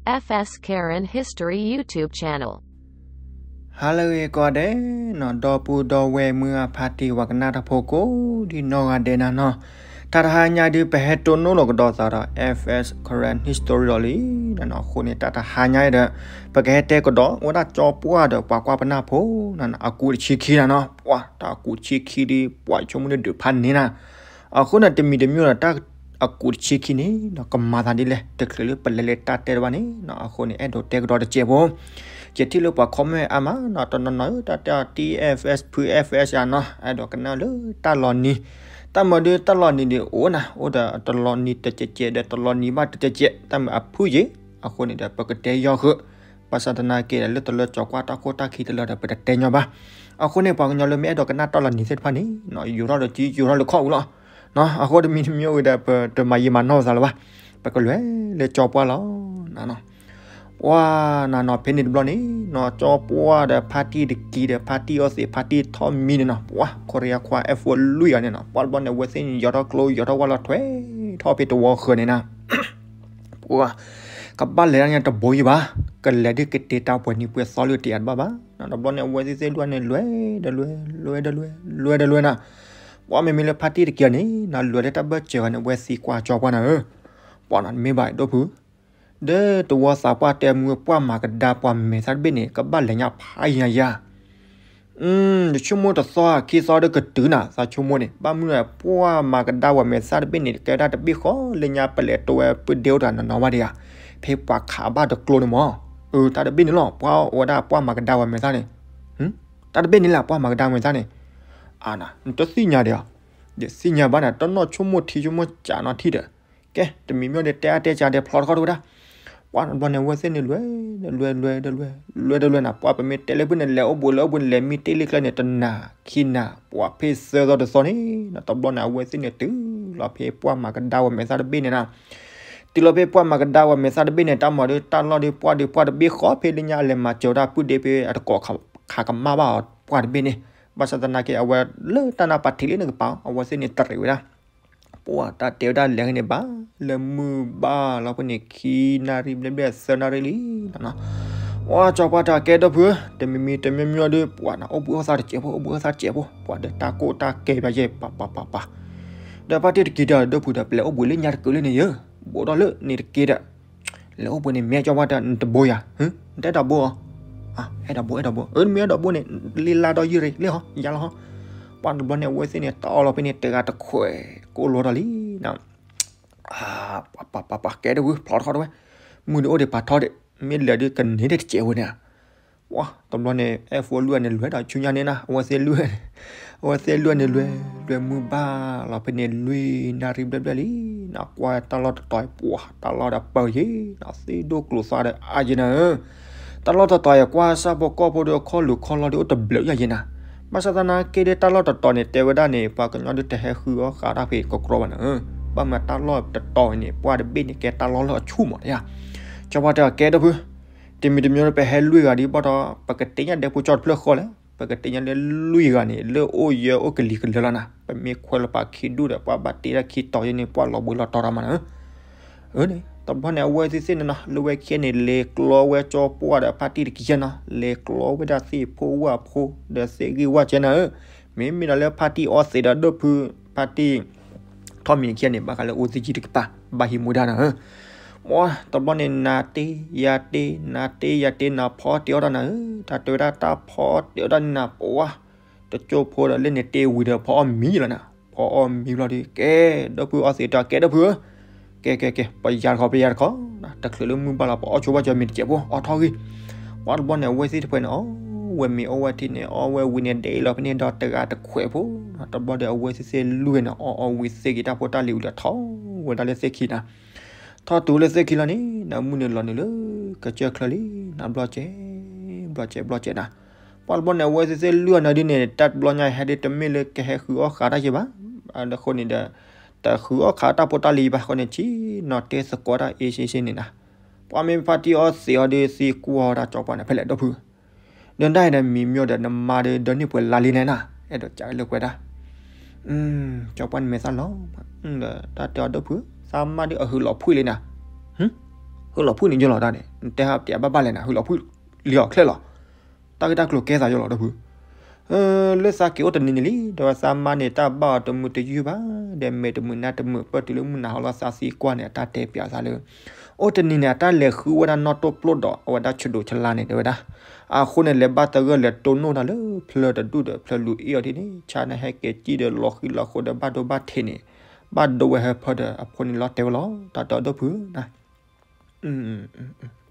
F S Karen History YouTube channel. ဟါလၢအဂ့ၤကိးဂၤဒဲးနီၤ, ဒီပုၢ်ဒီဝဲၢ်မုၢ်အဖါတံၢ်ဝဲကနၣ်တၢ်ဖိကိးဒံနီၢ်ဂၤဒဲးနၤနီၤ, တၢ်တဟါညါဒုး ပဟဲတိၢ်နီၣ်လီၤကဒီးသးဒီး F S Karen History လီၤလံနၤနီၤ. အဃိန့ၣ် တၢ်တဟါညါဒီး ပကဟဲတဲကဒီးဝဲဒၣ်ကၠီပှၢ်ဒီးပှၤကွၢ်ပနၢ်ဖိ နၤနီၤ, အကူးတဆံခံနၤနီၤ, ပှၤတၢ်အကူးတဆံခံဒုး ပှၤဆိကမိၣ်ဒုးဒုးဖးန့ၢ်နၤ အဃိန့ၣ် တမံၤတမံၤဒီး တၢ်အကူးတဆံခံန့ၣ်နီၤ ကမၤသးဒ်လဲၣ်, တချုးလၢပလဲၤလၢတၢ်တဲတဘၣ်န့ၣ်နီၤ, အဃိန့ၣ် အဲၣ်ဒိးတဲကဒီးတစဲးဖိ, ယထံၣ်လၢပှၤ comment အါမးနီၤ, တနီၤနီၤဧၢ တၢ်တဲအီၤ T F S ဖု F S ဧါနီၤ, အဲၣ်ဒိးကနၣ်လၢတၢ်လီၤနံၤ, တၢ်မၤဒုးတၢ်လီၤနံၤဒုးအိၣ်နၤ, အိၣ်ဒီးတလီၤနံၤတစဲးစဲးဒီးတလီၤနံၤဘၣ်တစဲးစဲး, တၢ်မၤအဖုၣ်ယံၤ, အဃိန့ၣ်ဒီး ပကတဲယီၤဃုာ်, ဘၣ်ဆၣ်သနာ်က့ဒီး လၢတလၢကၠီပှၢ်တၢ်ခိၣ်တၢ်ခံတလၢဒီး ပတတဲညီဘၣ်. အဃိန့ၣ် ပှၤကညီလၢမ့ၢ်အဲၣ်ဒိးကနၣ်တၢ်လီၤနံၤသ့ၣ်တဖၣ်န့ၣ်နီၤ, ယူၤထီၣ်ဒီးကံ ယူၤထီၣ်လၢခီၣ်အူလီၤ. အဃိတမံၤတမံၤဝံၤဒီး ပတမၤယံာ်မၤနီၢ်ပသးလၢၤဘၣ်, ပကလဲၤလၢကၠီပှၢ်လီၤ နၤနီၤ. ပှၤနၤနီၤ ဖဲန့ၣ်တဘျီန့ၣ်နီၤ, ကၠီပှၢ်ဒီးဖါတံၢ်တကံဒီး ဖါတံၢ်အီသံး ဖါတံၢ်ထီၣ်မံန့ၣ်နီၤ, ပှၤ ခိရံယါခွါ F one လွံၢ်ဂၤန့ၣ်နီၤ, ပှၤတဘျီန့ၣ် အဝဲသ့ၣ်န့ၣ် ယီၤထီၣ်ကျိ ယီၤထီၣ်ဝၣ်လီၤထွဲထီၣ်ဖဲတဝီဃၢၤန့ၣ်နၤ ပှၤ ကဘၣ်လဲၤဒၣ်န့ၣ်တဘိယံၤဘၣ်, ကလဲၤဒုးကတဲာ်တၢ်ပှဲၤနံၤပှဲၤသီလၢတယၤတဘၣ်ဘၣ်. တဘျီန့ၣ် အဝဲသ့ၣ်သ့ၣ်လွဲၢ်န့ၣ် လွဲၢ်ဒီးလွဲၢ် လွဲၢ်ဒီးလွဲၢ် လွဲၢ်ဒီးလွဲၢ်နၤ, ပှၤမ့မ့ၢ်လၢဖါတံၢ်တကံန့ၣ်နၤ လွဲၢ်လၢတၢ်ဘၢၣ်စၢၤဂၤန့ၣ် အဝဲသံကွၢ်ကၠီပှၢ်နၤဧၢ, ပှၤနၤ နမ့ၢ်ဘၣ်ဒိၣ်ဖု ဒီးတဝီသးပှၢ်တဲမုၢ်ပှၢ်မၤကဒါပှၤမဲာ်သၣ်တဘ့ၣ်န့ၣ် ကဘၣ်လဲၤညါဖးယံၤညါယၤ ယဆိကမိၣ်တသီခံသီဒီးကတုၤနၤ, သးဆိကမိၣ်န့ၣ် ဘၣ်မနုၤပှၢ်မၤကဒါပှၤမဲာ်သၣ်တဘ့ၣ်န့ၣ် ကဲဝဲဒၣ်တဘ့ၣ်ဃီလၢညါပလဲၤတိဝဲပုၢ်ဒ့အိၣ်တဂၤနီၤနီၤဘၣ်ဒံးဧါ, ဖဲပှၤခးဘၣ်တကျိန့ၣ်မး, အၢ တၢ်တဘ့ၣ်န့ၣ်လီၤ, ပှၤအိၣ်ဝဲဒၣ်ပှၢ်မၤကဒါပှၤမဲာ်သၣ်န့ၣ်, တၢ်တဘ့ၣ်န့ၣ်လၢပှၢ်မၤကဒါမဲာ်သၣ်န့ၣ်, အၢ နတသ့ၣ်ညါဒံးဧါ, ဒီးသ့ၣ်ညါဘၣ်န့ၣ် တနီၣ်ဆိကမိၣ်ထံဆိကမိၣ်ကးနီၤထံဒီး ကဲ တမံၤမ့ၢ်ဒီးတဲအါတဲကးဒီးဖျီတခီတဝဲဒၣ်, ပှၤတဘျီန့ၣ် အဝဲသ့ၣ်န့ၣ် လွဲၢ်ဒီးလွဲၢ် လွဲၢ်ဒီးလွဲၢ် လွဲၢ်ဒီးလွဲၢ်နၤ, ပှၤပမ့ၢ်တဲလၢဖုန့ၣ် လဲၤအိၣ်ဘှံးလၢအိၣ်ဘှံးန့ၣ် လဲၤမံတ့ၢ်လံချၢန့ၣ် တနၤခံနၤ ပှၤဖဲသၢသီတသီန့ၣ် တဘျီန့ၣ် အဝဲသ့ၣ်န့ၣ်တုၤလီၤဖဲပှၢ်မၤကဒါပှၤမဲာ်သၣ်တဘ့ၣ်န့ၣ်နၤ, တုၤလီၤဖဲပှၢ်မၤကဒါပှၤမဲာ်သၣ်တဘ့ၣ်န့ၣ် တၢ်မၤဒီးတၢ်လီၢ်ဒီးပှၢ်ဒီးပှၢ်တဘ့ၣ်ဃီဖဲလၢညါအလဲၤမၤစၢၤဝဲဒၣ်ပုၢ်ဒ့ဖဲအတကိး ခးကမၣ်ဘၣ်အီၤပှၢ်တဘ့ၣ်န့ၣ်, ဘၣ်ဆၣ်သနာ်က့ အဝဲလၢတၢ်နၢ်ပၤထံးလၢနကပၤ အဝဲသ့ၣ်န့ၣ်တရံးဝဲဒၣ်, ပှၤတၢ်တဲဝဲဒၣ်လဲၤန့ၣ်ဘၣ်, လၢမုၢ်ဘၣ်လီၤဖဲန့ၣ် ခံနၣ်ရံၣ်ဘျဲၣ်ဘျဲၣ်သၢနၣ်ရံၣ်လံနၤနီၤ, ပှၤကၠီပှၢ်တဲကဲဒီပုၢ်ဧၢ, တမံၤမံၤတမံၤမံၤဒီး ပှၤနၤအိၣ်ဘှံးအိၣ်သါတစဲးဖိ အိၣ်ဘှံးအိၣ်သါတစဲးဖိ ပှၤဒီးတၢ်ကိၢ်တၢ်ကဲပယဲၢ် ပၤပၤပၤပၤ ဒီးဖါတံၢ်တကံဒီး ဒီပုၢ်ဒီး ပလဲၤအိၣ်ဘှံးလၢညါတက့ၢ်လၢန့ၣ်ယဲ, ဘူးထီၣ်လၢန့ၣ်တက့ၢ်ဒီး လဲၤအိၣ်ဘှံးန့ၣ် မ့ၢ်ကၠီပှၢ်တဲနတဘိယၤ, နတအဲၣ်ဒိးဘိအီၤ, အဲၣ်ဒိးဘိ အဲၣ်ဒိးဘိ, အၢ နမ့ၢ်အဲၣ်ဒိးဘိန့ၣ် လံလါဒီးယုၢ်ရ့ၣ်လံဟီ ယၤလီၤဟီ, ပှၤတဘျီန့ၣ် အဝဲသ့ၣ်န့ၣ် တအီလီၤဖဲန့ၣ် တဂၤတခွဲး ကိၢ်လိာ်ထီၣ်လံနၤ, ပၤပၤပၤပၤ ကဲဒီပုၢ် ဖျီထီၣ်တဝဲ, မုၢ်ဒုးအိၣ်ဒံးပာ်ထီၣ်ဒီး မ့ၢ်လဲၤဒုးကန့ၢ်တစဲးဝဲန့ၣ် ပှၤတဘျီန့ၣ် F one လွံၢ်ဂၤန့ၣ် လွဲၢ်ဒီးဆူညါန့ၣ်နၤ, အဝဲသ့ၣ်လွံၢ်ဂၤန့ၣ် အဝဲသ့ၣ်လွံၢ်ဂၤန့ၣ် လွဲၢ် လွဲၢ်မုၢ်ဘၣ်လီၤဖဲန့ၣ် လွံၢ်နၣ်ရံၣ်ဘျဲၣ်ဘျဲၣ်လံနၤ, ကွၢ်တၢ်လီၢ်တတီၤအံၤ ပှၤတၢ်လီၢ်ဒီးပၢၤယဲနၤ, သ့ၣ်ဒိၣ်ကျိၤသွါဒီးအါယဲနၤဧၢ, တၢ်လီၢ်တတီၤအံၤ ကွၢ်ဆၣ်ဖိကီၢ်ဖိဒီး ခီၣ်လူၤခီၣ်လီၢ်ဒီးအိၣ်တဘျုးယၤယဲနၤ, ဘၣ်ဆၣ်သနာ်က့ဒီး တၢ်လီၢ်တတီၤန့ၣ် တဲဝဲဒၣ်န့ၣ် ပှၤကညီဒုးတဟဲဃုအီၣ်ဃာ်တၢ်ဖဲကကြီဘၣ်နၤဧၢ, ဘၣ်မၤတၢ်လီၢ်တတီၤအံၤန့ၣ် ပှၢ်တဘ့ၣ်န့ၣ် ကဲတၢ်လီၢ်လၢအဆူၣ်မးတယၤ, ကၠီပှၢ်တဲအီၤ ကဲဒီပုၢ် တမံၤတမံၤပဟဲလွံၢ်ဂၤဒ်ဘၣ်ဒီး ပကတဲညါဒဲးဖိကၠီတဖျၢၣ်ဃီလဲၣ်, ပကတဲညါလၢလွံၢ်ဂၤန့ၣ် လၢအိၣ်ယၢအိၣ်ကလံၤကလၢာ်လီၤနၤ, ပမ့ၢ်ခွဲးလီၤပာ်ခံဒူၣ်ဒီး ပှၤဘၣ်တ့တၢ်ခံတီၤယဲန့ၣ် ပှၢ်လီၤဘှံးလီၤတီၤတၢ်မးနၤဧၢ, အၢ တဘျီန့ၣ် အဝဲသ့ၣ်သ့ၣ်န့ၣ်နီၤ လၢဝဲခံဂၤန့ၣ် လဲၤကျီဝဲကၠီပှၢ်ဒီးဖါတံၢ်တကံယဲနီၤ, လဲၤကျီဝဲဒၣ်သ့ၣ်ဖိဝၣ်ဖိ ဒီးသ့ၣ်ဂ့ၢ်ဝၣ်ကဲနၤဧၢ, မ့မ့ၢ်ဒီးလၢဖါတံၢ်အီသံးဒီးဒိၣ်ဖု ဖါတံၢ် ထီၣ်မံၤခံဂၤန့ၣ် ဘၣ်ဃးလၢအိၣ်သံကံတကပၤ ဘၣ်ဟံးမူဒါနၤဧၢ, ပှၤတဘျီန့ၣ် နၤတ့ယၤတ့ နၤတ့ယၤတ့ နၤဖီတ့အီၣ်တၢ်နၤဧၢ, တၢ်တဲဝဲဒၣ်တၢ်ဖီတ့အီၣ်တၢ်န့ၣ်နၤ ပှၤ တကၠိဖိဒီးလၢန့ၣ်တ့ဝံၤဒီးဖီအီၣ်မံလီၤနၤ, ဖီအီၣ်မံဘျီဒီး ကဲ ဒီပုၢ်အီသံးတၢ် ကဲဒီပုၢ်ဧၢ, ကဲကဲကဲ ပယၤတခီ ပယၤတခီ, တချုးလၢမုၢ်ဘၣ်လီၤ ပအီၣ်ဆိဘၣ်ကၠီမ့ၤတစဲးဖိ အီၣ်ထီၣ်ဂ့ၤ, ပှၤတဘျီန့ၣ် အဝဲသ့ၣ်တဖၣ်န့ၣ် အီၣ်ဝဲမ့ၤအီၣ်ဝဲထံန့ၣ် အီၣ်ဝဲဝံၤန့ၣ် ဒဲးလီၤဖဲန့ၣ်ဒီးတဂၤတခွဲးဖိ, တဘျီဒီးအဝဲသ့ၣ်သ့ၣ်လွံၢ်ဂၤန့ၣ် အီၣ်အီၣ်ဝံၤသ့ၣ်က့ၤတၢ်ဖိတၢ်လံၤဝံၤဒီးထီၣ်ဝဲဒၣ်လၢသ့ၣ်ခံနၤ, ထီၣ်တုၤလၢသ့ၣ်ခံလီၤန့ၣ် နမုၢ်န့ၣ်လီၤနုာ်လၢကစၢၢ်ချၢလံ နဘျီစဲး ဘျီစဲး ဘျီစဲးနၤ, ပှၤတဘျီန့ၣ် အဝဲသ့ၣ်သ့ၣ်လွံၢ်ဂၤန့ၣ်ဒ်န့ၣ် တၢ်တဘျီညါဟဲဒ်တမ့ၢ်လၢကဟဲဃုအီၣ်ဃာ်တၢ်ယဲဘၣ်, အဃိန့ၣ်ဒီး တဃုအီၣ်ဃာ်တၢ်ဖိတၢ်လံၤဘၣ်အဃိန့ၣ် ဆ့ၣ်နီၤတဲသကိးတၢ်အ့ၣ်ဆ့ၣ်ဆ့ၣ်န့ၣ်နၤ, ပှၤမ့ၢ်ဖါတံၢ်အီသံးအီၤဒီးသံကွၢ်တၢ် ကၠီပှၢ်န့ၣ် ဖဲလဲၣ်ဒီပုၢ် ဒီးဒၣ်အံၤဒီးမံၤမ့ၢ်ဒီး နမါဒီးဒၢန့ၢ်ပှဲၤလါလံန့ၣ်နၤ, အဲၣ်ဒိးကးလၢပှဲၤဒၣ်, ကၠီပှၢ်န့ၣ်မဲာ်သၣ်လီၤ, ဒီးတၢ်တဲအီၤဒီပုၢ် သးမါဒီးအဟုးလီၤဖှံလံနၤ, ဟုးလီၤဖှံန့ၣ်ယလီၤတၢ်န့ၣ်, နတဲဟးပတဲဘၣ်ဘၣ်လဲၣ်နၤ ဟုလီၤဖုလံၤအီၤချဲလီၤ. တၢ်ဂ့ၢ်တၢ်ကျိၤကဲသးယိလီၤ ဒီပုၢ် လၢသးက့ၤအိၣ်တနံၤန့ၣ်လံ ဒီးသးမါန့ၣ် တၢ်ဘၣ်အီၤတမုာ်တယုၢ်ဘၣ်, ဒီးမဲာ်တမုာ်နါတမုာ် ပၢၢ်တုၤလၢမုၢ်နၤဟီလီၤ သးသံကွၢ်န့ၣ် အတၢ်တဲပၠးသးလၢ အိၣ်တနံၤန့ၣ် အတၢ်လဲၤဃုဝဲဒၣ်နီၣ်တိၢ်ပျိၢ်ဒီး အဝဲဒၣ်ဆဒိးဆလါန့ၣ် တဲဝဲဒၣ်. အဃိန့ၣ် လဲၤဘၣ်သဂၢၢ်လဲၤတိၢ်နီၣ်တၢ်လၢဖျၢၣ်တဒူၣ်ဒီး ဖျၢၣ်လူၤအ့ၣ်အီၤဒ်န့ၣ် ဆါန့ၣ်ဟဲက့ၤစံၣ်ဒီး လီၤဃံလီၤဃိဒီး ဘၣ်ဒိဘၣ်ထံးန့ၣ် ဘၣ်ဒိဝဲဟၢဖၢဒီး အဖိန့ၣ်လီၤတဲဝဲလီၤ တၢ်တဲအီၤဒီပုၢ် တၢ်တ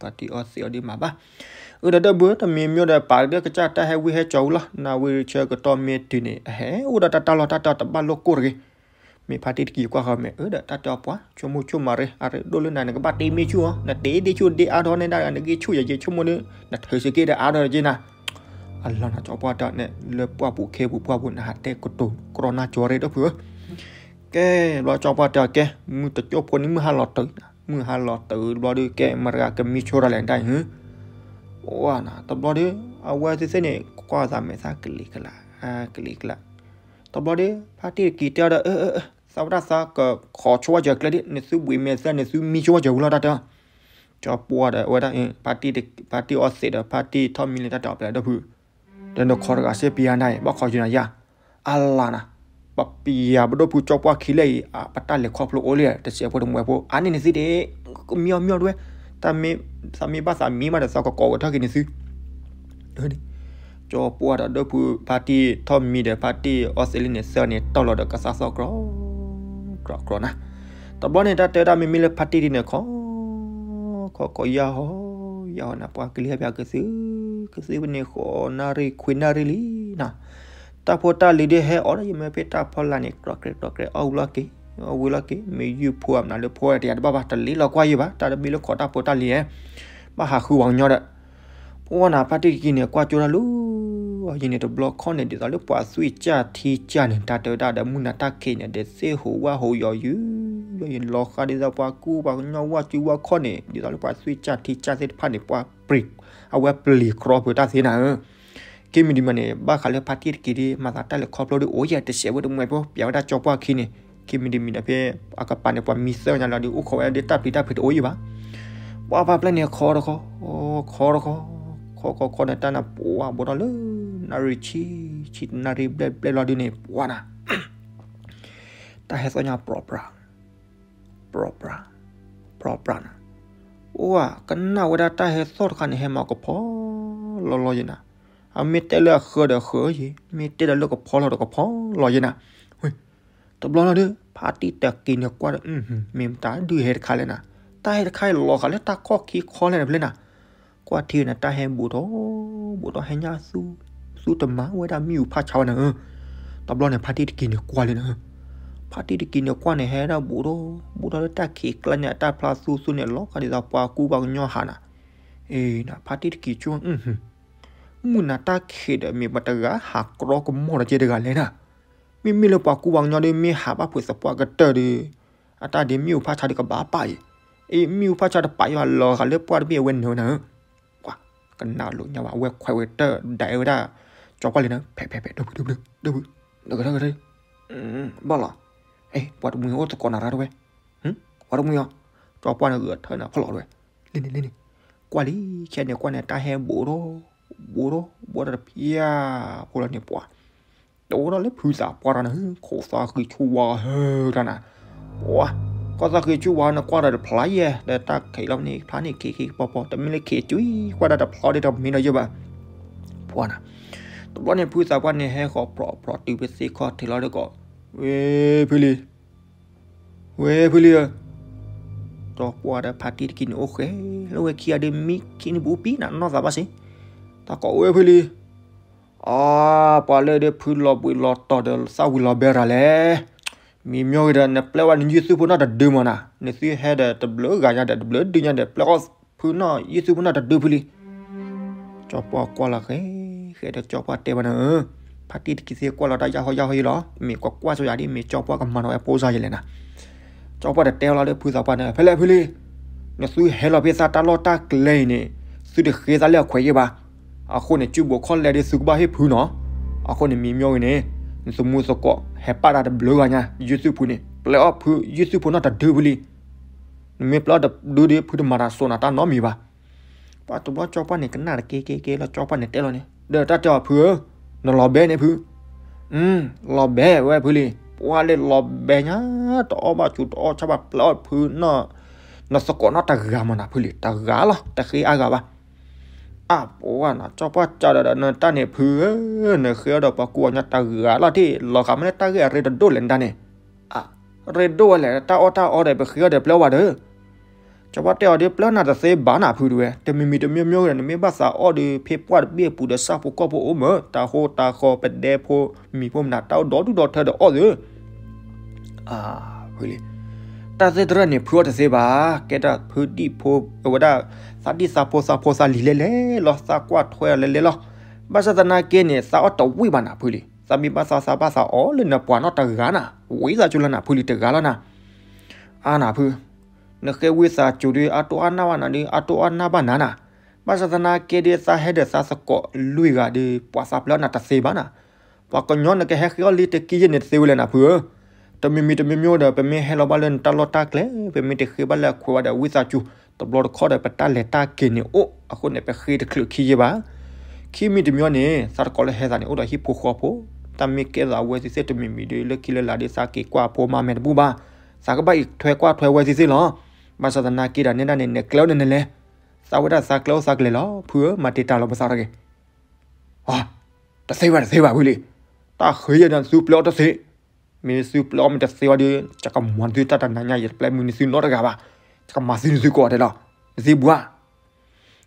ံအီသံးအီၤဒ်မးဘၣ်. အၢ ဒီးဒီပုၢ် တမံၤမ့ၢ်ဒီး ပာ်ကဒၢကစၢ်တၢ်ဟဲဝံဟဲကၠီဝံၤလီၤ. နၣ်ဝံၤဆၢကတီၢ်မ့ၢ်တုၤန့ၣ် အဟဲအိၣ်ဒီးတၢ်တၢ်လီၢ်တၢ်တၢ်တဘၣ်လိာ်ကိၢ်တဂ့ၤ. မ့ၢ်ဖါတံၢ်တကံၤကွၢ်ဃီမဲာ် အၢ ဒီးတၢ်တဲအီၤပှၤ ဆိကမိၣ်ဆိကမးရ့ အရ့ဒိၣ်လၢနၤ နကဘၣ်တ့မ့ၢ်ဆူၣ်အီၤ နတ့ဒ့ဆူၣ်ဒ့အါထီၣ်န့ၣ်ဒၣ် နက့ၤဆူၣ်ယဲယဲဆိကမိၣ်န့ၣ် နထုးစ့က့ဒီးအါထီၣ်က့နၤ အလီၢ်နၤကၠီပှၢ်တၢ်န့ၣ် လၢပှၢ်ပူၤခ့ပူၤပှၢ်ပူၤ နဟးတဲကတိၤကြီနၢ်ကၠီရ့ဒီပုၢ်ဧၢ ကဲ ဘျီကၠီပှၢ်တဲအီၤကဲ မုၢ်တကၠိၢ်ဖိန့ၣ် မုၢ်ဟါလီၤတုၤ မုၢ်ဟါလီၤတုၤဘျီဒီး ကဲ မတၤဂၤကမံဆိတၢ်လဲၣ်တၢ်အံၤ ပှၤနၤ တဘျီဒီး အဝဲသ့ၣ်သ့ၣ်န့ၣ် ကွၢ်သးမဲာ်သၣ်ကလံၤကလး ကလံၤကလး တဘျီဒီး ဖါတံၢ်တကံၤတဲအီၤဒီး အၢ အၢ အၢ သးဝဲဒၣ်သးကခိးဆိဝဲစၢၤကျဲဒ် နသုဘှံးမဲာ်သၣ် နသုမံဆိဝဲစၢၤဝံၤလီၤတၢ်တဲအီၤ ကၠီပှၢ်ဒီး အဝဲဒၣ် ဖါတံၢ်အီသံးဒီး ဖါတံၢ်ထီၣ်မံလၢတၢ်တဲအီၤပျဲၢ်ဒီပုၢ် ဒီးနခိးတဂၤစ့ပယၤနၤအံၤ ဘၣ်ခိးယနၤယၤ အလါနၤ ပပယၤပဒိၣ်ဖုကၠီပှၢ်ခံလၢအံၤ ပတၢ်လဲၤခီဖျိအိၣ်လံ တစဲးဖိတမှဲးဖိ အါန့ၢ်နသုဒ့ၣ် မံအီၤမံအီၤတဝဲ သးမ့ၢ်ဘၣ်သးမံမးဒီး သးကကိးဝဲထီၣ်က့ၤန့ၣ်သု ကၠီပှၢ်ဒီးဒိၣ်ဖုဖါတံၢ်ထီၣ်မံဒီး ဖါတံၢ်အီသံးလံန့ၣ် သၢန့ၣ် တီၢ်လီၤဒီးကသါသီၣ်ကြီ ကြီကြီနၤ တဘျီန့ၣ် တၢ်တဲဒၣ်မ့မ့ၢ်လၢဖါတံၢ်ဒ်န့ၣ် ခိး ခိးခိးယၢ်ဟီ ယၢ်ဟီနၤ ပှၤကလံၤဟဲပၠးကသု ကသုဖဲန့ၣ် ဃိးနၣ်ရံၣ်ခွံနၣ်ရံၣ်လံနၤ တၢ်ဖိတၢ်လံၤဒ်ဟဲအီၤဒီး ယမ့ၢ်ဖဲတၢ်ဖီလာ်န့ၣ် ကြီကြီကြီ အီၣ်ဝံၤလီၤက့ၤ အီၣ်ဝံၤလီၤက့ၤ မ့ၢ်ယုၢ်ဖိအမနုၤလၢဖိတယၤတဘၣ်ဘၣ် တလ့လီၤကွၢ်ယံၤဘၣ် တၢ်တမ့ၢ်လၢခိးတၢ်ဖိတၢ်လံၤဧါ ဘၣ်ဟးဃုပှၤကညီဒီး ပှၤနၤ ဖါတံၢ်တကံၤန့ၣ် ကွၢ်ကၠိတၢ်လၢ ယံၤန့ၣ်တဘျီခီန့ၣ် ဒ်သိးလၢပှၤသွံၣ်ကၢ်ထံကၢ်န့ၣ် တၢ်တဲဝဲဒၣ်ဒီး မုၢ်နၤတၢ်ခံးန့ၣ် ဒ်သ့ၣ်ဟူးဝၣ်ဟူးယီၤယုၢ် ယီၤယုၢ်လီၤဃးဒ်သိးပှၤကူပှၤကညီဝၣ်စုဝၣ်ခီၣ်န့ၣ် ဒ်သိးလၢပှၤသွံၣ်ကၢ်ထံကၢ်သ့ၣ်တဖၣ်န့ၣ် ပှၤပျံၤ အဝဲပျံၤကြီဖုးတၢ်သ့နၤဧၢ ခံမံၤတမံၤန့ၣ် ဘၣ်ဃးလၢဖါတံၢ်တကံၤဒ် မၤသးတၢ်လဲၤခီဖျိဒ်အိၣ်ယဲၢ်တစဲးဖိတမှဲးဖိ ပျဲဝဲဒၣ်ကၠီပှၢ်ခံန့ၣ် ခံမံၤတမံၤဒီးဖဲ အကပၤန့ၣ် ပှၤမံသၢညါလီၤဒီး အိၣ်ခိးဝဲဒၣ်တၢ်ပျံၤတၢ်ဖုးတအိၣ်ယံၤဘၣ် ပှၤပာ်ဖျါန့ၣ် ခီတခီ ခီတခီ ခီခီခီန့ၣ် တၢ်နၢ်ပှၤဘိးထီၣ်လၢ နၣ်ရံၣ်ဆံ ဆံနၣ်ရံၣ်ဘျဲၣ်ဘျဲၣ်လီၤဒုန့ၣ် ပှၤနၤ တၢ်ဟဲသီၣ်ညါပြီပြး ပြီပြး ပြီပြးနၤ အိၣ် ကနၣ်ဝဲဒၣ်တၢ်ဟဲသီၣ်တခါန့ၣ် ဟဲမၤကဖီလီၤလီၤယဲနၤ အမ့ၢ်တဲလၢအဃၢဒီးဃၢယဲ မ့ၢ်တဲဒီးလၢကဖီလီၤဒီးကဖီလီၤယဲနၤ တဘျီလီၤဒီး ဖါတံၢ်တကံၤန့ၣ်ကွၢ်ဒီး မ့ၢ်မတၤဒုးဟဲတခါလဲၣ်နၤ တၢ်ဟဲတခါအံၤလီၤဃာ်လၢတၢ်ခီၣ်ခံခီလဲၣ်နၤဖဲလဲၣ်နၤ ကွၢ်ထံန့ၣ် တၢ်ဟဲဘူးထီၣ် ဘူးထီၣ်ဟဲညါသူ သူတမၤဝဲဒၣ်မံၣ်အူဖးဆါဝဲနၤဧၢ တဘျီန့ၣ် ဖါတံၢ်တကံၤန့ၣ်ကွၢ်လံနၤဧၢ ဖါတံၢ်တကံၤန့ၣ်ကွၢ်န့ၣ် ဟဲဒၣ်ဘူးထီၣ် ဘူးထီၣ်လၢတၢ်ခံးကျါန့ၣ် အတၢ်ဖျါသူသူန့ၣ် လီၤဃာ်ဒ်သိးပှၤကူပှၤကညီဟးနၤ အ့နၤ ဖါတံၢ်တကံၤကၠိ မုၢ်နၤတၢ်ခံးဒီး မ့ၢ်မတၤတဂၤဟးကြီကမီၣ်ဒီးက့ၤတဂၤလဲၣ်နၤ မ့မ့ၢ်လၢပှၤကူပှၤကညီဒီး မ့ၢ်ဟးဘၣ်ဖုးသပှၢ်ကတၢၢ်ဒီး အတၢ်ဒ်မံၣ်အူဖးဆါဒီးကဘၣ်ပာ်အံၤ အ့ မံၣ်အူဖးဆါတပာ်အံၤဘၣ် လီၤဃာ်လၢပှၢ်တဘ့ၣ်အဝဲနုာ်ဝဲနၤဧၢ ပှၤ ကနၣ်လိာ်ညါဘၣ် အဝဲခွဲးဝဲတၢၢ်ဒၣ်အဲၣ်ဝဲဒၣ် ကၠီပှၢ်လံနၤ ဖဲးဖဲးဖဲး ဒိၣ်ဖုဒိၣ်ဖုဒိၣ်ဖု တကထၢကထၢ ဘၣ်လီၤ အ့ ပှၤတမှံၤအိၣ်သကိးနၤရၢ်တဝဲ ပှၤတမှံၤအီၤ ကၠီပှၢ်န့ၣ်ဂုာ်အထၢနၤဖီၣ်လီၤတဝဲ လံန့ၣ်လံန့ၣ် ကွၢ်လံ ခဲန့ၣ်ကွၢ်န့ၣ် တၢ်ဟဲဘူးထီၣ် ဘူးထီၣ် ဘူးထီၣ်တဖျၢၣ်ဖိလီၤန့ၣ်ပှၤ တအိၣ်ထီၣ်လၢဖုသးပှၢ်တၢ်နၤ ခိးသးဃံးဆူၣ်ဝါဟၢတၢ်နၤ ပှၤ ကီၢ်သးဃံးဆူၣ်ဝါဟၢန့ၣ် ကွၢ်ဒီးတဖျါယဲၢ် ဒီးတၢ်ခံးလီၤန့ၣ် ဖျါန့ၣ်ခံးခံးပီၤပီၤ တမ့ၢ်လၢခံးကွံာ် ကွၢ်ဒၣ်တဖျါဒီးတမ့ၢ်ဒီးယဲၢ်ဘၣ် ပှၤနၤ တဘျီန့ၣ် ဖုသးပှၢ်န့ၣ် ဟဲဃီၤဖြီးဖြီးတုၤဖဲသ့ၣ်ခီၣ်ထံးလီၤဒီးကီး ဝဲဖုလံ ဝဲဖုလံဧၢ ကၠီပှၢ်ဒီးဖါတံၢ်တကံၤန့ၣ်အိၣ်ဃဲ လၢဝဲခံဂၤဒီးမံခံန့ၣ်ပူၤပံနၤ နီၢ်သးဘၣ်စ့ၢ် တၢ်ကိးဝဲဖုလံ အါ ပှၤလၢဒ်ဖုလီၤဘှံးလီၤတီၤဒီးသၣ်ဝံၤလီၤဘဲရၤလဲၣ် မံၤမ့ၢ်ဂ့ၤဒီး နပျဲဝဲနယုၢ်သုဖိနီၢ်တဒုမးနၤ နသုဟဲဒီးတဘျုးဂၤညါဒီး တဘျုးဒုညါဒီး ပျဲအီၣ်ဖုနီၢ်ယုၢ်သုဖိနီၢ်တဒုဖုလံ ကၠီပှၢ်ကွၢ်လီၤဃဲ ဃဲဒီးကၠီပှၢ်တဲဘၣ်နၤဧၢ ဖါတံၢ်တကံၤသ့ၣ်ကွၢ်လီၤတၢ်ယၢ်ဟီယၢ်ဟီအံၤလီၤ မ့ၢ်ကွၢ်ကွၢ်ဆိယၤဒ် မ့ၢ်ကၠီပှၢ်ကမၤနၤဝဲဖိစၢ်ယဲလဲၣ်နၤ ကၠီပှၢ်တတဲလီၤလၢဖုသးပှၢ်န့ၣ် ဖဲလဲၣ်ဖုလံ နသုဟဲလီၤဖဲသးတၢ်လီၢ်တၢ်ကျဲအံၤန့ၣ် သုတဃ့သးလၢအခွဲးယဲၢ်ဘၣ် အဃိန့ၣ် စုဘိးခီၣ်လဲၢ်ဒီးသုကဘၣ်ဟ့ၣ်ဖုနီၤ အဃိန့ၣ်မံၤမ့ၢ်ဂ့ၤန့ၣ် နသမူသကိးဟဲပာ်တၢ်တဘျုးဂၤညါ ယုၢ်သုဖုန့ၣ် ပျဲအီၣ်ဖုယုၢ်သုဖုနီၢ်တဒုဖုလံ နမ့ၢ်ပျဲအီၣ်တဒုဒီး ဖုတမၤတၢ်စိၢ်နၤတၢ်နီတမံၤဘၣ် ပှၤတဘျီကၠီပှၢ်န့ၣ် ကနၣ်တက့ၢ်က့ၢ်က့ၢ်လီၤ ကၠီပှၢ်န့ၣ်တဲလီၤန့ၣ် ဒီးတၢ်တဲအီၤဖုဧၢ, နလီၤဘဲန့ၣ်ဖု, လီၤဘဲဝဲဖုလံ, ပှၤလၢလီၤဘဲညါ, တအီၣ်ဘၣ်စူၤတအီၣ်ဆၣ်ဘၣ် ပျဲအီၣ်ဖုနီၢ်, နသကိးနီၢ်တဂၤမးနၤဖုလံ, တဂၤလီၤ တဃ့အါဂၤဘၣ်. အပှၤနီၤ ကၠီပှၢ်ကးဒီးနတၢ်န့ၣ်ဖုဧၢ, နဃ့အီၣ်ဒီးပှၤကူအီၤညါတဂၤလီၤ ထံၣ်လီၤဃာ်မ့ၢ်လၢတၢ်ဂ့ၢ်အရ့တဒိၣ်လဲၣ်နတၢ်န့ၣ်, အရ့ဒိၣ်ဝဲလဲၣ် တၢ်အီၣ်တၢ်အီဒီးပဃ့အီၣ်ဒီးပျဲအီၣ်ဘၣ်ဒီး ကၠီပှၢ်တဲအီၤဒ်ပျဲနၤတသ့ဘၣ်နၤဖုတဝဲ, တမံၤမံၤတမံၤမံၤဒီး နမ့ၢ်ဘၣ်သးအီၣ်ဒီး ဖ့ပှၢ်တဘ့ၣ်အပူၤဒီး ဆၣ်ဖိကီၢ်ဖိအိၣ်မး တၢ်ဃိတၢ်ဃီ ပဒဲဖိ မံၤဖိမနုၤ တၢ်အိၣ်ဒီဒူၣ်ဒီထၢဒီးအီၣ်သု, ဖုလံ, တၢ်သ့ၣ်တရၢၣ်န့ၣ် ဖုအီၣ်တသ့ဘၣ်, ကဲတၢ်ဖုဒံၣ်ဖိ အဝဲဒၣ် သးဒံၣ်သးဖိသးဖိသးလံၤလဲလဲလီၤ သးကွၢ်ထွဲအီၤလဲလဲလီၤ, ဘၣ်ဆၣ်သနာ်က့န့ၣ် သးအီၣ်တဝံၣ်ဘၣ်နၤဖုလံ, သးမ့ၢ်ဘၣ်သးသးဘၣ်သးအီၣ်လၢနပှၤနီၢ်တဂၤနၤ, ဝံသးစူၤလၢနၤဖုလံတဂၤလီၤနၤ အါနၤဖု, နဃ့ဝံသးစူၤဒီး အါတိၢ်အါနၢ်ဘၣ်နၤဒီး အါတိၢ်အါနၢ်ဘၣ်နၤနၤ, ဘၣ်ဆၣ်သနာ်က့ဒီး သးဟဲဒီးသးသကိးလွံၢ်ဂၤဒီး ပှၤသးပျဲအီၣ်နၤတသ့ဘၣ်နၤ, ပှၤကညီနကဟဲဃ့အီၣ်လံတက့ၢ်ယဲၢ်န့ၣ်တသ့ဝဲလဲၣ်နၤဖုဧၢ, တမံၤမံၤတမံၤမံၤဒီး ပမ့ၢ်ဟဲလီၤဘၣ်လၢနတၢ်လီၢ်တၢ်ကျဲ ပမ့ၢ်တဃ့ဘၣ်လၢအခွဲးဘၣ်ဒီး ဝံသးစူၤ တဘျီတခီၣ်ဒီး ပတၢ်လဲၤတၢ်က့ၤန့ၣ်အိၣ် အဃိန့ၣ် ပဃ့တချုးခံယဲၢ်ဘၣ် ခံမံၤတမံၤန့ၣ် သးတကိးလၢဟဲသးန့ၣ် အိၣ်ဒီးဟံၣ်ဖိဃီဖိ, တၢ်မ့ၢ်ကဲသးဝဲသ့ၣ်သ့ၣ်တမံၤမံၤဒီး လၢခံလၢလာ်ဒီး သးက့ၤကွၢ်အဖိမါမဲာ်တဘူၣ်ဘၣ်, သးကဘၣ်အံးထွဲကွၢ်ထွဲဝဲသ့ၣ်သ့ၣ်လီၤ, ဘၣ်ဆၣ်သနာ်က့ဒီး နဲဒၣ်န့ၣ် နကျဲအိၣ်န့ၣ်နလဲၤ, သးဝဲဒၣ်သးကျဲအိၣ်သးကျဲလီၤ, ဖုဧၢ မၤတ့ၢ်တၢ်လီၤပသးတဂ့ၤ တသ့ဘၣ်တသ့ဘၣ်ဝံၤလံ, တၢ်ဃ့ယဲၢ်ဒီးသုပျဲအီၣ်တသ့, မ့ၢ်သုပျဲအီၣ်မ့ၢ်တသ့ဝဲဒီး ယကမၤနသုတၢ်တနၤညါ ယတပျဲမုာ်နသုနီတဂၤဘၣ်, ယကမၤသံနသုကိးဂၤဒဲးလီၤ, နသ့ဘူးဧါ,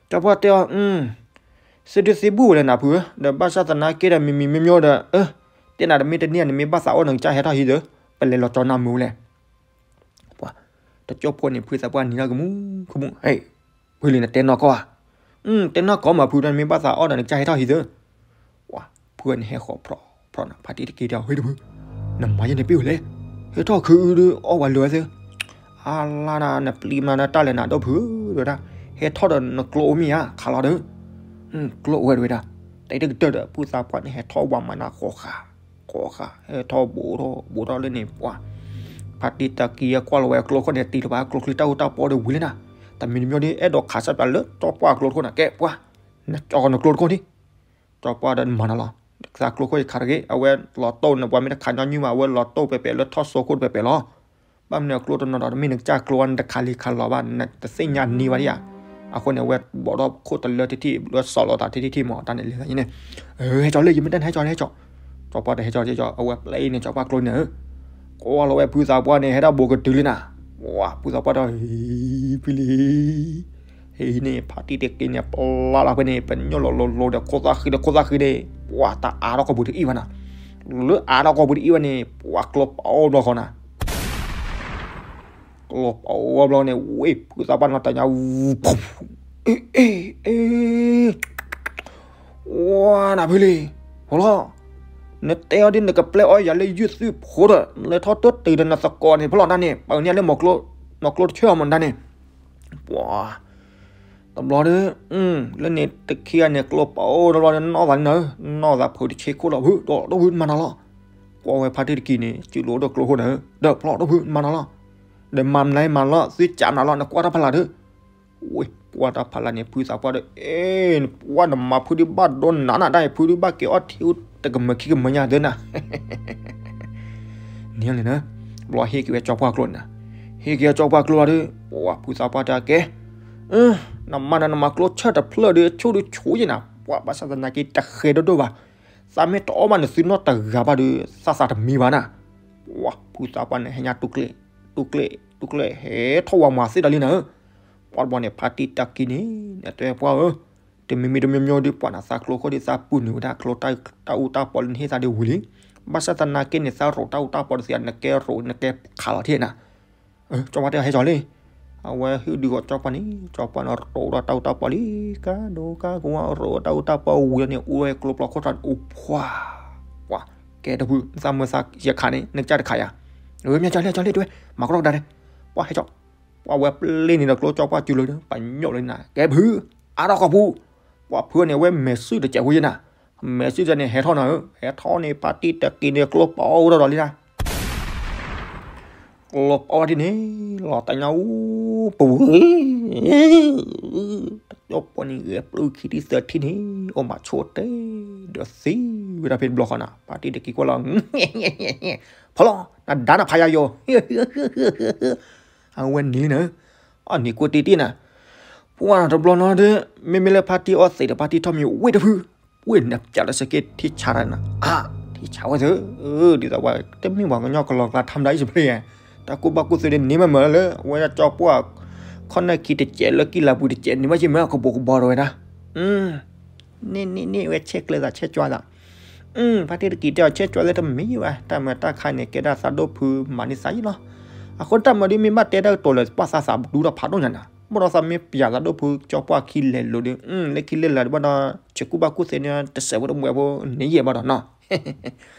ကၠီပှၢ်တဲအီၤ, သ့ဒုးသ့ဘူးဝဲလဲၣ်နၤဖုဧၢ, ဒီးဘၣ်ဆၣ်သနာ်က့ဒီး မံၤမံၤမ့ၢ်မ့ၢ်ဒီး, တဲနၤတမ့ၢ်တန့ၢ် နမ့ၢ်ဘၣ်သးအီၣ်နကစၢ်ဟဲထီၣ်ဟံးသၢ, ပလဲၤလီၤကၠီနၢ်မုာ်ဝဲလဲၣ် ပှၤ, တကၠိဖိန့ၣ် ဖုသးပှၢ်နံၤလၢကမူၤကမူၤ, ဟဲ, ဖုလံနတဲနီၢ်ကီၢ်ဧါ, တဲနီၢ်ကီၢ်မးဖု နမ့ၢ်ဘၣ်သးအီၣ်ဒီးနကစၢ်ဟဲထီၣ်ဟံးသၢ, ပှၤ, ဖုန့ၣ်ဟဲဃီၤဖျီၣ်ဖျီၣ်နၤ ဖါတံၢ်တက့ၢ်တဲအီၤ ဟဲတဖု, နမၤယဲန့ၣ်ပ့ၢ်ဝဲလဲၣ်, ဟဲထီၣ်ခုအုဒုးအီၣ်ဝဲလၢာ်သၢ, အလါနၤ နပျံၤမးနတၢ်လဲၤနၤဒိၣ်ဖုဧၢ တဝဲဒၣ်, ဟဲထီၣ်ဒီးနကျိအိၣ်မ့ၢ်ဧါ ခးလီၤဒီး ကျိအိၣ်ဝဲတဝဲဒၣ်, တၢ်အံၤတကတၢၢ်ဒီး ဖုသးပှၢ်န့ၣ် ဟဲထီၣ်ဝးမးနၤဃီၤဃာ်, ဃီၤဃာ် ဟဲထီၣ်ဘူးထီၣ်ဘူးထီၣ်လၢန့ၣ် ပှၤ, ဖါတံၢ်တၢ်ကံယဲကွၢ်လီၤဝဲအကျိခိၣ်န့ၣ် တံၤလီၤဘၣ်ကျိချံတၢ်အူတၢ်ပီဒီးဝံၤလံနၤ, တမံၤတမံၤဒီး အဲၣ်ဒိးခးစၢ်ပျးလၢကၠီပှၢ်အကျိတခိၣ်နၤ ကဲပှၤ, နကၠီကီးနကျိတခိၣ်န့ၣ်, ကၠီပှၢ်ဒီးနမၤနၤလီၤ, သးကျိခိၣ်ယခးတဂ့ၤ အဝဲလီၤတိၢ်န့ၣ် ပှၤမ့ၢ်တခးညီနုၢ်မး အဝဲလီၤတိၢ်ပဲာ်ပဲာ်လၢထီၣ်စိခိၣ်တပဲာ်ပဲာ်လီၤ ဘၣ်မနုၤအကျိတနီၤဒီး တမ့ၢ်နကစၢ်ကျိဝဲ နတခးလံခးလီၤဘၣ် နတသ့ၣ်ညါနံၤဘၣ်ဒံးဧါ, အဃိန့ၣ် အဝဲဘီးထီၣ်ခိၣ်တလၢတထံၣ် လၢစီၤလီၤသးထံထံၣ်ထံၣ်မး တၢ်န့ၣ်လဲၤသးန့ၣ်, ဟဲကၠီလၢ ယမ့ၢ်တၢ်န့ၣ်ဟဲကၠီ ဟဲကၠီ, ကၠီပှၢ်တဟဲကၠီကၠီ အဝဲပျဲအံၤန့ၣ် ကၠီပှၢ်ကျိန့ၣ်ဧၢ, ကွၢ်လီၤဝဲဖုသးပှၢ်န့ၣ် ဟဲဒၣ်ဘူးကတုၤလံနၤ, ဝါ ဖုသးပှၢ်ဒီး ဟံၤဖံလံ ဟံၤန့ၣ် ဖါတံၢ်တက့ၢ်န့ၣ် ပျါလီၤဖဲန့ၣ် ပညိၣ်လီၤလိၤလိၤဒီး ခိၣ်သၣ်ဃံဒီးခိၣ်သၣ်ဃံန့ၣ် ပှၤတအါထီၣ်ကိာ်ပူၤတအံၣ်ဘၣ်နၤ, လၢအါထီၣ်ကိာ်ပူၤတအံၣ်ဘၣ်န့ၣ် ပှၤကျိပအိၣ်ဘျီဃီနၤ, ကျိပအိၣ်ဘျီန့ၣ် ဝ့ၢ်ဖုသးပှၢ်နီၤတၢ်ညါ, အ့ အ့ အ့ ဝါနၤဖုလံ, ဟီလီၤ, နတဲအီၤဒ်နကပျဲအီၤယၤလၢယုၢ်သုးဖိဒီး လဲၤထီၣ်တိၢ်တုၤဒီးနသကိးန့ၣ် ဖီလီၤတၢ်န့ၣ် ပာ်န့ၢ်လၢ မီၤကျိတဆၢအီၤမးတၢ်န့ၣ်, ပှၤ, တဘျီဒီး, လၢန့ၣ်တခံဂၤန့ၣ် ကျိပအိၣ်တဘျီဒီး နီၢ်သးန့ၣ်နၤ, နီၢ်သးဖုတဆ့ခိၣ်လီၤဖု ဒီးဒီဖုမၤနၤလီၤ, ကွၢ်ဝဲဖါတံၢ်တက့ၢ်န့ၣ် စုလိာ်ဒီးကျိခိၣ်နၤဧၢ, ဒီးဖျီၣ်ဒီဖုမၤနၤလီၤ, ဒီးမၤမနုၤမၤလီၤ သုကးမနုၤလီၤ နကွၢ်တၢ်ဖးလၢ်ဒီး ဝ့ၢ်ကွၢ်တၢ်ဖးလၢ်န့ၣ် ဖုသးပှၢ်ဒီး အ့ၣ် နပှၢ်နမၤဖုဒုးဘၣ်ဒိနးနးဒၣ်အံၤ ဖုဒုးဘၣ်က့ၤအီၣ်ထံအူတကမၢခံကမၢညါသ့နၤ, န့ၣ်လဲၣ်နၤ, ဘျီဟ့ၣ်က့ၤဝဲကၠီပှၢ်ကျိန့ၣ်နၤ, ဟ့ၣ်က့ၤဝဲကၠီပှၢ်ကျိလီၤဒီး ပှၤဖုသးပှၢ်တဲကဲ, နမၤနၤ နမၤကျိဆၢၣ်တဖျၢၣ်ဒီး ဆိၣ်ဒုးဆိၣ်ယဲၢ်နၤ, ပှၤဘၣ်ဆၣ်သနာ်က့ တဃဲၤဒိၣ်ဒိၣ်ဘၣ်, သးမ့ၢ်တအီၣ်ဘၣ်နသုနီတဂၤဘၣ်ဒီး သးသးတမံဘၣ်နၤ, ပှၤဖုသးပှၢ်န့ၣ် ဟဲညါ တူၢ်ကျဲၣ် တူၢ်ကျဲၣ် ဟဲထီၣ်ဝးမၤသ့ဒီးလံနၤဧၢ, ပှၤတဘျီန့ၣ် ဖါတံၢ်တၢ်ကံန့ၣ် တဲပှၢ်ဧၢ, တမံၤမံၤတမံၤမံၤဒီး ပှၤနသးကျိခိၣ်ဒီး သးပုၢ်နုာ်ဝဲဒၣ်ကျိ တၢ်အူတၢ်ပီလၢနဟ့ၣ်သးဒီးဝံၤလံ, ဘၣ်ဆၣ်သနာ်က့န့ၣ် သးရိးတၢ်အူတၢ်ပီတသ့ နကဲရိး နကဲခးလီၤထံၣ်နၤ, ကၠီပှၢ်တဲဟဲကၠီလံ, အဝဲဟုၣ်ဒုးဂီၤကၠီပှၢ်န့ၣ် ကၠီပှၢ်န့ၣ်ရိးဒီးတၢ်အူတၢ်ပီလံ, ကါဒိကါကဝါရိးတၢ်အူတၢ်ပီဝံၤလီၤန့ၣ် အိၣ်ဝဲကျိပျီခိၣ်ထီၣ်န့ၣ် အိၣ်ဖှါ, ပှၤ, ကဲတဖု သးမၢသးယခးန့ၣ် နကစၢ်တခးယၤ, မ့ၢ်ကၠီလံ ကၠီလံ တဝဲ မၤကရီကဒါဒဲး, ပှၤဟဲကၠီ ပှၤဝဲပျ့ၤန့ၣ်ဒီးကျိ ကၠီပှၢ်စုလိာ်ဒီး ပညိၣ်လၢနၤ ကဲဖု, အါထီၣ်ကိာ်ပူၤ, ပှၤဖုန့ၣ် အဝဲမဲာ်စုတစဲးဖိယဲၢ်နၤ, မဲာ်စုတစဲးန့ၣ် ဟဲထီၣ်နၤဧၢ, ဟဲထီၣ်န့ၣ် ဖါတံၢ်တက့ၢ်န့ၣ် ကျိပအိၣ်ထီၣ်ဒီးလံနၤ, ကျိပအိၣ်ထံၣ်န့ၣ် လီၤတၢ်ညါအူပူၤ, တ ဒီးပှၤန့ၣ်ဂဲၤပျုၢ်ခံထံၣ်သၢထံၣ်န့ၣ် အိၣ်မးဆိၣ်တဲ ဒီးသံဝဲဒၣ်ဖဲတဘျီဃီနၤ, ဖါတံၢ်တက့ၤကွၢ်လီၤ, ဖီလီၤ နဒါနဖးယၤယိာ်, အဝဲန့ၣ်လံနၤ, အန့ၣ်ကွၢ်တံၢ်တံၢ်နၤ, ပှၤတဘျီနီၤဒီး မ့မ့ၢ်လၢဖါတံၢ်အီၣ်သံးဒီးဖါတံၢ်ထီၣ်မံၤဝ့ၢ်တဖု, ဝ့ၢ်နပျးလၢစက့ထံဆါတၢ်နၤ, အါ ထံဆါဝဲသ့ၣ်, ဒ်သိးပှၤတမ့ၢ်ပှၤကညီကလီၤကျါထါမတၤအံၤစပရ့ၤ, တၢ်ကူၣ်ဘၣ်ကူၣ်သ့ဒ်န့ၣ်မးမးလၢ အဝဲဒၣ်ကၠီပှၢ် ခီၣ်နၢၣ်ခံတစဲးလၢကံၢ်လၤပူၤတစဲးန့ၣ် ဘၣ်ယမ့ၢ်အကပိာ်ကဘီထီၣ်ဝဲဒၣ်, န့ၣ်န့ၣ်န့ၣ်ဝဲဆဲးကျၢသးဆဲးကွၢ်သး, ဖါတံၢ်တက့ၤတဲအီၤဆဲးကွၢ်လၢတမံၤဘၣ်, တၢ်မၤတၢ်ခါန့ၣ် ကဲဒၣ်သးဒိၣ်ဖုမၤန့ၢ်သးယံလီၤ, အဃိတၢ်မၤဒ်မ့ၢ်ဘၣ်တဲတၢ်ကတိၤလၢ ပှၤသးသးဒူဒီးဖးဒိၣ်ညါနၤ, ဘၣ်ဒီးသးမ့ၢ်ပျးသးဒိၣ်ဖုကၠီပှၢ်ခံလဲၤလိၤဒီး လၢခံလဲၤလၤဒီးဘၣ်ဒီး ဆဲးကူၣ်ဘၣ်ကူၣ်သ့န့ၣ် တစဲးဖိတမှဲၤဖိန့ၣ်ယဲၢ်ဘၣ်ဒီးနီၤ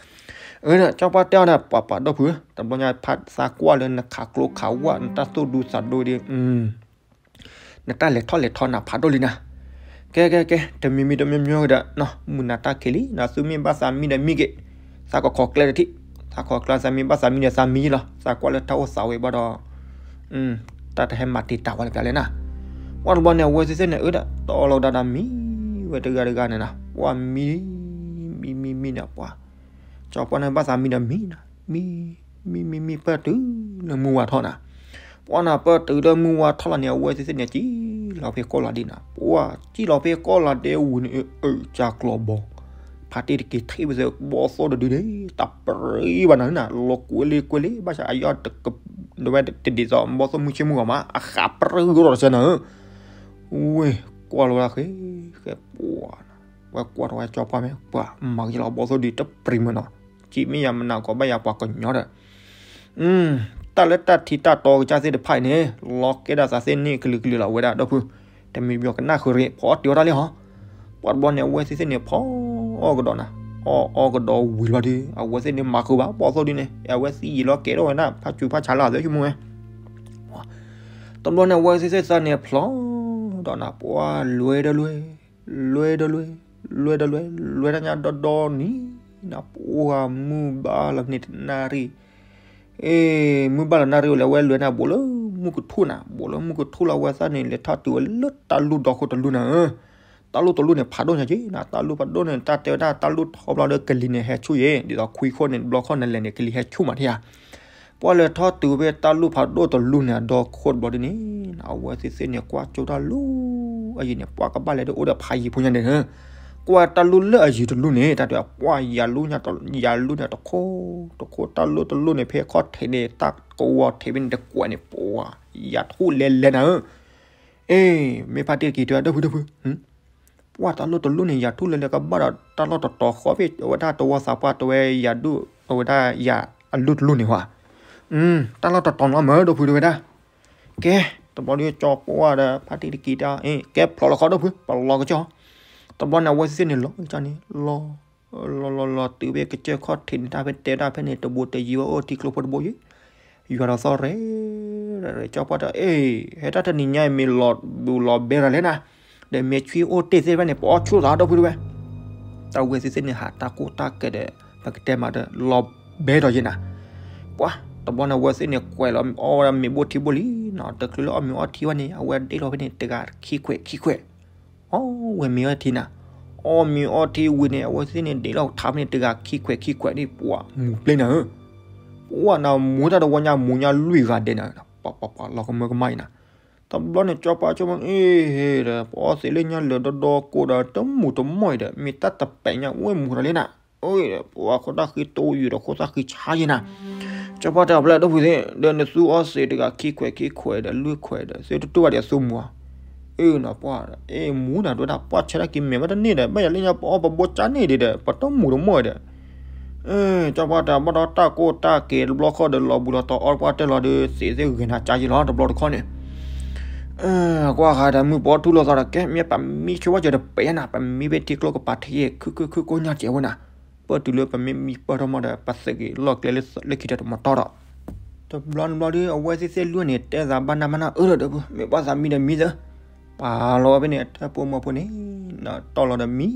ကၠီပှၢ်တဲအီၤဒီး ပှၤပှၤဒိၣ်ဖု, တဘျီညါဖါသးကွၢ်လၢနခးကျိခးဝၣ် နတၢ်သိၣ်ဒူသးဒိၣ်ဒီး, နတၢ်လဲၤထီၣ်လဲၤထီနၤဖးဒိၣ်လံနၤ, ကဲကဲကဲ တမံၤမံၤတမံၤမံၤဒီး မုၢ်နၤတၢ်ခံးလံ နသူမ့ၢ်ဘၣ်သးမံဒီးမံက့ၤ, သးကခိးကျဲတထံၣ်, သးခိးကျဲသးမ့ၢ်ဘၣ်သးမံဒီးသးမံလီၤ, သးကွၢ်လၢတၢ်အိၣ်သးဝဲဘၣ်ဒီး တၢ်တဟဲမၤတံာ်တာ်ဝဲလၢပျၢၤလဲၣ်နၤ, ပှၤတဘျီန့ၣ် အဝဲသ့ၣ်သ့ၣ်န့ၣ် အၢဒီး တီလီၤကဒါဒီးမံဝဲတဂၤတဂၤန့ၣ်နၤ, ပှၤမံ မံမံမံန့ၣ်ပှၤ, ကၠီပှၢ်န့ၣ်ဘၣ်သးမံဒီးမံနၤ, မံ မံမံမံပၢၢ်တုၤလၢမုၢ်ဝါထီၣ်နၤ, ပှၤနၤပၢၢ်တုၤလၢမုၢ်ဝါထီၣ်လီၤန့ၣ် အဝဲသ့ၣ်သ့ၣ်န့ၣ်ကံၣ်လီၤဖဲကီၢ်လီၤဒဲး, ပှၤကံၣ်လီၤဖဲကီၢ်လီၤဒဲးဝံၤန့ၣ် အၢ ကၢကျီၤဘီ ဖါတံၢ်တက့ၤထံၣ်ဝဲသ့ၣ် ဘီသိၣ်တဒုန့ၣ် တၢ်ပြံဘၣ်နၤနၤ လီၤကွဲလ့ကွဲလ့ ဘၣ်ဆၣ်အယီၢ်တက ဒဝဲတဒ်သိး ဘီသိၣ်မုၢ်ဆ့ၣ်မုၢ်ဂီၤမး အဃးပြံဂီၢ်ဒီးတဆၢနၤဧၢ, ဝ့ၢ်ကွၢ်လီၤဝဲဒၣ်ဃဲ ဃဲပှၤနၤ, ဝဲကွၢ်ထီၣ်ဝဲကၠီပှၢ်မ့ၢ် ပှၤမၤက့ၤလီၤဘီသိၣ်ဒုတပြံမးနီၤ, ကံမ့ၢ်ယၤမနၤကီးဘၣ်ယၤပှၤကညီဒီး တၢ်လၢတၢ်ထံတၢ်တီကစၢ်သ့ၣ်တဖၣ်အံၤန့ၣ် လီၤကဲဒၣ်သးသ့ၣ်န့ၣ်ကလုာ်ကလုာ်လီၤဝဲဒၣ်ဒီပုၢ်, တမံၤပယီၤကနၣ်ဃုာ်ရ့ၣ် ဖီအီၣ်တ့ၤအီၣ်တၢ်လံဟီ, ပှၤတဘျီန့ၣ် အဝဲသ့ၣ်သ့ၣ်န့ၣ် ဖီအီၣ်ကဒီးနၤ, အီၣ်အီၣ်ကဒီးဝံၤလီၤဒီး အဝဲသ့ၣ်န့ၣ်မၤဃုာ်ဘၣ် ဘီသိၣ်ဒုန့ၣ် အဝဲသံယံာ်လီၤကဲထီၣ်ဝဲဒၣ် ဖါစူၤဖါဆါလၢအသးဆိကမိၣ်ဝဲ တဘျီန့ၣ် အဝဲသ့ၣ်သ့ၣ်သးန့ၣ်ဖျီဒီးနၤ ပှၤလွဲဒီးလွဲ, လွဲဒီးလွဲ, လွဲဒီးလွဲ, လွဲတၢ်ညါဒီဒီနံၤနၤ ပှၤမုၢ်ဘၣ်လီၤဖဲန့ၣ်တနၣ်ရံၣ်, အ့ မုၢ်ဘၣ်လီၤနၣ်ရံၣ်ဝဲလၢအဝဲလွဲန့ၣ် ဘူးလၢမုၢ်ကထူၣ်နၤ, ဘူးလၢမုၢ်ကထူၣ်လီၤ အဝဲသ့ၣ်န့ၣ် လဲၤထီၣ်တုၤဝဲလၢတၢ်လူၢ်ဒီခိၣ်တလူၢ်နၤဧၢ, တၢ်လူၢ်တလူၢ်န့ၣ် ဖးဒိၣ်ညါက့နၤ, တၢ်လူၢ်ဖးဒိၣ်န့ၣ် တၢ်တဲဝဲဒၣ်တၢ်လူၢ်ထီဘျီဒီးကလံၤန့ၣ် ဟဲဆူၣ်ယဲၢ်, ဒ်သိးခွံခိၣ်န့ၣ် တဘျီခိၣ်န့ၣ်လဲၤန့ၣ် ကလံၤဟဲဆူၣ်မးထံဧါ ပှၤလဲၤထီၣ်တုၤဖဲတၢ်လူၢ်ဖးဒိၣ်တလူၢ်န့ၣ် အဒီခိၣ်တဘျီဒ်န့ၣ်, အဝဲသ့ၣ်သ့ၣ်န့ၣ် ကွၢ်ကၠိတၢ်လူၢ်အယံၤန့ၣ် ပှၤကဘၣ်လဲၤဒ်အိၣ်ဒီးဖးယံၤဖိညါန့ၣ်, ကွၢ်တၢ်လူၢ်လၢအယံၤတလူၢ်န့ၣ် တၢ်တဲပှၤယၤလူၢ်ညါ ယၤလူၢ်န့ၣ်တခိၣ်, တခိၣ်တၢ်လူၢ်တလူၢ်န့ၣ် ဖဲခီၣ်ထံးန့ၣ် တၢ်ကဝီၤထံးဖဲန့ၣ်တကွဲးန့ၣ် ပှၤယၤထူၣ်လဲၤလဲၤနၤဧၢ, အ့ မ့ၢ်ဖါတံၢ်တက့ၤတဲဒီပုၢ်ဒီပုၢ် ပှၤတၢ်လူၢ်တလူၢ်န့ၣ် ယၤထူၣ်လဲၤလဲၤကဘၣ်ဒီးတၢ်လီၢ်တတီၤဃီဖဲအဝဲဒၣ်တဝီသးပှၢ်တဝဲယၤဒိၣ် အဝဲဒၣ်ယၤအလူၢ်တလူၢ်န့ၣ်ဝဲ, တၢ်လီၢ်တတီၤနီတမံၤဒီပုၢ်တဲဝဲဒၣ်, ကဲ, တဘျီဒီးကၠီပှၢ်ဒီးဖါတံၢ်တက့ၤတဲ, ကဲဖျိးလီၤခီဒီပုၢ် ပလီၤကစၢၢ်, တဘျီန့ၣ် အဝဲသ့ၣ်န့ၣ်လီၤကစၢၢ်န့ၣ် လီၤ လီၤလီၤလီၤတုၤဖဲကစၢၢ်ခီၣ်ထံးန့ၣ် တၢ်ဖဲတဲဒၣ်ဖဲန့ၣ် တဘိတယံၤဝဲအိၣ်ထံကျိဖိတဘိယံၤ ယွၤဒီးသီၣ်ရဲၣ်ရဲၣ် ကၠီပှၢ်တဲ အ့ ဟဲတၢ်တနံၤညါအံၤ မ့ၢ်လီၤဘှံးလီၤဘဲဒီးလဲၣ်နၤ, ဒီးမ့ၢ်ဆွံအိၣ်တ့ၢ်သ့ၣ်တဖၣ်န့ၣ် ပအီၣ်ဆူၣ်သးဒီပုၢ်တဲဝဲ, တၢ်ဝဲသ့ၣ်သ့ၣ်န့ၣ် ဟးတၢ်ကိၢ်တၢ်ကဲဒီး ပကတဲမးဒီး လီၤဘဲဒီးယဲၢ်နၤ, ပှၤ တဘျီန့ၣ် အဝဲသ့ၣ်န့ၣ်ကွဲးလီၤအီၣ်ဝဲဒၣ်မ့ၤဘိၣ်ထံဘိၣ်လံနီၤ, တချုးလၢအီၣ်မ့ၤအီထံဝဲန့ၣ် အဝဲဒ့လီၤဖဲန့ၣ် တဂၤခံခွဲးခံခွဲး အီၣ်ဝဲမ့ၤအီထံနၤ, အီၣ်မ့ၤအီထံဝံၤန့ၣ် အဝဲသ့ၣ်န့ၣ် ဒ့လီၤထါဖဲန့ၣ် တဂၤခံခွဲးခံခွဲးန့ၣ် ပှၤမူၤပျဲနၤဧၢ, ပှၤနၤမူၤတၢ်တဝီညါ မူၤညါလွံၢ်ဂၤဒဲးနၤ, ပှၤပှၤပှၤလီၤကမၢကမၣ်အံၤနၤ, တဘျီန့ၣ် ကၠီပှၢ်ဆိကမိၣ် အ့ဟ့ဒီး ပအီၣ်သ့လၢညါလၢာ်ဒီဒီကိးဒီး တမူၤတမီၢ်အံၤဒီး မ့ၢ်တၢ်တပဲာ်ညါ ဝဲမူၤထီၣ်လံနၤ, အ့ဒီး ပှၤခိၣ်တၢ်ဃံတိယုာ်ဒီးခိၣ်သၣ်ဃံဆါယဲၢ်နၤ, ကၠီပှၢ်တဲအီၤဖဲလဲၣ် ဒီပုၢ်သ့ၣ် ဒီးနသူအီၣ်သ့တဂၤခံခွဲးခံခွဲးဒီးလွံၢ်ခွဲးဒီး သုတတူၢ်ဘၣ်ဒီးသူမူၤဧါ, အ့နၤပှၤဒီး အ့မူၤနၤ ဒဝဲဒၣ်ပှၢ်ဆၢထၢၣ်က့ၤမဲာ်ဘၣ်တန့ၢ်ဒီး ဘၣ်ယၤလၢညါပအီၣ်ပဘိၣ်ကၢ်န့ၢ်ဒံးဒီး ပတမူၤတမီၢ်ဒီး ကၠီပှၢ်တဲဘၣ်ဒီးတၢ်ကိၢ်တၢ်ကဲတဘျီဃီဒီး လီၤဘူးလီၤတီၤအီၣ်ပှၢ်တဲလီၤဒီး သ့ၣ်သ့ၣ်ဂ့ၤနၤကၢ်ယဲၢ်လီၤ တဘျီတခီန့ၣ်, ကွၢ်ဃာ်ဒီးမုၢ်ပအီၣ်ထူၣ်လီၤသးဒီး ကဲမ့ၢ်ပမံဆိဝဲကၢၤတပဲာ်ညါနၤ ပမံဖဲထံကျိကပၤထံယဲၢ် ခုခုခုကိညါကဲဝဲနၤ, ပၢၢ်တုၤလၢပမ့ၢ်မံပၢၢ်ထီၣ်မီၢ်ဒီး ပသးက့ၤလီၢ်ကျဲလၢခံဒီးတမီၤတီၢ်ဒီး တဘျီနဘျီဒီး အဝဲသ့ၣ်သ့ၣ်လွံၢ်န့ၣ် တဲသးဘၣ်နၢ်ဘၣ်နၢ်အၢဒီး မ့ၢ်ဘၣ်သးမံဒီးမံသၢ, ပာ်လီၤဝဲဖဲန့ၣ် အထၢၣ်ဖိမီၤဖိန့ၣ် တီၢ်လီၤဒီးမံ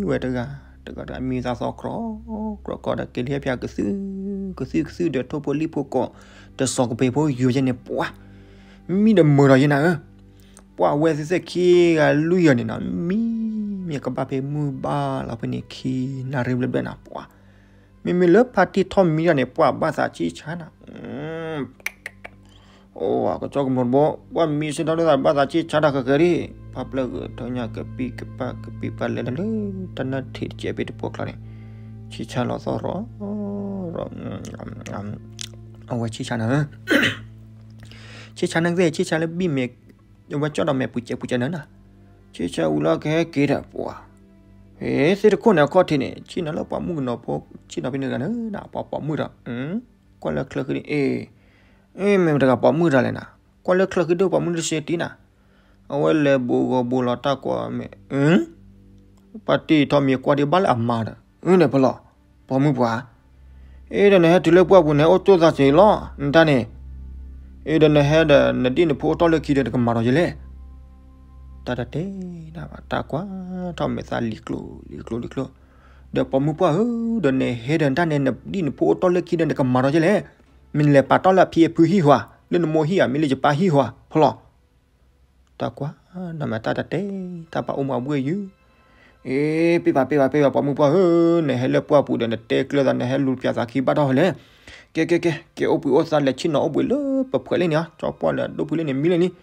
ဝဲတဂၤ, တဂၤတဂၤမံသးသီကြီကြီဒီး က့ၤလၢဟဲဖၠးကသုၣ် ကသုၣ်ကသုၣ်ဒီး ထိၣ်ဖိလံၣ်ဖိကိး တစီၤကပ့ၤဖိယိၤယဲၢ်န့ၣ် ပှၤ မံဒီးမုာ်ဒီးယဲၢ်နၤဧၢ, ပှၤဝဲသ့ၣ်သ့ၣ်ခံဂၤလွံၢ်ဂၤန့ၣ်နီၤ မံမံကဘၣ်ဖဲမုၢ်ဘၣ်လီၤဖဲန့ၣ်ခံနၣ်ရံၣ်ဘျဲၣ်ဘျဲၣ်နၤ ပှၤ မ့မ့ၢ်လၢဖါတံၢ်ထီၣ်မံတၢ်န့ၣ် ပှၤဘၣ်သးဆံၣ်ဆါနၤ အိၣ်ကစီၣ်ကမီၤတဘိ ပှၤမံစ့ၢ်ထီၣ်လၢသးဘၣ်သးဆံၣ်ဆါတၢ်ဃဲဃဲဒၣ် ဖါပျဲၢ်ဂဲၤထၢညါကပံၢ်ကပၢ်ကပံၢ်ပၢ်လဲၤလၢ တၢ်နၢ်ထံးတကဲးဖဲတပှၢ်ကျါန့ၣ် ဆံၣ်ဆါလီၤသီၣ်ရီၤ အဝဲဆံၣ်ဆါနၤ ဆံၣ်ဆါနၤသ့ၣ် ဆံၣ်ဆါလၢဘံၣ်မဲာ် အဝဲကၠီၣ်ဒီးမဲာ်ပူၤစဲးပူၤစဲးနၤနၤ ဆံၣ်ဆါဝံၤလီၤကဟဲက့ၤဒီးပှၤ ဟ့ၣ် သ့ၣ်တခိၣ်န့ၣ်အခီၣ်ထံးန့ၣ် ဆံၣ်နၤလၢပှၤမုၣ်ကနီၤဖိ ဆံၣ်နီၤဖဲန့ၣ်တဂၤနၤ ပှၤပိာ်မုၣ်ဒီး ကွၢ်လၢချၢဃံန့ၣ် အ့ အ့ မ့ၢ်တဂၤပိာ်မုၣ်တဂၤလဲၣ်နၤ ကွၢ်လၢချၢဃံဒိၣ်ပိာ်မုၣ်တစ့တံနၤ အဝဲလဲၤဘူးဂီၤဘူးလီၤတၢ်ကွၢ်မဲာ် ပှၤတံၢ်ထီၣ်မံၤကွၢ်ဒံးဘၣ်လၢအမါဒီး အၢ န့ၣ်ဖဲလီၤ ပိာ်မုၣ်ပှၤ အ့ဒီးနဟဲတုၤလၢပှၢ်ပူၤန့ၣ် အိၣ်ကၠိၣ်သးစ့ၤလီၤ နတၢ်န့ၣ် အ့ဒီးနဟဲဒီး နဒံၣ်နဖိအိၣ်တီၢ်လၢခံဒီးနကမၤဒီးယလဲၣ် တၢ်တတဲနၤဘၣ် တၢ်ကွၢ်ထီၣ်မဲာ်သးလံၤကျိၤလံၤကျိၤလံၤကျိၤ ဒီးပိာ်မုၣ်ပှၢ်ဧၢ ဒီးနဟဲဒီးနတၢ်န့ၣ် နဒံၣ်နဖိအိၣ်တီၢ်လၢခံဒီးနကမၤဒီးယလဲၣ် မ့ၢ်နလဲၤပာ်တီၢ်လၢအဖံအဖုဟံၣ်ဟွါ လၢနမိၢ်ဟံၣ်ဧါ မ့ၢ်လၢယပၢ်ဟံၣ်ဟွါ ဖဲလီၤ တၢ်ကွၢ်နၤမဲာ်တၢ်တတဲ တၢ်ပာ်အိၣ်မူအဘှ့ၣ်ယုၢ် အ့ ပ့ၢ်ဘၣ်ပ့ၢ်ဘၣ်ပ့ၢ်ဘၣ် ပိာ်မုၣ်ပှၢ်ဧၢ နဟဲလၢပှၢ်ပူၤဒီးနတဲကျၢၤသး နဟဲလူၤပၠးသးခံဘၣ်ထီၣ်ဟဲလဲၣ် ကဲကဲကဲ ကဲအိၣ်ဘှံးအိၣ်သါလဲၤဆ့ၣ်နီၤအိၣ်ဘှံးလၢပဖှဲးလံန့ၣ် ကၠီပှၢ်လၢအဒိၣ်ဖုလံန့ၣ် မံလံန့ၣ်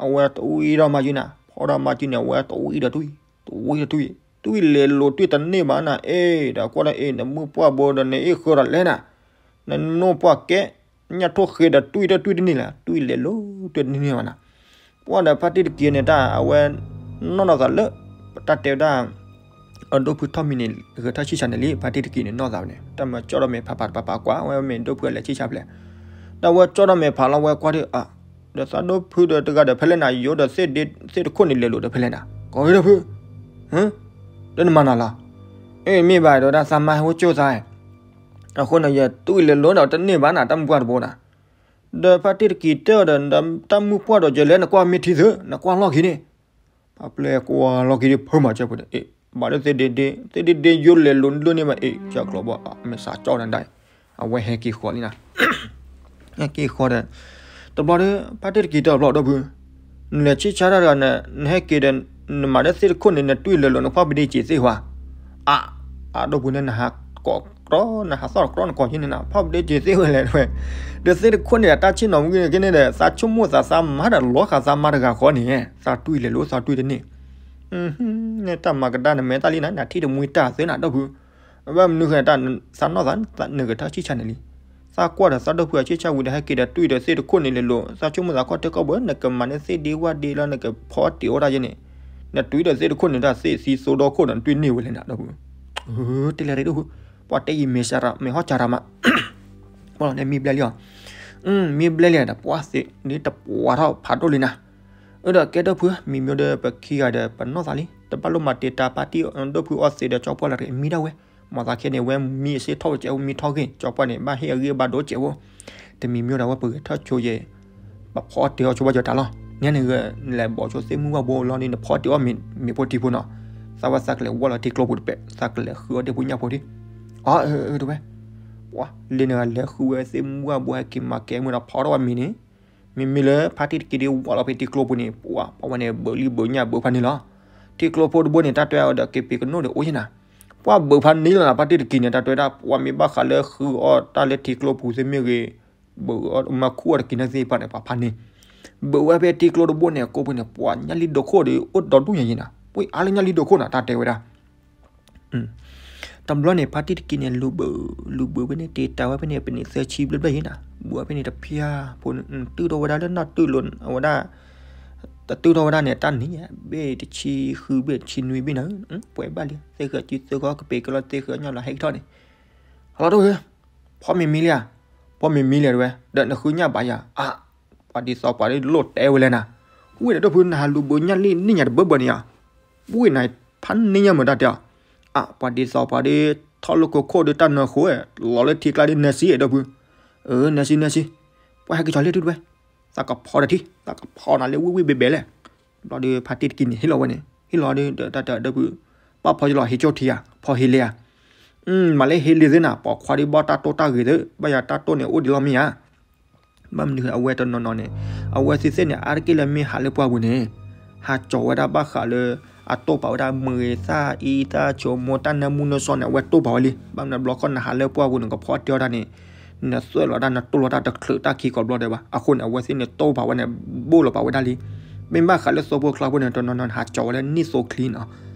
အဝဲတအူအံၤဒီးမၤယုၢ်နၤ ဖီဒီးမၤယုၢ်န့ၣ် အဝဲတအူအံၤဒီးတွံၢ် တအူအံၤဒီးတွံၢ် တွံၢ်လဲၤလိၤတွံၢ်တန့ၢ်ဘၣ်နၤ အ့ ဒီးကွၢ်ဒီးအ့ နမုၢ်ပှၢ်ဘိဒီးနအ့ၣ်ဃၢဒီးလဲၣ်နၤ နနိၢ်ပှၢ်ကဲ ညၣ်ထိၣ်ဃ့ဒီးတွံၢ်တၢ်တွံၢ်တန့ၢ်လၢၤ တွံၢ်လဲၤလိၤတွံၢ်တန့ၢ်ဘၣ်နၤ ပှၢ်ဒီးဖါတံၢ်တက့ၤန့ၣ် တၢ်အဝဲ နီၢ်နီၢ်သးလၢ ပတၢ်တဲဝဲဒၣ် အဒိၣ်ဖုထီၣ်မံန့ၣ် ဂဲၤထၢၣ်ဆံၣ်ဆါန့ၣ်လံ ဖါတံၢ်တက့ၤန့ၣ်နီၢ်သးဝဲန့ၣ် တၢ်မၤကၠီၣ်ဒီးမဲာ်ဖးဖးတပၤပၤကွၢ် အဝဲမ့ၢ်ဒိၣ်ဖုအလဲၤဆံၣ်ဆါဖျဲး တၢ်ဝဲကၠီၣ်ဒီးမဲာ်ဖးလီၤဝဲကွၢ်ဒီး အ ဒီးသးဒိၣ်ဖုဒီးတဂၤဒီးဖဲလဲၣ်နၤ ယိၤဒီးသ့ၣ်တခိၣ်န့ၣ်လဲၤလိၤဒီးဖဲလဲၣ်နၤ ကီၢ်ဒီးဖု လၢနမၤနၤလီၤ အ့ မ့ၢ်ဘၣ်ဒီးဒၣ်သးမါဟဲအိၣ်ကၠိၣ်သး အဃိန့ၣ် ယတွံၢ်လဲၤလိၤဒီးတန့ၢ်ဘၣ်နၤ တၢ်မုၢ်ပှၢ်တဘိနၤ ဒီးဖါတံၢ်တက့ၤတဲအီၤဒီး တၢ်မုၢ်ပှၢ်ဒီးယလဲၣ် နကွၢ်မ့ၢ်ထံသၢ နကွၢ်လီၢ်ခံန့ၣ် ဖါပျဲၢ်ကွၢ်လီၢ်ခံဒ်ဖုမၤစၢၤပူၤဒီး အ့ ဘၣ်လၢသ့ၣ်ဒ့ဒ့ သ့ၣ်ဒ့ဒ့ယိၤလဲၤလိၤဒိၣ်န့ၢ်ဘၣ် အ့ ယကျိၤဘီ မ့ၢ်စးကၠီၣ်နၤဒၣ် အဝဲဟဲက့ၤဃီလံနၤ ဟဲက့ၤဃီဒီး တဘျီဒီး ဖါတံၢ်တက့ၤတဲအီၤတဘျီဒီးဖု နလဲၤဆံၣ်ဆါတၢ်တဂၤ နဟဲက့ၤဒီး နမၤဒီးသ့ၣ်တခိၣ်န့ၣ် နတွံၢ်လဲၤလိၤ နဖီၣ်ပဒ့စ့ၤသ့ၣ်ဝဲ အ အဒိၣ်ဖုန့ၣ် နဟးကိးကြီ နဟးသီၣ်တကြီ နကိးယ့ၢ်န့ၣ်နၤ ဖီၣ်ပဒ့စ့ၤသ့ၣ်ဝဲလဲၣ်ဝဲ ဒီးသ့ၣ်တခိၣ်န့ၣ် တၢ်ဆ့ၣ်နီၤဝံၤက့ၤန့ၣ်ဒီး သးဆိကမိၣ်သးသးမါဒီးလီၤဃာ်သးမါတဂၤဃီန့ၣ် သးတွံၢ်လဲၤလိၤ သးတွံၢ်တန့ၢ် န့ၣ်တၢ်မၤကဒါနမဲာ်တၢ်လံနၤ နထံၣ်တမှံတၢ်သ့နၤ ဒိၣ်ဖု ဘၣ်မနုၤဃိတၢ် သးနီၢ်သး နဂဲၤထၢၣ်ဆံၣ်ဆါန့ၣ်လံ သးကွၢ်ဒီးသးဒိၣ်ဖုအဆံၣ်ဆါဝံၤဒီး ဟဲက့ၤဒီးတွံၢ်ဒီးသ့ၣ်တခိၣ်န့ၣ်လဲၤလိၤ သးဆိကမိၣ်သးခီၣ်ထံးခီၣ်ဘိ နကမၤန့ၢ်သ့ၣ်ဒ့ဝၣ်ဒ့လီၤ နကဖီတ့ၢ်အိၣ်တၢ်ယဲန့ၣ် နတွံၢ်ဒီးသ့ၣ်တခိၣ်န့ၣ် တၢ်သ့ၣ်သံသိဒီခိၣ်ဒီး နတွံၢ်န့ၢ်ဝဲလဲၣ်နၤ ဒိၣ်ဖု တဲလဲၣ်ဒိၣ်ဖု ပှၤတဲယံၤမ့ၢ်စရၤ မ့ၢ်ဟီၣ်စရၤမး ပှၤလီၤန့ၣ်မံဘျဲၣ်လံအီၤ မံဘျဲၣ်လံဒီး ပှၤသ့ၣ်ဒ့တပှၤထီၣ်ဖးဒိၣ်လံနၤ အၢ ဒီးကဲဒိၣ်ဖု မံၤမံၤဒီးပခံဂၤဒီးပနီၢ်သးလံ တဘၣ်လိၣ်မၤတ့ၢ်တၢ်ပၢ်တံၢ် ဒိၣ်ဖုအီၣ်သ့ဒီးကၠီပှၢ်လၢတဂ့ၤ မံဒၣ်ဝဲ မၤသးခဲန့ၣ် ဝဲမံအစ့ထီၣ်ဝဲကဲ မံထီၣ်ဂ့ၤ ကၠီပှၢ်န့ၣ် ဘၣ်ဟ့ၣ်အဂံၢ်အဘါဒိၣ်ကဲဝဲ တမံၤမံၤဒီးဝဲပဂဲၤထၢၣ်ဆိယဲ ပဖီတ့ၢ်အီၤဆိဘၣ်ယတၢ်လီၤ န့ၣ်န့ၣ် လဲၤဘီၣ်ဆိသ့ၣ်မုၢ်ဝၣ်ဘိလီၤန့ၣ် နဖီတ့ၢ်အီၤမ့ၤဖိထံဖိနီၤ သးဝဲသးကလဲၤဝီလီၤထံကျိပူၤတပဲၢ် သးကလဲၤဃုအီၣ်ဒ့ၣ်ဖိညၣ်ဖိဒံး အၢ တဝဲ ပှၤလၢနဂၤလဲၤဃုဝဲသ့ၣ်မုၢ်ဝၣ်ဘိဟဲက့ၤမၤကဲမုၢ်ဒီးဖီထီၣ်ဝဲမ့ၤန့ၣ် မ့မ့ၢ်လၢဖါတံၢ်တက့ၤဒ်ဝီလီၤဖဲထံကျိပူၤန့ၣ် ပှၤ ပှၤဝဲန့ၣ် ဘၢးလံဘၢးညၣ်ဘၢးဖးန့ၣ်လီၤ ထံကျိဖိတဘိန့ၣ် တၢ်တဲအီၤဒီးက့ၤပ့ၤကနိၣ်ဒီးအိၣ်ယဲနၤ ပှၤဘၢးဖးန့ၣ်လီၤနၤ ဖါတံၢ်တက့ၤန့ၣ် တၢ်တဲဝဲဒၣ် ပှၤမ့ၢ်ဘၣ်ဃးလၢဃုအီၣ်တၢ်လၢထံကျိပူၤသ့ၣ်မ့ၢ်ဂ့ၤ ဘၢးအီၣ်မၤခူၣ်အီၣ်တက့ၤန့ၣ်သ့ၣ်တဖၣ်န့ၣ် ပှၤဖးန့ၣ် ဘၢးဝဲဖဲထံကျိတဘိန့ၣ် ကိးပူၤန့ၣ် ပှၤညၣ်လံဒိခိၣ်ဒီး အိၣ်ဒီဒူၣ်ညါယဲနၤ ပှၤအါလၢညၣ်လံဒိခိၣ်နၤ တၢ်တဲဝဲဒၣ် တဘျီန့ၣ် ဖါတံၢ်တက့ၤန့ၣ် လူၤဘၢ လူၤဘၢဖဲန့ၣ် တ့တၢ်ဝဲဖဲန့ၣ် ပနံးသၢဆံဘျဲၣ်ဘျဲၣ်ယဲနၤ ဘၢဖဲန့ၣ်တဖျၢၣ်ဖိန့ၣ် တုၤထီၣ်ဝဲဒၣ်လၢနီၢ်တုၢ်လိာ် အဝဲဒၣ် တတုၤထီၣ်ဝဲဒၣ်န့ၣ် တၢ်နံၣ် ဘ့ၣ်တဆံဃုဘ့ၣ်တဆံနွံဘ့ၣ်နၤ ပှဲၤဘၣ်လံ သ့ၣ်ဃၢၤစုသ့ၣ်ဃၢၤကပ့ၤကလီသ့ၣ်ဃၢၤညါလီၤဟဲက့ၤထီၣ်န့ၣ် ဟလီၤဒိၣ်ဧၢ ဖီမ့ၤမံလံဧါ ဖီမ့ၤမံလံတဝဲ ဒီးနဃုညၣ်ဘၣ်ယၤ အါ ပှၤဒ်သိးပှၤဒ်လိၣ်တဲဝဲလဲၣ်နၤ ဝံၤဒီးဒိၣ်ဖုနဟးလူၤဘၢညၣ်လံန့ၣ်ညါတဘၢဘၢန့ၣ်ဧါ ဝံၤနၤဖးန့ၢ်ညါမ့ၢ်တၢ်တဲအီၤ အါ ပှၤဒ်သိးပှၤဒ်ထီၣ်လိာ်ခိခိၣ်ဒ်တၢ်နၢဃိ လီၤလၢထံကျါဒ်နၢၤစံဒိၣ်ဖု အၢ နၢၤစံ နၢၤစံ ပှၤဟဲက့ၤကၠီၤလံဒုတဝဲ သးကဖီတထံ သးကဖီနၤလၢဝံၣ်ဝံၣ်ဘဲဘဲလဲၣ် ဘျီဒီးဖါတံၢ်တက့ၤန့ၣ် ဟ့ၣ်လီၤဝဲန့ၣ် ဟ့ၣ်လီၤဒီးတၢ်တၢ်ဒၢဖု ဘၣ်ဖီယလီၤဟ့ၣ်ကၠိၣ်ထံဧါ ဖီဟ့ၣ်လံဧါ မၤလၢဟ့ၣ်လံသ့နၤ ပိာ်ခွါဒ်ဘၣ်တၢ်တိၢ်တၢ်ဂ့ၤသ့ ဘၣ်ယၤတၢ်တိၢ်န့ၣ်အိၣ်ဒံးလီၤမ့ၢ်ဧါ ဘၣ်မနုၤအဝဲတနီၤနီၤန့ၣ် အဝဲသ့ၣ်သ့ၣ်န့ၣ် အါတက့ၢ်လၢမ့ၢ်ဟးလၢပှၢ်ပူၤန့ၣ် ဟးကၠီၤဝဲဒၣ်ဘၣ်ဃးလၢ အတိၢ်ပာ်ဝဲဒၣ်မ့ၢ်ဂ့ၤ သၣ်အံသၣ်ဆိမိၢ် တၢ်နၢမူနၢဆှီန့ၣ် အဝဲတိၢ်ပာ်ဝဲလံ. ဘၣ်မနုၤဘျီခီနဟးလၢပှၢ်ပူၤန့ၣ် ကဖီတ့ၢ်အီၣ်တၢ်န့ၣ် နသွဲၣ်လီၤတၢ်နတိၢ်လီၤတၢ်တချုးတၢ်ခံကီးဘျီဒဲးဘၣ်. အဃိန့ၣ် အဝဲသ့ၣ်န့ၣ်တိၢ်ပာ်ဝဲန့ၣ် ဘိၣ်လီၤပာ်ဝဲဒၣ်လံ. မ့ၢ်ဘၣ်ဃးလၢသိဖိကျါဖိန့ၣ် တနီၤနီၤန့ၣ် ဟးကၠီၤဝဲလၢနံၣ်သိချံနီၤ.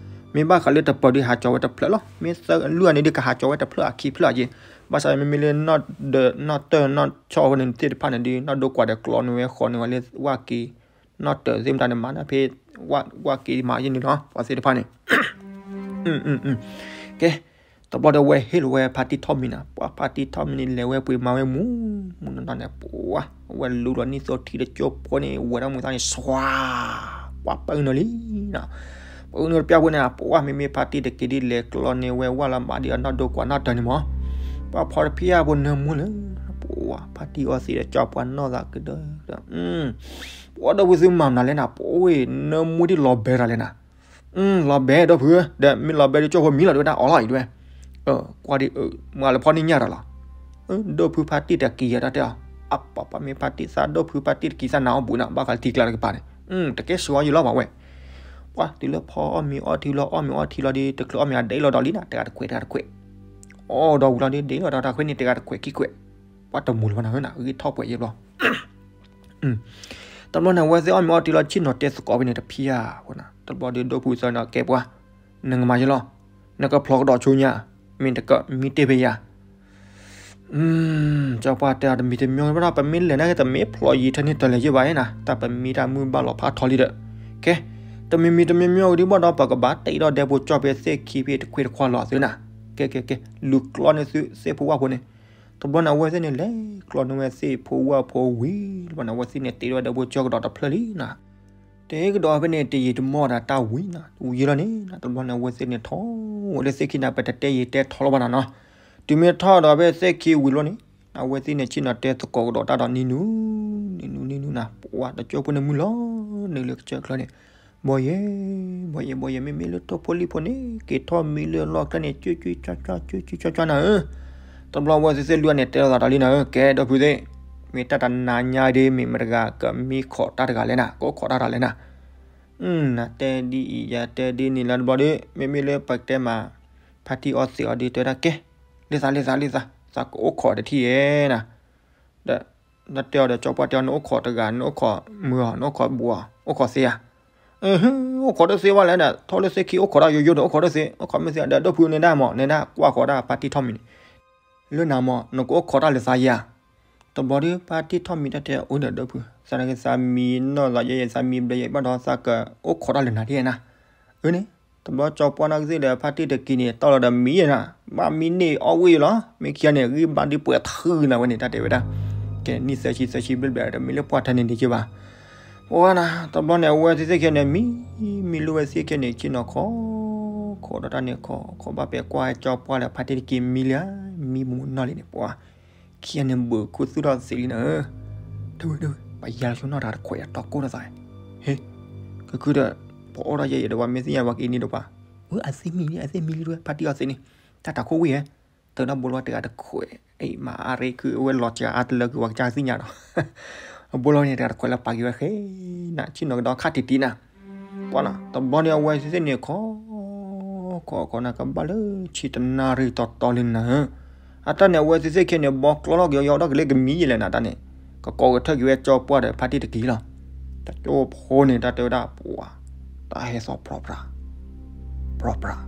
မ့ၢ်ဘၣ်ဃးလၢတပၢၤဒုးဟးကၠီၤဝဲတဖျၢၣ်လီၤ. မ့ၢ်သၢလွံၢ်အန့ၣ်ဒုးကဟးကၠီၤဝဲတဖျၢၣ်အခံဖျၢၣ်အက့. ဘၣ်ဆၣ်မ့မ့ၢ်လၢ နီၣ်တၢၢ်နီၣ်ဆီၣ်ဝဲန့ၣ်သ့ၣ်တဖၣ်န့ၣ်ဒုး နီၢ်ဒိကွၢ်ဒီးကျီန့ၢ်ဝဲဃီန့ၢ်ဝဲလၢဝၣ်က့ နီၣ်တၢၢ်သ့ၣ်မတၤန့ၣ် မၤန့ၣ်ဖဲ ဝၣ်က့မၤယဲန့ၣ်လီၤ ပှၤသ့ၣ်တဖၣ်န့ၣ်. ကဲ, တဘျီဒီးဝဲဟ့ၣ်လီၤဝဲဖါတံၢ်ထီၣ်မံၤနီၤ. ပှၤဖါတံၢ်ထီၣ်မံၤန့ၣ် လဲၤဝဲပှ့ၤမၤဝဲမူ မူနီၢ်နီၢ်န့ၣ် ပှၤ အဝဲလူလီၤနံၣ်သိထံတကၠိဖိန့ၣ် ဝဲဒၣ်မူသၣ်န့ၣ် စွၤ ပှၤပၢနုာ်လံနီၤ. ပၢနုာ်တပျၢ်ဖိန့ၣ် ပှၤမ့မ့ၢ်ဖါတံၢ်တက့ၤဒ်လဲၤကျီန့ၢ် ဝဲဝၣ်လီၤမးဒ်အနီၢ်ဒိကွၢ်နီၣ်တၢၢ်န့ၣ်မး, ပှၤဖီတဖံးအပူၤနၢမူလၢ ပှၤဖါတံၢ်အီသံးဒီးကၠီပှၤနီၢ်သးကဒီး ပှၤဒီပုၢ်ဝဲၢ်သုမၤမနုၤလဲၣ်နၤ, ပဝဲနၢမူဒ်လီၤဘဲတၢ်လဲၣ်နၤ. လီၤဘဲဒီပုၢ်, ဒီးမ့ၢ်လီၤဘဲဒီးကၠိဖိမံလီၤ တဲဝဲဒၣ်အီၣ်လီၤအံၤတဲဝဲ, ကွၢ်ဒ် မၤလၢဖီန့ၢ်ညၣ်တၢ်လီၤ. ဒီပုၢ်ဖါတံၢ်တက့ၤယၤတၢ်တဲအီၤ, အပပမ့ၢ်ဖါတံၢ်သးဒီပုၢ်ဖါတံၢ်တက့ၤသးနၤအီၣ်ဘူးနၤ ဘၣ်ဃးလၢထံကျါတကပၤန့ၣ်, တကဲစှၤအီၤယံၤလီၤဘၣ်ဝဲ. ပှၤတုၤလၢဖီအီၣ်မ့ၤအီထံလီၤ အီၣ်မ့ၤအီထံလီၤဒီး တချုးအီၣ်မ့ၤအဒဲးလီၤဒီးလံနၤ တဂၤတခွဲးတဂၤတခွဲး, အီၣ်ဒီးဝံၤလီၤဒီး ဒဲးလီၤဒီးတၢ်ခွဲးန့ၣ် တဂၤတခွဲးခံခွဲး, ပှၤတမူလၢၤဘၣ်နၤဧၢနၤ ဂံၢ်ထီၣ်ပှဲၤယဲဘျီ တဘျီန့ၣ် အဝဲသ့ၣ်အီၣ်မ့ၤအီထံလီၤ ဆ့ၣ်နီၤတဲသကိးဖဲန့ၣ်တဖံးဧါ, တဘျီဒီးဒိၣ်ဖုသၢနီၤကဲပှၤ, နကမၤယဲလီၤ, နကဖျိးကဒီးဆိညါ, မ့ၢ်တကမံတ့ၢ်ဖဲယၤ, ကၠီပှၢ်တဲအီၤတမံၤတမံၤဘၣ်ဒီး ပမ့ၢ်လဲၤနာ်က့ တမ့ၢ်ဖျိးယံၤထဲန့ၣ်တလဲၤယဲဘၣ်နၤ, တၢ်ပမံတၢ်မုၢ်ဘၣ်လီၤဖးထီလံဒီး, ကဲ, တမံၤမံၤတမံၤမံၤဝံၤဒ်ဘၣ်ဒီး ပကဘၣ်တ့ဒီးဒဲဖိကၠီဖဲသ့ၣ်ခံဖဲတခွဲးတခွးလီၤသုနၤ, ကဲကဲကဲ, လူၤကျီန့ၢ်သုသ့ၣ်ဖိဝၣ်ဖိန့ၣ် တဘျီန့ၣ် အဝဲသ့ၣ်န့ၣ် လဲၤကျီန့ၢ်ဝဲသ့ၣ်ဖိဝၣ်ဖိဝံၤတဘျီန့ၣ် အဝဲသ့ၣ်န့ၣ် တ့ဝဲဒၣ်ဒဲဖိကၠီကဒီးတဖျၢၣ်လံနၤ, တ့ကဒီးဖဲန့ၣ် တယံာ်တမီၢ်ဒီးတၢ်ဝံၤနၤ, ဝံၤလီၤန့ၣ် တဘျီန့ၣ် အဝဲသ့ၣ်န့ၣ်ထီၣ်ဝဲလၢသ့ၣ်ခံနၤ ပတတဲယံာ်တဲထီလီၤဘၣ်နၤနီၤ, တုၤမ့ၢ်ထီၣ်ဒီးဖဲသ့ၣ်ခံဝံၤလီၤန့ၣ် အဝဲသ့ၣ်န့ၣ် ဆ့ၣ်နီၤတဲသကိးကဒီးတၢ်ဒီးနံၤနူၤ, နံၤနူၤနံၤနူၤနၤ ပှၤတကၠိဖိန့ၣ်မုၢ်လီၤနုာ်လၢကစၢၢ်ချၢန့ၣ်, ဘီယဲ ဘီယဲ ဘီယဲ မ့မ့ၢ်လၢထိၣ်ဖိလံၣ်ဖိန့ၣ် က့ၤထီၣ်မံလၢအလီၢ်ကျဲန့ၣ် ကၠူကၠူကၠီကၠီ ကၠူကၠူကၠီကၠီနၤဧၢ, တဘျီဝဲသ့ၣ်သ့ၣ်လွံၢ်န့ၣ် တဲလိာ်သးဒီးလံနၤဧၢ, ကဲဒီပုၢ်သ့ၣ်, မ့ၢ်တၢ်တနၤညါဒ် မ့ၢ်မတဂၤကမံခိးတၢ်တဂၤလဲၣ်နၤ ကအိၣ်ခိးတၢ်တဂၤလဲၣ်နၤ, နတဲဒ်အံၤ ယတဲဒ်န့ၣ်လၢတဘျီဒီး မ့မ့ၢ်လၢပတဲမး ဖါတံၢ်အီသံးအီၤဒီး တဲဝဲဒၣ်ကဲ, လံသးလံသးလံသး သးကအိၣ်ခိးတထံၣ်ဧဲနၤ, ဒီး နတဲအီၤဒီး ကၠီပှၢ်တဲအီၤ နအိၣ်ခိးတဂၤ နအိၣ်ခိးမုာ်အီၤ နအိၣ်ခိးဘူးအီၤ အိၣ်ခိးသ့ဧါ, အိၣ်ခိးတသ့ဘၣ်လဲၣ်ဒီး ထီၣ်လၢသ့ၣ်ခံအိၣ်ခိးတၢ်ယိယိဒီး အိၣ်ခိးတသ့ အိၣ်ခိးမ့ၢ်သ့ဒီး ဒီပုၢ်န့ၣ်ဒၣ်မး န့ၣ်ဒၣ်ကွၢ်ဃီၤဒၣ်ဖါတံၢ်ထီၣ်မံၤန့ၣ် လၢနၤမး နကအိၣ်ခိးတၢ်လၢသးယဲဧါ, တဘျီဒီး ဖါတံၢ်ထီၣ်မံၤတၢ်တဲအီၤဒီး ဒီပုၢ် သးနကသးမံနီၢ်သးယဲယဲ သးမံဘျဲယဲဘၣ်ဒီး သးကအိၣ်ခိးတၢ်လၢနၤဒ်နၤ, အန့ၣ် တဘျီကၠီပှၢ်နီၢ်ကသ့ၣ်ဒီး ဖါတံၢ်တက့ၤန့ၣ် တီၢ်လီၤဒီးမံယဲနၤ, ဘၣ်မံန့ၢ်အီၣ်ဝံၣ်လီၤ မ့ၢ်ခံဂၤန့ၣ် ဂံၢ်ဘါဒ်ပှဲၤထုးနၤဝဲန့ၣ် တၢ်တဲဝဲဒၣ်, ကဲ နံၣ်သၢဆံသၢဆံဘျဲၣ်ဘျဲၣ်ဒီး မ့ၢ်လၢပှၢ်ထဲန့ၣ်ဒ်က့ဘၣ် ပှၤနၤ တဘျီန့ၣ် အဝဲသ့ၣ်သ့ၣ်ခံဂၤန့ၣ် မံ မံလိဝဲသ့ၣ်ခံဂၤန့ၣ် ဆ့ၣ်နီၤခိး ခိးဒီးတၢ်န့ၣ် ခိး ခိးဘၣ်ပဲာ်ကွၢ်ကၠီပှၢ်ဒီး ဖါတံၢ်တက့ၤမံလံဧါ, မံမူနီၢ်လံန့ၣ် ပှၤ ခံဂၤန့ၣ် ဘုးခူသူၣ်ထီၣ်သံးလံနၤဧၢ, ဒဝဲ ဒဝဲ ပယါလီၤဆိနီၢ်တၢ်တခွဲးအတီၢ်ကိၢ်ထီၣ်သး, ဟ့ ကခုဒီး ပှၤအိၣ်ထီၣ်ယဲယဲဒီး ပှၤမ့ၢ်သ့ၣ်ညါပှၤက့ၤန့ၣ်ဒီးပှၤ, အသ့ၣ်မံလံ အသ့ၣ်မံလံ ဒဝဲ ဖါတံၢ်အီသံးန့ၣ်, တၢ်တၢ်ခိၣ်ဝံၣ်ဧါ, တၢ်ဒီဘိလီၤတဂၤတခွဲး, အံၤမၤအါရ့ခု အဝဲလီၤစှၤအါတလၢ က့ၤပှၤကစၢ်သ့ၣ်ညါဒီး အဘိလီၤန့ၣ် တဂၤတခွဲးလၢပာ်က့ၤဝဲဃဲနၤ ဆ့ၣ်နီၤကဒီးခါတံၢ်တံၢ်နၤ, ပှၤနၤ တဘျီန့ၣ် အဝဲသ့ၣ်သ့ၣ်န့ၣ် ခိး ခိး ခိးနၤ ကဘၣ်လၢဆံတနၣ်ရံၣ်တီတီလံနၤဧၢ, အတၢ်န့ၣ် အဝဲသ့ၣ်သ့ၣ်ခံဂၤန့ၣ် ဘီကျီလီၤက့ၤယီၤဒီးကလ့ကမံယဲလဲၣ်နၤ တၢ်န့ၣ်, ကကိးကထၢၣ်က့ၤဝဲကၠီပှၢ်ဒီး ဖါတံၢ်တက့ၤလီၤ, တကၠိဖိန့ၣ် တၢ်တဲဝဲဒၣ် ပှၤ တၢ်ဟဲသီ ပြၢပြၢ ပြၢပြၢ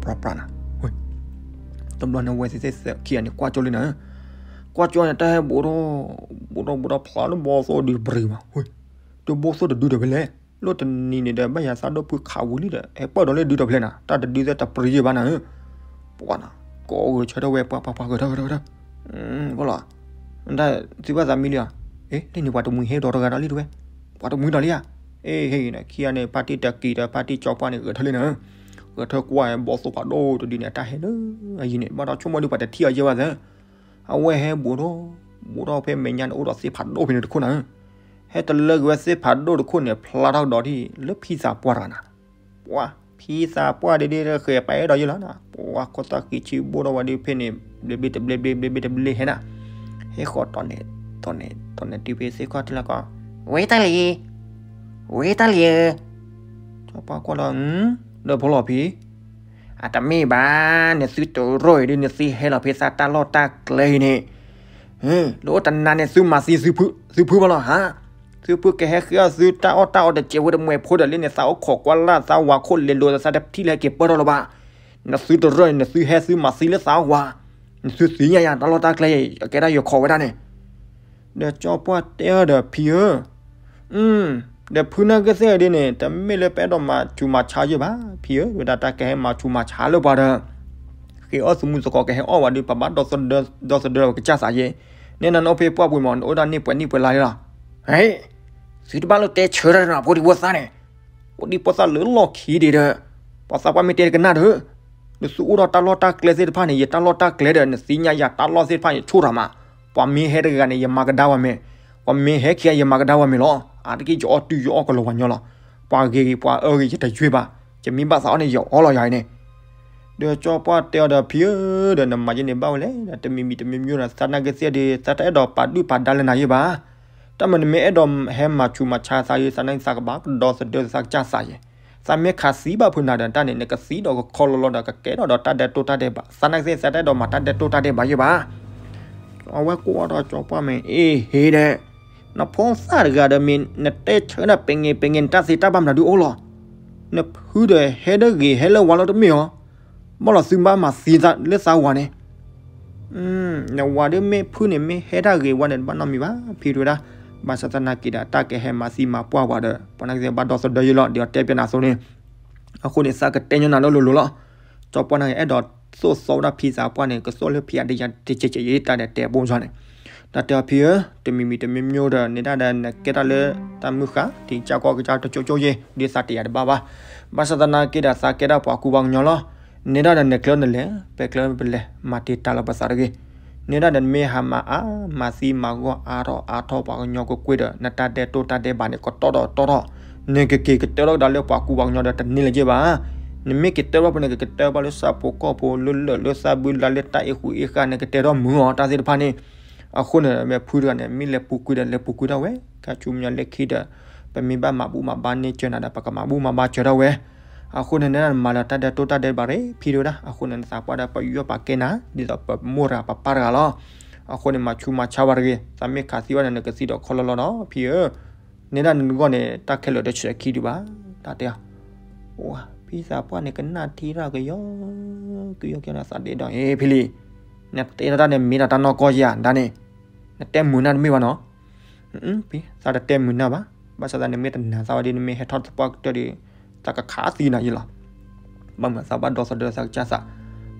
ပြၢပြၢနၤ, တဘျီန့ၣ် အဝဲသ့ၣ်သ့ၣ်ခံဂၤန့ၣ် ကွၢ်ကၠိလံနၤဧၢ, ကွၢ်ကၠိန့ၣ် တၢ်ဟဲဘူးထီၣ် ဘူးထီၣ် ဘူးထီၣ်ဖျါလၢဘီသိၣ်ဒုတပျံၤဘၣ်, တဘီသိၣ်တဒုဒီးဖဲလဲၣ်, လၢတနံၤန့ၣ်ဒီး ဘၣ်ယၤသးဒီပုၢ်ခးဝံၤလံဒီး ဟဲပၢၢ်ဒီးလၢဒုဒီးဖဲလဲၣ်နၤ တၢ်တဒုသ့ၣ်တပျံၤယဲဘၣ်နၤဧၢ, ပှၤနၤ ကိးဂဲၤဆၢထၢၣ်ဝဲ ပှၤ ပှၤ ပှၤ ဂဲၤထၢၣ် ဂဲၤထၢၣ် ဂဲၤထၢၣ်, ဘၣ်လီၤ, တၢ်သံဘၣ်သးမံလံဧါ, အ့ လၢန့ၣ်ပှၤတမှံဟဲဒီးတဂၤဒီးလံတဝဲ, ပှၤတမှံဒီးလံဧါ, အ့ ဟဲအံၤနၤ ခံဂၤန့ၣ် ဖါတံၢ်တက့ၤဒီး ဖါတံၢ်ကၠီပှၢ်န့ၣ် ဂဲၤထၢၣ်လံနၤဧၢ, ဂဲၤထၢၣ်ကွၢ်ဘီသိၣ်ဖးဒိၣ်တဒုန့ၣ် တၢ်ဟဲလၢအယံၤန့ၣ် ဘၣ်ဒီးဆိကမိၣ်ဒုးပှၤတထံၣ်အီၤယဲဘၣ်သၢ အဝဲဟဲဘူးထီၣ် ဘူးထီၣ်ဖဲမဲာ်ညါန့ၣ် အိၣ်ဒီးသ့ၣ်ဖးဒိၣ်ဖဲန့ၣ်တခိၣ်နၤဧၢ, ဟဲတလၢက့ၤဝဲသ့ၣ်ဖးဒိၣ်တခိၣ်န့ၣ် ဖျါထီၣ်ကဒီးထံၣ်လၢဖံသးပှၢ်တဂၤနၤ, ပှၤ ဖံသးပှၢ်ဒ်ဒ်တဃဲၤပာ်အဲၣ်ဒီးယဲလီၤနၤ, ပှၤခိၣ်သၣ်ဃံဆံဘိၣ်ထီၣ်ဝဲဒ်ဖဲန့ၣ် ဘျ့ဘျ့တဘျ့ဘျ့ ဘျ့ဘျ့တဘျ့ဟဲနၤ, ဟဲဃီၤတီၤန့ၣ် တီၤန့ၣ် တီၤန့ၣ်တုၤဖဲသ့ၣ်ခီၣ်ထံးလီၤကီး, ဝ့တၢ်လံၤ ဝ့တၢ်လံၤဧၢ ပှၤကွၢ်လီၤ, ဒီးဖိလီၤဖံ, အတမ့ၢ်ဘၣ်, နသုတရီၢ်အံၤဒ်နသုဟဲလီၤဖဲသးတၢ်လီၢ်တၢ်ကျဲအံၤန့ၣ်, လၢအိၣ်တနၤန့ၣ် သုမၤသံသုဖုဘၣ်လီၤဧါ. သုဖုကဟဲဃ့အီၣ်သုတၢ်အီၣ်တၢ်အီတစဲးဖိတမှဲၤဖိဒီး လၢန့ၣ်သးအိၣ်ခိးကွၢ်လၢ်သးဝၤခိၣ်လဲၤလိာ်သးတထံၣ်လၢဟဲက့ၤပၢၢ်ထီၣ်လၢၤဘၣ်. နသုတရီၢ်န့ၣ် နသုဟဲသုမၤသံလၢသးဝၤ, နသုသ့ၣ်ညါယၤတၢ်လီၢ်တၢ်ကျဲအံၤ အကဲဒၣ်ယခိးဝဲဒၣ်န့ၣ်. ဒီးကၠီပှၢ်တဲအီၤဒီး ဖံဧၢ, ဒီးဖုနာ်က့သ့ၣ်ဒ်န့ၣ် တမ့ၢ်လၢပအဲၣ်ဒိးမၤဆူးမၤဆါယဲၢ်ဘၣ် ဖံဧၢ, ဝဲဒၣ်တၢ်ကဟဲမၤဆူးမၤဆါလၢပှၤဒီး ဃ့အီၣ်သမူသကိးကဟဲအီၣ်ဝဲဒီး ပဘၣ်ဒီသဒၢဒီးကစၢ်သးယဲၢ်, နဲနၤနအိၣ်ဖဲပှၢ်ပူၤမး နအိၣ်ဒၣ်န့ၢ်ပှဲၤနံၣ်ပှဲၤလါလီၤ. ဟဲ, သုတဘၣ်လၢတဲဆၢတၢ်နီၤ ဖိဒံဖိသၣ်န့ၣ်, ဖိဒံဖိသၣ်လၢလီၢ်ခံဒံးဒီး, ပှၤသးပှၢ်မ့ၢ်တဲကနၣ်ဒီး, နသုအိၣ်ဒီးတၢ်လီၢ်တၢ်ကျဲသ့ၣ်တဖၣ်န့ၣ် ယတၢ်လီၢ်တၢ်ကျဲဒီး နသ့ၣ်ညါယၤတၢ်လီၢ်သ့ၣ်တဖၣ်န့ၣ် ဆိၣ်ထီၣ်မး, ပှၤမ့ၢ်ဟဲတဂၤန့ၣ် ယမၤကဒါဝဲမ့ၢ်, ပှၤမ့ၢ်ဟဲခံဂၤယမၤကဒါဝဲမ့ၢ်လီၤ. အါတက့ၢ်ယအီၣ်တုၤယအီၣ်ကလီၤဝဲညီလီၤ. ပှၤဂ့ၤဂ့ၤပှၤအၢဂ့ၤ ယတယွ့ဘၣ်, ယမ့ၢ်ဘၣ်သးအီၣ်န့ၣ် ယအီၣ်လီၤယၤအံၤန့ၣ်. ဒီးကၠီပှၢ်တဲအီၤဒီး ဖံဧၢ, ဒီးနမၤယဲန့ၣ်ဘၣ်ဝဲလဲၣ်, ဒီးတမံၤမံၤတမံၤမံၤဒီး သးနာ်က့သ့ၣ်ဒီး သးတအဲၣ်ဒိးပာ်ဒုၣ်ပာ်ဒါလၢနၤယဲၢ်ဘၣ်. တၢ်မနုၤမ့ၢ်အဲၣ်ဒိးဟဲမၤဆူးမၤဆါသးယဲၢ် သးနာ်က့သးကဘၣ်ကဒီသဒၢသးကစၢ်သးယဲၢ်, သးမ့ၢ်ခးသံဘၣ်ဖုနၤဒီး တၢ်န့ၣ် နကသံဒီးကခီလီၤလီၤဒီး ကကဲထီၣ်ဒီးတၢ်ဒဲးတိၢ်တၢ်ဒဲးဘး, သးနာ်က့သ့ၣ်သးတအဲၣ်ဒိးမၤတၢ်ဒဲးတိၢ်တၢ်ဒဲးဘးယဲၢ်ဘၣ်. အဝဲကိးအီၤဒီးကၠီပှၢ်မ့ၢ် အ့ဟ့ဒီး, နဖိသၣ်တဂၤဒီးမ့ၢ်နတဲဆၢဒၣ်ပငဲၤပငဲၤ နတၢ်သ့တၢ်ဘၣ်မနုၤဒုးအိၣ်လီၤ. နဖုဒီးဟဲဒၣ်ဂ့ၤဟဲလၢဝၤလီၤတမ့ၢ်ဧါ. ဘၣ်လီၤသုဘၣ်မၤသံလၢသးဝၤန့ၣ်, နဝၤဒ်မ့ၢ်ဖုန့ၣ် မ့ၢ်ဟဲတၢ်ဂ့ၤဝဲန့ၣ် တဘၣ်နီတမံၤဘၣ် ဖံတဲဝဲဒၣ်. ဘၣ်ဆၣ်သနာ်က့ဒီး တၢ်ကဟဲမၤသံမၤပှၢ်ဝဲဒီး ပှၤနာ်က့သ့ၣ်ဘၣ်ဒီသဒၢယဲၢ်လီၤ ဒ်အတဲပျဲနၤအသိးန့ၣ်. အဃိန့ၣ် သးကတဲညီနၤလၢလိၤလိၤလီၤ. ကၠီပှၢ်နာ်က့ အဲၣ်ဒိးသိၣ်သီဝဲဒၣ်ဖံသးပှၢ်န့ၣ် ကသိၣ်လၢဖံအတယၤတကဲးကဲးယဲၢ် တၢ်ဒီးတဲဘိယီၤန့ၣ်. တၢ်တဲအီၤဖံဧၢ, တမံၤမံၤတမံၤမံၤဒီး နဲဒၣ်ဒီးနကဲတၢ်လၢတၢ်မုၢ်ဃၢ် ထံကစၢ်ကီၢ်ကစၢ်တကၠိကၠိယဲၢ် ဒ်သးတယာ်တဘၣ်ဘၣ်. ဘၣ်ဆၣ်သနာ်က့ဒီး သးကဲဒၣ်ပှၤကူပှၤကညီလီၤ. နဲဒၣ်ဒီးနကျဲနလဲၤ ပကျဲပလဲၤ မၤတံာ်တာ်လီၤပသးတဂ့ၤ. နဲဒၣ်ဒီးနမ့ၢ်ဟးမၤအါမၤသံမၤဂီၢ် အါထီၣ်အါထီၣ်ပှၤကညီကွ့ၢ်ကွ့ၢ်ဒီး နတၢ်ဒဲးတိၢ်တၢ်ဒဲးဘးန့ၣ် ကတီၢ်ထီၣ်တီၢ်ထီၣ်, နကက့ၤကတၢၢ်ထီၣ်ကဒါလၢပှၤကူပှၤကညီဒီး တန့ၢ်လၢၤဘၣ်. နမ့ၢ်က့ၤတၢၢ်ဘၣ်ဖဲန့ၣ် ကကတၢၢ်ဘၣ်လၢဆၣ်ဖိကီၢ်ဖိ လၢလၢၢ်လၢသၣ်ဘုလါလၢတၢ်အ့ၣ်ဃူအ့ၣ်ဃာ် နကတဲထီၣ်မုာ်အီၤတၢ်သ့ၣ်တဖၣ်န့ၣ်. အဃိန့ၣ် မ့ၢ်ဖုတဂၤန့ၣ် မ့ၢ်လဲၤပူၤကွံာ်ဒီး လဲၤပူၤကွံာ်ထီၣ်ဝဲ, ခါဆူညါလၢခံဒီး ပမ့ၢ်ဘၣ်မၤဘူၣ်မၤဘါန့ၢ်စၢၤနၤဒီး ပကမၤဘူၣ်မၤဘါစၢၤထီၣ်ဝဲ. အဃိန့ၣ် နမၤလၢတၢ်ဒဲးတိၢ်တၢ်ဒဲးဘးရ့ ဖံတဲဝဲဒၣ်. အဃိန့ၣ် နသးပှၢ်ဒီး ပယီၢ်ပာ်ကဲနၤ ဒ်သိးပမိၢ်တဂၤပပၢ်တဂၤလီၤ. အဃိန့ၣ် မၤဆူးမၤဆါဝဲတဂ့ၤ. သးမ့ၢ်ခးသံဝဲန့ၣ် နကသံဒီးခီလီၤလီၤဒီး ဖံဧၢ, နဲဒၣ်နဂီၢ်န့ၣ် တၢ်ခဲလၢာ်တဆဲးခံဒံးဘၣ်. တၢ်တဲအီၤ, ဖံသးပှၢ်န့ၣ် ကနၣ်ထံတၢ်ကယီကယီကဲဒီး သးဒ့ဒီး အ့ ဖံလံ, နတဲထီၣ်တၢ်န့ၣ် မ့ၢ်ဒၣ်တၢ်နီၢ်ကီၢ်ဧါ ဒၣ်န့ၣ်, နတဲမုာ်နၢ်တမ့ၢ်ဘၣ်နီၤ. ဖံ, သးတတဲမုာ်နၢ်ဘၣ်. ဘၣ်ဆၣ်သးန့ၣ် မ့ၢ်တနာ်သးဝဲဒီး နမ့ၢ်ဟဲထီၣ်သပှၢ်ကတၢၢ်ဒီး သးကခးသံနၤယဲၢ်လီၤ. ဘၣ်မနုၤသးဘၣ်ဒီသဒၢသးကစၢ်သး,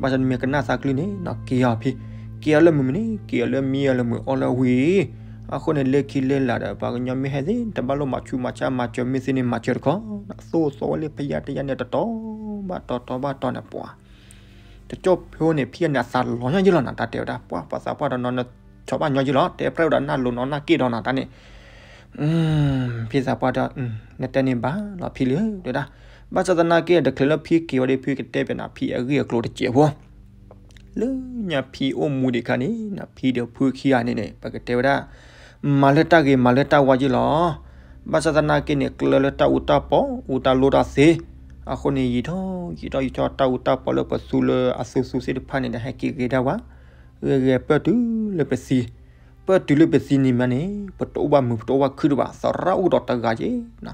ဘၣ်ဆၣ်နမ့ၢ်ကနၣ်သးကလုၢ်န့ၣ်နီၤ က့ၤအီၤဖံ, က့ၤအီၤလၢမုာ်မုာ်န့ၣ် က့ၤအီၤလၢမံအီၤလၢမုာ်အီလၢဝံၤ. အဃိန့ၣ် လၢခံလၢလာ်ဒီး ပှၤကညီမ့ၢ်ဟဲသ့ၣ် တဘၣ်လိၣ်မၤဆူးမၤဆါ မၤစၢၤမ့ၢ်သ့န့ၣ် မၤစၢၤတခီ, သိၣ်သီဝဲလၢဖယါတယါန့ၣ် တတီၤဘၣ်တီၤ တီၤဘၣ်တီၤန့ၣ် ပှၤ တကၠိၣ်ဖိန့ၣ် ဖံအန့ၣ်အသးလီၤညီယဲၢ်လီၤနၤ တၢ်တဲဝဲဒၣ် ပှၤပှၤသးပှၢ်ဒီးနီၤ နဆီၣ်ဘၣ်ညီယဲၢ်လီၤ တဲပြဲဝဲဒၣ်နၢ်လိၤနီၤ နၢ်က့ၣ်ဒီးနီၤ တၢ်န့ၣ် ဖံသးပှၢ်ဒီး နတဲန့ၣ်ဘၣ်လီၤဖံလံဧၢ တဲဝဲဒၣ်. ဘၣ်ဆၣ်သနာ်က့ တချုးလၢဖံက့ၤဝဲဒီး ဖံကတဲပျဲနၤ ဖံအဂ့ၢ်အကျိၤတစဲးဖိ လၢညါဖံအိၣ်မူဒံးခါန့ၣ် ဖံဒီးဖုခံဂၤန့ၣ်န့ၣ် ပကတဲဝဲဒၣ် မၤလၢတၢ်ဂ့ၤ မၤလၢတၢ်ဝါယဲၢ်လီၤ. ဘၣ်ဆၣ်သနာ်က့န့ၣ် ကျၢလၢတၢ်အူတၢ်ပီ အူတၢ်လိၣ်တၢ်သ့, အဃိန့ၣ် ယံာ်ထီၣ်ယံာ်ထီၣ်ယံာ်ထီၣ် တၢ်အူတၢ်ပီလၢပသူလၢအသူသူသ့ၣ်တဖၣ်န့ၣ်ဒီး ဟဲက့ၤဂ့ၤဒၣ်ဝဲ, ဂ့ၤဂ့ၤပၢၢ်တုၤလၢပသံ ပၢၢ်တုၤလၢပသံန့ၣ်မးန့ၣ် ပတအိၣ်ဘၣ်မုာ် ပတအိၣ်ဘၣ်ခုၣ်တဘၣ် သရၣ်အိၣ်ဒီးတဂၤယဲၢ်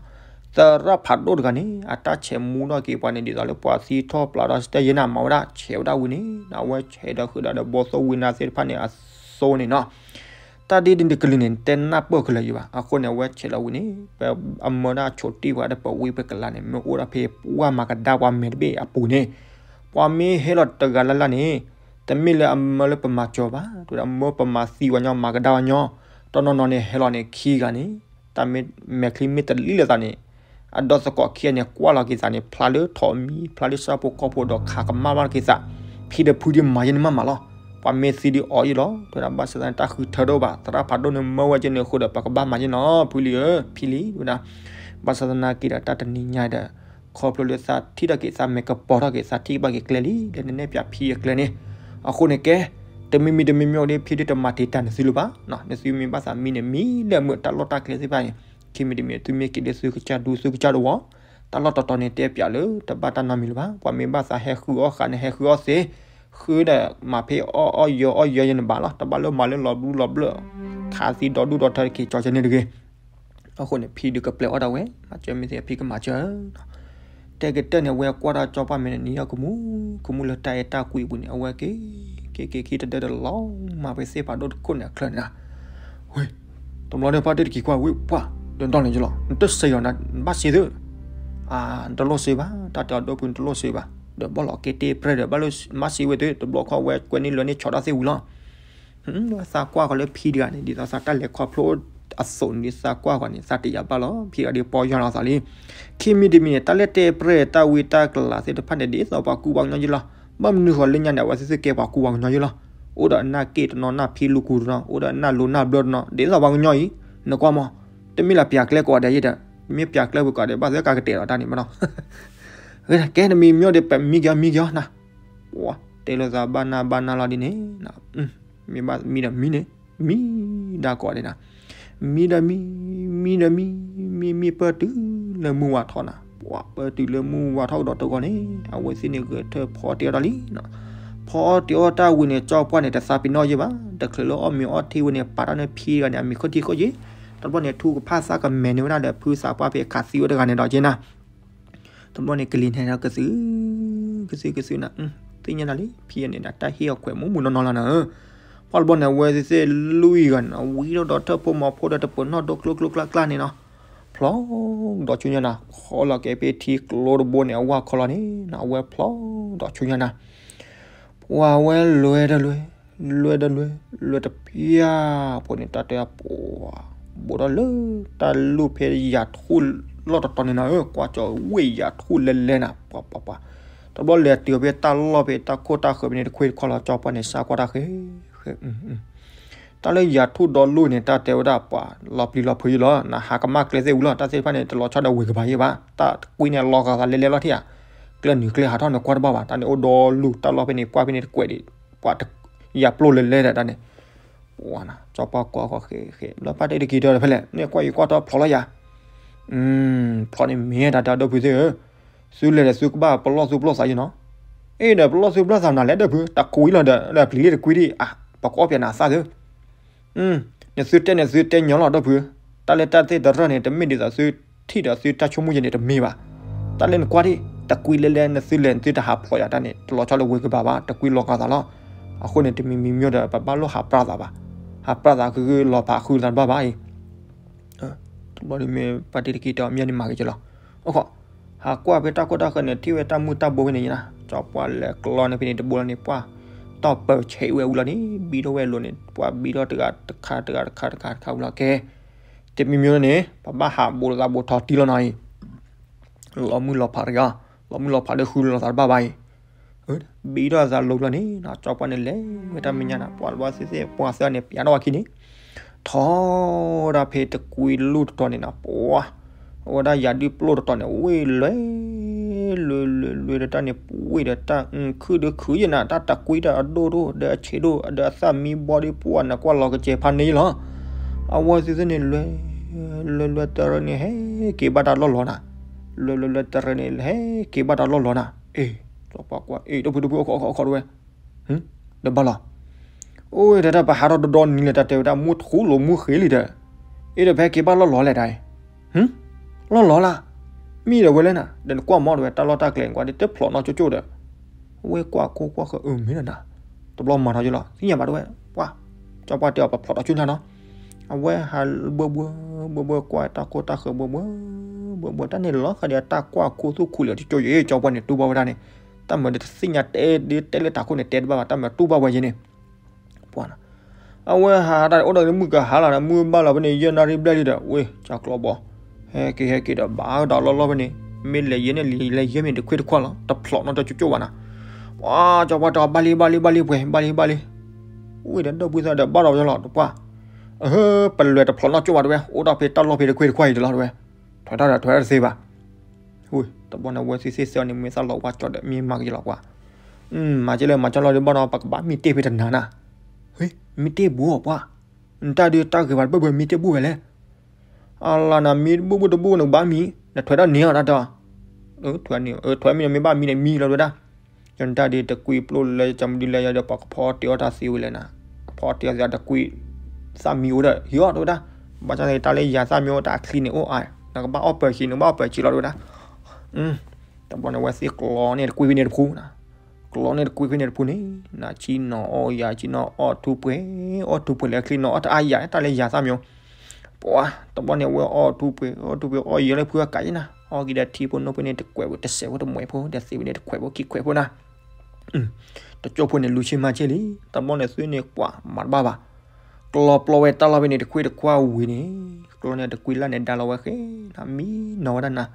သရၣ်ဖးဒိၣ်တဂၤန့ၣ် အတၢ်ဆဲးမူထီၣ်က့ၤပှၤန့ၣ် ဒ်သိးလၢပှၤသံထီၣ်ပျၢ်ဒီး တဲယဲၢ်နၤမၤဝဲဒၣ် ဆဲးဝဲဒၣ်ဝံၤန့ၣ် အဝဲဆဲးဒီးဃုာ်ဒီး ဘီသိၣ်ဝံၤနၤသ့ၣ်တဖၣ်န့ၣ် အသိန့ၣ်နီၤ. တၢ်ဒ်န့ၣ်တကလုာ်န့ၣ် တဲနၢ်ပၢၢ်ခဲလၢာ်ယံၤဘၣ်. အဃိန့ၣ် အဝဲဆဲးလီၤဝံၤန့ၣ် ပအမၢဒၣ်ဆိးတံၢ်ပှၤဒီး ပဝံပကလၤန့ၣ် မ့ၢ်အိၣ်ဒၣ်ဖဲပှၢ်မၤကဒါပှၤမဲာ်တဘ့ၣ်အပူၤန့ၣ် ပှၤမ့ၢ်ဟဲလီၤတဂၤလၢ်လၢ်န့ၣ် တမ့ၢ်လၢအမၢလၢပမၤစၢၤဘၣ်, တဲဝဲဒၣ်မၢပမၤသံဝဲညီ မၤကဒါဝဲညီ, တနီၤနီၤန့ၣ် ဟဲလီၤန့ၣ်ခံဂၤန့ၣ် တၢ်မဲာ်ချံမ့ၢ်တလံလၢသးန့ၣ် အဒီသကိးခံဂၤန့ၣ် ကွၢ်လီၤက့ၤသးန့ၣ် ဖျါလၢထိးမံ ဖျါလၢဆၣ်ဖိကီၢ်ဖိဒီးခးကမၣ်ဘၣ်က့ၤသး, ဖံဒီးဖုဒ်မၤယဲၢ်န့ၣ်မးမးလီၤ. ပှၤမ့ၢ်သံဒ်အီၤယဲၢ်လီၤ. တဲဝဲဒၣ်ဘၣ်ဆၣ်သနာ်က့ တၢ်ဃုထၢဒိၣ်ဘၣ်, သရၣ်ဖးဒိၣ်န့ၣ်မၢဝဲက့ၤန့ၣ်အဃိဒီး ပကဘၣ်မၤယဲၢ်နီၤ ဖုလံဧၢ, ဖံလံ တဲဝဲဒၣ်. ဘၣ်ဆၣ်သနာ်က့ဒီး တၢ်တနံၤညါဒီး ခီဖျိလၢသးထံၣ်ထီၣ်က့ၤ သးမဲာ်ကပီၤထီၣ်က့ၤ သးထံၣ်ဘၣ်က့ၤကျဲလံ လၢနနဲၣ်ပၠးဖံအကျဲန့ၣ်, အဃိန့ၣ်ကဲ, တမံၤမံၤတမံၤမံၤဒီး ဖံဒ်တမၤတံာ်တာ်နသုလၢၤဘၣ်, နသုမ့ၢ်ဘၣ်သးမံန့ၣ် မံလၢအမုာ်တၢ်လီၢ်တၢ်ကျဲသ့ၣ်တဖၣ်န့ၣ်, ခံမံၤတမံၤ သုမ့ၢ်က့ၤလၢသုကစၢ်ဒူသုကစၢ်တဝီ, တၢ်လီၢ်တတီၤန့ၣ်တဲပၠးလၢ တဘၣ်တၢ်နီတမံၤလၢၤဘၣ်. ပှၤမ့ၢ်ဘၣ်သးဟဲဃုအီၣ်ဃာ်န့ၣ် ဟဲဃုအီၣ်သ့, ဃုဒီးမၤဖဲအီၣ်အီၣ်ယၢအီၣ်ယၢယဲန့ၣ်ဘၣ်လီၤ. တဘၣ်လၢမၤလၢလီၤဘျုးလီၤဘျၢၣ်, ခးသံဒီဒူၣ်ဒီထၢတက့ၢ် ကၠီကဲန့ၣ်တဂ့ၤ. အဃိန့ၣ် ဖံဒုးကပျဲအီၣ်ဒၣ်ဝဲ, မၤစၢၤမ့ၢ်သ့ဖံကမၤစၢၤ. တဲကတၢၢ်န့ၣ် အဝဲကွၢ်တၢ်ကၠီပှၢ်မဲာ်န့ၣ် နံၤအီၣ်ကမူ, ကမူလၢတၢ်အဲၣ်တၢ်ကွံအပူၤန့ၣ် အဝဲက့ၤ, က့ၤက့ၤခံတဒၢတလီၤ, မၤဖဲသ့ၣ်ဖးဒိၣ်တခိၣ်န့ၣ်အချၢန့ၣ်, ဝ့ၢ်, တဘျီဒီးဖါတံၢ်တကံၤကွၢ်ဝ့ၢ်ပှၢ်, ဒီးဒီန့ၣ်ကလီၤ, နတစဲးအီၤနဘၣ်စံးသု, အ, နတလိၣ်စံးဘၣ်, တၢ်တဲအီၤဒိၣ်ဖုနတလိၣ်စံးဘၣ်, ဒီးဘၣ်လီၤက့ၤတ့ၢ်ပြဲၢ်ဒီး ဘၣ်လၢမၤစံးဝဲသု, တဘျီခီဝဲကွဲးန့ၢ်လွဲန့ၢ်ဆီးတၢ်သ့ၣ်ဝံၤလီၤ. သးကွၢ်ဃီၤလၢဖံတဂၤန့ၣ် ဒ်သိးသးတၢ်လဲၤခီဖျိအသိးန့ၣ် ဒ်သးကွၢ်ဃီၤန့ၣ် သးတယာ်ဘၣ်လီၤ, ဖံတဂၤဒ်ပီၢ်ယၢ်လီၤသးလံ. ခံမံၤတမံၤန့ၣ် တၢ်လၢတဲပြဲၢ်တၢ်ဝံတၢ်ကလၤသ့ၣ်တဖၣ်န့ၣ် ဒ်သိးပှၤကူပှၤကညီယဲလီၤ. ဘၣ်မနုၤဃီလၢညါန့ၣ် အဝဲသ့ၣ်သ့ၣ်ကဲပှၤကူပှၤကညီယဲလီၤ. အိၣ်ဒီးနၢ်က့ၣ်တနီၤ နၢ်ဖံလူကူတနီၤ အိၣ်ဒီးနၢ်လိၤနၢ်ဘျၢတနီၤ ဒ်သိးပှၤကညီအံၤ, နကွၢ်မး, တမ့ၢ်လၢပျးကျဲကိးဂၤဒဲးယဲဒီး, မ့ၢ်ပျးကျဲဝံၤကိးဂၤဒဲး ဘၣ်သ့ၣ်ကကတဲာ်ဒီးတၢ်န့ၣ်မးနီၤ. ကဲနမံၤမံၤဒီး ပမံက့ၤအီၤမံက့ၤအီၤနၤ, ပှၤတဲလိာ်သးဘၣ်နၢ်ဘၣ်နၢ်လီၤဒ်န့ၣ်, မ့ၢ်ဘၣ်မံဒီးမံန့ၣ်, မံဒၣ်ကိးဂၤဒဲးနၤ, မံဒီးမံ, မံဒီးမံ, မံမံပၢၢ်တုၤလၢမုၢ်ဝါထီၣ်နၤ, ပှၤပၢၢ်တုၤလၢမုၢ်ဝါထီၣ်ကဒီးတဂီၤန့ၣ် အဝဲသ့ၣ်န့ၣ်ဂဲၤထၢၣ်ဖီတ့ၢ်အီၣ်တၢ်လံ. ဖီတ့ၢ်အီၣ်တၢ်ဝံၤန့ၣ် ကၠီပှၢ်န့ၣ် တသးပ့ၤနီၣ်ယဲဘၣ်, တချုးလၢအီၣ်မ့ၤအီထံဝံၤန့ၣ် ပာ်တၢ်န့ၢ်ဖံတဂၤန့ၣ် အမံၤခိၣ်ထံခိၣ်ယဲ, တဘျီန့ၣ် ထူကဖၣ်သၣ်ကမဲာ်န့ၢ်ဝဲဒၣ်ဒီး ဖုသးပှၢ်ဖဲခးသံဝဲတဂၤန့ၣ်ဒီးက့နၤ တဘျီန့ၣ် ကလံၤန့ၣ်ဒီးကသု, ကသုကသုနၤ, သ့ၣ်ညါတၢ်လံ ဖံအန့ၣ်ဒီး တၢ်ဟ့ၣ်အီၤခွဲးမူးမူးနီၢ်နီၢ်လီၤနၤ. ပှၤတဘျီန့ၣ် အဝဲသ့ၣ်သ့ၣ်လွံၢ်ဂၤန့ၣ် ဝံထီၣ်ဒီးထၢၣ်ဖိမီၤဖိဒီးတပၢၤနီၣ်ဒိကျိကျိကျါကျါန့ၣ်နီၤ, ဖျီဒီးဆူညါနၤ, ခီလီၤက့ၤဖဲထံကျိတဘိန့ၣ် အဝဲခီလီၤန့ၣ်နၤ, အဝဲဖျီဒီးဆူညါနၤ. ပှၤဝဲလွဲဒီးလွဲ, လွဲဒီးလွဲ, လွဲတပျၢ်ဖိန့ၣ် တၢ်တဲပှၤ, ဘူးထီၣ်လၢတၢ်လူၢ်ဖဲယၤထူၣ်လီၢ်တတီၤန့ၣ်နၤဧၢ, ကွၢ်ကၠီဝ့ၢ်ယၤထူၣ်လဲၤလဲၤနၤ, ပှၤပှၤပှၤ, တဘျီလဲၤတုၤဖဲတၢ်လီၢ်ဖဲတၢ်ခိၣ်တၢ်ဃၢၤဖဲန့ၣ်တခွ့တခီလီၤ, ကၠီပှၢ်န့ၣ် စၢ်ကွၢ်တၢ်ဃဲ, ဃဲ, တၢ်လၢယၤထူၣ်ဒီလူၢ်န့ၣ် တၢ်တဲဝဲဒၣ်ပှၤ လီၤပျံၤလီၤဖုးယဲလီၤ, နဟးကမၣ်ကျဲသ့ၣ်ဝံၤလီၤ, တၢ်သ့ၣ်တဖၣ်န့ၣ် တလီၤဆီဒီးဝ့ၤကပၤယဲဘၣ်, တၢ်တကွံန့ၣ် လီၤဂာ်သးလဲၤလဲၤလီၤထံၣ်ဧါ, ကျဲနုာ်ကျဲဟးထီၣ်နကွၢ်တဘၣ်ဘၣ်, တၢ်န့ၣ်အိၣ်ဒီလူၢ်, တၢ်လီၢ်ဖဲန့ၣ် ကွၢ်ဖဲန့ၣ်တကွဲးဒံး, ပှၤ ယၤပျိၢ်လဲၤလဲၤဒီးတၢ်န့ၣ်, ပှၤနၤ, ကၠီပှၢ်ကွၢ်ဃီဃဲဃဲ, လၢဖါတံၢ်တကံၤတၢၢ်တဖဲလဲၣ်, န့ၣ်ကွၢ်ယံၤကွၢ်ထီၣ်ဖျီလီၤယၤ, ဖျီန့ၣ်မ့ၢ်တၢ်တဲဒီဖုသ့ၣ်ဧၢ, သုလဲၤဒီးသုကဘၣ်ပလီၢ်သုပလီၢ်သးယဲနီၤ, အ့ဒီးပလီၢ်သုပလီၢ်သးနၤလဲၣ်ဒီဖု, တၢ်ကွံလီၤဒီး ပျံၤလံတကွံဒံး, ပကအီၣ်ပျဲနၤသၣ်သု နသုတဲန့ၣ်သုတဲညီလီၤဒီဖု, တၢ်လၢတၢ်သ့ၣ်တရၢၢ်န့ၣ် တမ့ၢ်ဒ်သိးသုထံၣ်ဒီးသုတၢ်ဆိကမိၣ်ယဲန့ၣ်တမ့ၢ်ဘၣ်, တၢ်လၢနကွၢ်ဒံး, တကွံလဲၤလဲၤနသုလဲၤနသုတဟးဖျီယၤတၢ်န့ၣ် တလီၤဆီလၢဝ့ၤကပၤဘၣ်, တကွံလီၤဂာ်သးလီၤ, အဃိန့ၣ် တမံၤမံၤမံၤဒီး ပဘၣ်လိၣ်ဟးပြၢ်သးဘၣ်, ဟးပြၢ်သးဃုဃုလီၤဖးဃုသးတဘၣ်ဘၣ်အံၤ တဘျီဒ်မ့ၢ်ပှၤတံၢ်တကံၤတၢၢ်မ့ၢ်န့ၣ်မၤက့ၤကလီၤ, အိၣ်ခီ, ဟးကွၢ်ဖဲတၢ်ခိၣ်တၢ်ဃၢၤန့ၣ် ထံၣ်ဝဲတၢ်မုၢ်တၢ်ဘိဖဲန့ၣ်ယဲနၤ, ကၠီပှၢ်လဲၤကျီန့ၣ်ဖဲန့ၣ်တဘိလီၤန့ၣ် ပှၤတီၢ်ပၢၢ်ဆဲးဝဲဝံၤလီၤန့ၣ် ဘံထီၣ်ဝဲအလိၤန့ၣ် ပှၤဘံထီၣ်တဂၤတခါတဂၤတခါတခါတခါဝံၤလီၤကဲ, တမံၤမံၤန့ၣ် ပဘၣ်ဟးဘူးလိာ်သးဘူးထီၣ်တံၢ်လီၤနီၤအံၤ လီၤမုၢ်လီၤဖးတဂၤ, လီၤမုၢ်လီၤဖးဒီးဃုလိာ်သးတဘၣ်ဘၣ်အံၤ, ဘံထီၣ်သးလိၤဘျီန့ၣ် ကၠီပှၢ်န့ၣ်လဲၤဝဲတၢ်မဲာ်ညါနၤ ပှၤဘၣ်သ့ၣ်သ့ၣ်ပှၤသၢန့ၣ် ပျးထီၣ်ဝဲခံန့ၣ်, ထီၣ်ဒၣ်ဖဲတကွံလူၢ်တတီၤန့ၣ်နၤ ပှၤ, အဝဲဒၣ်ယၤဒုးပျိၢ်တတီၤန့ၣ် ဝ့ၢ်လွဲ လွဲလွဲလွဲဒီးတၢ်န့ၣ် ဝ့ၢ်ဒီးတၢ်ခုၣ်ဒီးခုၣ်ယဲနၤ တၢ်တကွံဒီးအဒိၣ်ဒိၣ်ဒီးအဆံးဒိၣ်ဒီးအသၣ်မံဘီဒီးပှၤနကွၢ်လီၤကစဲးဖးန့ၢ်လီၤ, အဝဲသ့ၣ်သ့ၣ်န့ၣ်လွဲ လွဲလွဲတရၢၢ်န့ၣ် ဟဲက့ၤဘၣ်တၢ်လီၢ်လီၤနၤ, လွဲလွဲလွဲတရၢၢ်န့ၣ် ဟဲက့ၤဘၣ်တၢ်လီၢ်လီၤနၤ, အ့, ကၠီပှၢ်ကွၢ် အ့ ဒီဖုဒီဖု အခီခီခီတဝဲ ဒီးဘၣ်လီၤ, အိၣ်ဒီးတၢ်ပဟးထီၣ်ဒီဒီနံၤလဲၣ် တၢ်တဲဝဲဒၣ်မူထူလိာ်မူဃ့လံဒီး, အ့ဒီးဖဲက့ၤဘၣ်လီၢ်လီၤလဲၣ်တၢ်အံၤ, လီၢ်လီၤလၢ်, မ့ၢ်ဒီးဝဲလဲၣ်နၤ ဒီးနကွၢ်မီၢ်တဝဲ တၢ်လီၢ်တၢ်ကျဲၤကွၢ်ဒီးတဖျိးနီၢ်ကၠိကၠိဒီး, ဝဲကွၢ်ခိၣ်ကွၢ်ဃၢၤအၢမ့ၢ်လီၤနၤ, တဘျီမၤထီၣ်ယလီၤ သ့ၣ်ညါဘၣ်တဝဲ, ပှၤ, ကၠီပှၢ်တဲအီၤပဖျိးထီၣ်ဆူညါနီၤ, အဝဲဟးဘၢဘှၢ, ဘၢဘှၢကွၢ်တၢ်ခိၣ်တၢ်ဃၢၤဘၢဘှၢ, ဘၢဘှၢတၢ်န့ၣ်လီၤဃာ်ဒီးတၢ်ကွၢ်ခိၣ်သူၣ်ခိၣ်လၢာ်တကၠိယဲ ကၠီပှၢ်န့ၣ်တူၢ်ဘၣ်ဝဲဒၣ်န့ၣ်, တၢ်မၤဒီးတသ့ၣ်ညါတဲဒ်တဲလၢတၢ်ခိၣ်န့ၣ် တဲတဘၣ်ဘၣ် တၢ်မၤတူၢ်ဘၣ်ဝဲယဲန့ၣ်, ပှၤ, အဝဲဟးတၢ်အိၣ်ဒီးမုၢ်ကဟါလီၤဒီး မုၢ်ဘၣ်လီၤဖဲန့ၣ် ယဲၢ်နၣ်ရံၣ်ဘျဲၣ်လံဒီး ဝ့ၢ် ကၠီကျီဘီ, ဟဲက့ၤဟဲက့ၤဒီးဘၣ်ဒီးလီၢ်လီၢ်ဖဲန့ၣ်, မ့ၢ်လဲၤယဲၢ်န့ၣ်လံ လဲၤယဲၢ်မ့ၢ်တခွ့တခွါလီၤ တဖျိးနီၢ်တကၠိကၠိဘၣ်နၤ, ပှၤ ကၠီပှၢ်တဲအီၤဘၣ်လံဘၣ်လံဘၣ်လံပှဲၤ ဘၣ်လံဘၣ်လံ, ဝ့ၢ်ဒီးဒီပုၢ်သၣ်ဒီးဘၣ်ဒီးယလီၤတပှၢ်, အဟၢ ပလွဲၢ်တဖျိးနီၢ်ကၠိဘၣ်တဝဲ အိၣ်ဒီးဖဲတၢ်လီၢ်ဖဲတခွ့တခွါအံၤတလီၤတဝဲ, ထွဲတၢ်ဒီးထွဲတသ့ဘၣ် ဝ့ၢ် တဘျီန့ၣ် အဝဲသ့ၣ်သ့ၣ်စဲအီၤန့ၣ် မ့ၢ်သၣ်လီၤဝါကၠီဒီး မ့ၢ်မၤကယလီၤကွၢ်, မၤကလဲၣ်မၤကၠီလီၤဒုးဘၣ်ဒီး ပကဘၣ်မံတ့ၢ်ဖဲတနၤနၤ, ဝ့ၢ် မံတ့ၢ်ဘူးအီၤပှၤ, နတၢ်ဒုးတၢ်ဂ့ၤဘၣ်တဘၣ်ဘၣ် မံတ့ၢ်ဘူးဝဲလဲၣ်, အလၤနၤ မံတဘူၣ်ဘူၣ်တဘူၣ်နကဘၣ်မံ, နထွဲတၢ်န့ၢ်အီၤတၢ်တၢ်, ထွဲမံန့ၣ် မ့ၢ်ဘၣ်မံန့ၣ်မံလီၤတဲဝဲဒၣ်. ယတၢ်ဒ်တကွံပျိၢ်လၢ ကမုဒ်လဲၣ်ယၤဒီး ပှၤကဖီတ့ၢ်အီၣ်တၢ်သ့ဝဲလဲၣ်နၤ, ကဖီတ့ၢ်အီၣ်သ့တကွံ သၣ်မံအိၣ်ဒီး ဟံးအီၣ်တဲဝဲဒၣ်. ဘၣ်ဆၣ်န့ၣ် တၢ်လၢယၤသၣ်မံအိၣ်တၢ်အချံန့ၣ်အိၣ်အါ, နကဘၣ်အီၣ်ပၢၤဆံး နကဘၣ်အီၣ်ပၢၤဆံးလီၤတဲဝဲဒၣ်. တဘျီန့ၣ် အဝဲသ့ၣ်ကျီန့ၢ်တကွံဖဲန့ၣ်တဖု, ကျီန့ၢ်တကွံဖဲန့ၣ်တဖုန့ၣ်, နဆံနီၤအီၣ်ယၤ ဆံနီၤအီၣ်ထူပှဲၤ, အီၣ်ထူပှဲၤလၢအချံနီၤအီၣ်တအါယၤ တၢ်လၢယၤသၣ်မံအိၣ် ပှၤ တဘျီန့ၣ် အဝဲအီၣ်ထူပှဲၤ အီၣ်ထူပှဲၤ အီၣ်ယံာ်လၢဖုအကးယဲနၤ, အီၣ်က့ၤဒီးထံဖိနိဖဲန့ၣ် တကွဲးဖိတစဲးဖိတမှဲးဖိ ဒီးသ့ဖဲန့ၣ်တခွဲးဖိခံခွဲးဖိနၤ. တကၠိဖိန့ၣ် လူၤဆ့မၤဆ့လံ, တဘျီန့ၣ် သုန့ၣ်ကွၢ်မၤတဘၣ်ဘၣ်. ကျီပျီဝဲတၢ်လီၢ်ဖဲန့ၣ် တခွ့တခွါဝံၤန့ၣ်, ကျီန့ၣ်တကွံလၢ်န့ၣ် ဒါလီၤဝဲဃဲနၤ, မံနီၤဝဲဒၣ်နၤ,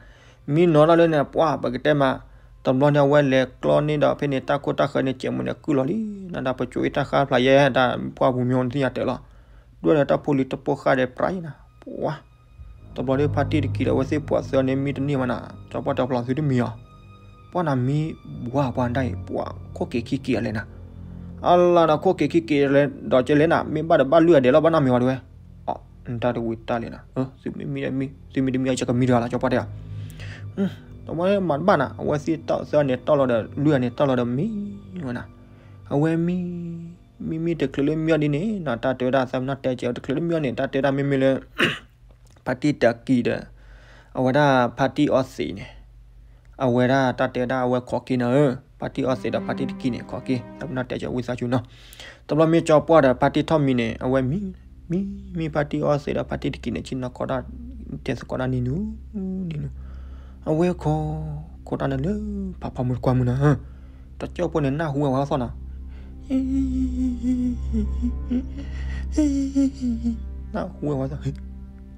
မံနီၤဒၣ်လၢန့ၣ် ပှၤ ပကတဲမး, တဘျီန့ၣ် အဝဲလဲၤကျီန့ၢ်ဒီးဖဲန့ၣ် တၢ်ခိၣ်တၢ်ဃၢၤန့ၣ် ကဲးမုၢ်န့ၣ်ကုၢ်လီၤလံ, နဒၣ်ပကၠိအ့ၣ်တၢ်ဃါဖျါယဲ တၢ်ပှၢ်ပူၤမၠိနသ့ၣ်ညါတဲာ်လီၤ, ဒွဲၣ်လၢတၢ်ဖိလံၤတပိၢ်ဃာ်ဒီးပြးယဲနၤ, ပှၤ တဘျီဒီး ဖါတံၢ်တကံၤဒီး အဝဲသ့ၣ်ပှၤသၢန့ၣ် မံတန့ၢ်ဘၣ်နၤ, ကၠီပှၢ်တဲပျီသုတမံၤအီၤ, ပှၤနၤမံဘှါပှၤဒၣ်အံၤ ပှၤခိၣ်က့ၤခံက့ၤအလဲၣ်နၤ, အလါနၤခိၣ်က့ၤခံက့ၤလဲၣ် ဒီးကဲလဲၣ်နၤ မ့ၢ်ဘၣ်ဒီးဘၣ်လုၢ်အဒဲးလီၤ ဘၣ်နီတမံၤဝဲတဲဝဲ, နတၢ်တဝံၤတၢ်လဲၣ်နၤ, သုမ့ၢ်မံဒီးမံ သုမံတမံအီၤ ယကမံတဂၤလီၤ ကၠီပှၢ်တဲအီၤ, တဘျီဒီးမၤတဘၣ်နၤ အဝဲသ့ၣ်သၢန့ၣ်တီၢ်လီၤဒီး လုၢ်အန့ၣ်တီၢ်လီၤဒီးမံဝဲနၤ, အဝဲမံ မံမံတချုးလၢမံအီၤဒ်န့ၣ်နၤ တၢ်တဲဝဲဒၣ်သးပနီၣ်တဲကဲးတချုးလၢမံအီၤန့ၣ် တၢ်တဲဝဲဒၣ်မ့မ့ၢ်လၢ ဖါတံၢ်တကံၤဒီး အဝဲဒၣ်ဖါတံၢ်အီသံးန့ၣ်, အဝဲဒၣ်တၢ်တဲဝဲဒၣ်အဝဲခိးက့ၤနၤဧၢ, ဖါတံၢ်အီသံးဒီးဖါတံၢ်တကံၤန့ၣ် ခိးက့ၤ သးပနီၣ်တဲကဲးဝံသးစူၤနီၤ, တဘျီမ့ၢ်ကၠီပှၢ်ဒီးဖါတံၢ်ထီၣ်မံန့ၣ် အဝဲမံ မံမံဖါတံၢ်အီသံးဒီးဖါတံၢ်တကံၤန့ၣ် ဆ့ၣ်နီၤခိးတၢ် တဲသကိးတၢ်နံၤနူ နံၤနူ အဝဲခိး ခိးတၢ်န့ၣ်လၢ ဖးဖးမုၢ်တကွၢ်မုၢ်နၤ, တကၠိဖိန့ၣ် နၢ်ဟူဝဲသီၣ်နၤ နၢ်ဟူဝဲသီၣ်,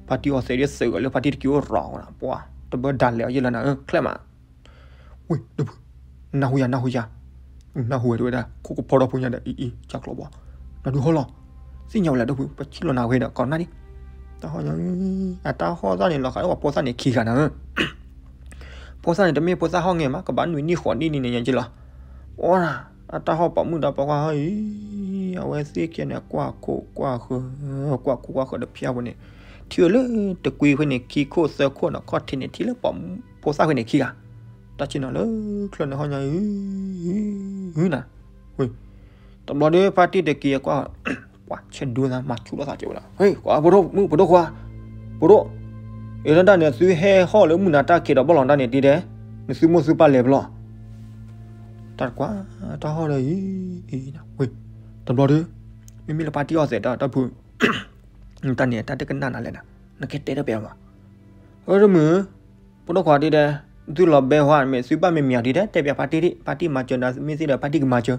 ဖါတံၢ်အီသံးဒ်သုးဂၤလၢဖါတံၢ်တကံၤအိၣ်ရီၤနၤ ပှၤ တဘၢဒၣ်လဲာ်အီၤယဲလၢနၤဧၢ ချဲမး ဝ့ၢ် ဒီပုၢ် နၢ်ဟူယၤ နၢ်ဟူယၤ, နၢ်ဟူဝဲတဲဝဲဒၣ် ခိၣ်ကဖီထီၣ်ဖိညါဒီး အံၤအံၤ ကၢ်ကျီဘီ နဒုးဟီလီၤ, သ့ၣ်ညါဝဲလၢဒီပုၢ် ပဆံၣ်လီၤနၤဝဲဒီး ကီးနၢ်ဒံး, တၢ်ဟီၣ်ညါ အတၢ်ဟီၣ်သၣ်န့ၣ် လီၤဃးလၢပှၤဖိသၣ်န့ၣ်ခံဂၤနၤဧၢ, ဖိသၣ်န့ၣ် တမ့ၢ်ဖိသၣ်ဟီၣ်ငဲမး ကဘၣ်နွံနံၣ်ဃိးနံၣ်ဒ်န့ၣ်ညါက့လီၤ, ပှၤ အတၢ်ဟီၣ်ပိာ်မုၣ်ဒီးပိာ်ခွါဟီၣ်အံၤ, အဝဲသ့ၣ်ခံဂၤန့ၣ် ကွၢ်ခိၣ်ကွၢ်ဃၢၤ ကွၢ်ခိၣ်ကွၢ်ဃၢၤဒီးဖၠါဖိန့ၣ်, ထံၣ်ဝဲလၢတကွံဖဲန့ၣ် ခံခိၣ်သၢခိၣ်နီၤ ခီၣ်ထံးန့ၣ် ထံၣ်လၢပိာ်မုၣ်ဖိသၣ်ဖဲန့ၣ်ခံဂၤ, တၢ်ဆ့ၣ်နီၤလၢချၢန့ၣ်ဟီၣ်ညါအံၤ, နၤ, ဝ့ၢ် တဘျီဒီးဖါတံၢ်တကံၤအကွၢ်, ပှၤဆဲးဒိသးမၤဆူၣ်လိာ်သးကဲဝဲဒၣ်, ဟ့ၣ် ပှၤဖိဒိၣ်မုၣ်ဖိဒိၣ်ခွါ, ဖိဒိၣ်, အ့ၣ် လၢတၢ်န့ၣ် သုဟဲဟီၣ်လၢမုၢ်နၤတၢ်ခံးဒီးဘီၣ်လီၤတၢ်န့ၣ် ဒ်တဲ, နသုမိၢ်သုပၢ်လဲၤဖဲလဲၣ်, တၢ်တကွၢ်, တၢ်ဟီၣ်ဒီးအံၤ, ဝ့ၢ်, တဘျီဒီး, မ့မ့ၢ်လၢဖါတံၢ်အီသံးဒီးတၢ်ဖု တၢ်န့ၣ် တၢ်တကနၣ်နၤလဲၣ်နၤ, နကတဲတပျးမး, အၢ တမုၢ်, ဖိဒိၣ်ခွါဒ်တဲ, သုလီၤဘဲဟီၣ် မ့ၢ်သုဘၣ်မ့ၢ်မံၤအီၤဒ်တဲ တဲပျးဖါတံၢ်ဒံး ဖါတံၢ်မၤစၢၤနၤ မ့ၢ်သ့ဒီးဖါတံၢ်ကမၤစၢၤ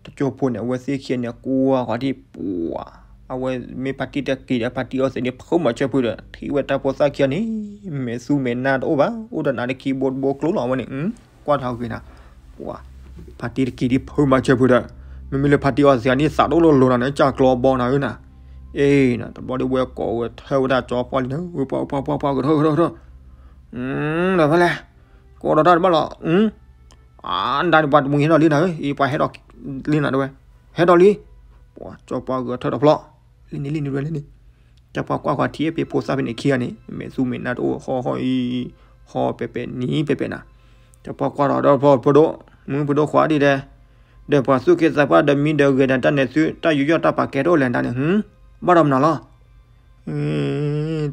တကၠိဖိန့ၣ် အဝဲသ့ၣ်ခံဂၤန့ၣ် ကွၢ်ဃီၤဒံး ပှၤ, အဝဲမ့ၢ်ဖါတံၢ်တကံၤဒီး ဖါတံၢ်အီသံးန့ၣ် ဖုမၤစၢၤဖုဒီး ထံၣ်ဝဲတၢ်ဖိသၣ်ခံဂၤန့ၣ် မဲာ်သူမဲာ်နါတအိၣ်ဘၣ် အိၣ်ဒီးနါတခံဘိတဘိကျိလီၤ အဝဲန့ၣ် ကွၢ်ထီၣ်ဂ့ၤနၤ, ပှၤ, ဖါတံၢ်တကံၤဒ်ဖုမၤစၢၤဖုဒီး မ့မ့ၢ်လၢဖါတံၢ်အီသံးန့ၣ် သးတအိၣ်လိၤလိၤနၤန့ၣ် ကၢ်ကျီဘီနၤဧၢနၤ, အ့ၣ်နၤ တဘျီဒ်ဝဲကိးဝဲထၢဝဲဒၣ်ကၠီပှၢ်လံနၤ ဝဲပှၢ်ပှၢ်ပှၢ်ပှၢ်ကထၢကထၢကထၢ ဒီးဖဲလဲၣ်, ကိးဒီးတၢ်တဘၣ်လီၤ, အၢ အၢ နဒၣ်န့ၣ်ပှၤတမှံၤဟဲဒီးလံနၤဧၢ, အံၤပှၤဟဲဒီးလံနၤတဝဲ, ဟဲဒီးလံ, ပှၤကၠီပှၢ်ဂဲၤထၢၣ်ဒီးဖျီ, လံန့ၣ်လံန့ၣ်ဝဲလံန့ၣ်, ကၠီပှၢ်ကွၢ်ကွၢ်ထံၣ်ဖဲဖိသၣ်ဖဲန့ၣ်ခံဂၤန့ၣ် မဲာ်သူမဲာ်နါတအိၣ် ဟီၣ်ဟီၣ်အံၤ, ဟီၣ်ပဲာ်ပဲာ်နံၤပဲာ်ပဲာ်နၤ, ကၠီပှၢ်ကွၢ်ဒီးဒီးဖျီဖိဒိၣ်, မုၢ်ဖိဒိၣ်ခွါဒ်တဲ, ဒီးပှၤသူၣ်က့သးပှၢ်ဒီးမံဒီးဂဲၤဒၣ်တၢ်န့ၣ်သု တၢ်ယူးယီၣ်တၢ်ပာ်ကဲတအိၣ်လဲၣ်နတၢ်န့ၣ်, ဘၣ်ဒီးမနုၤလီၤ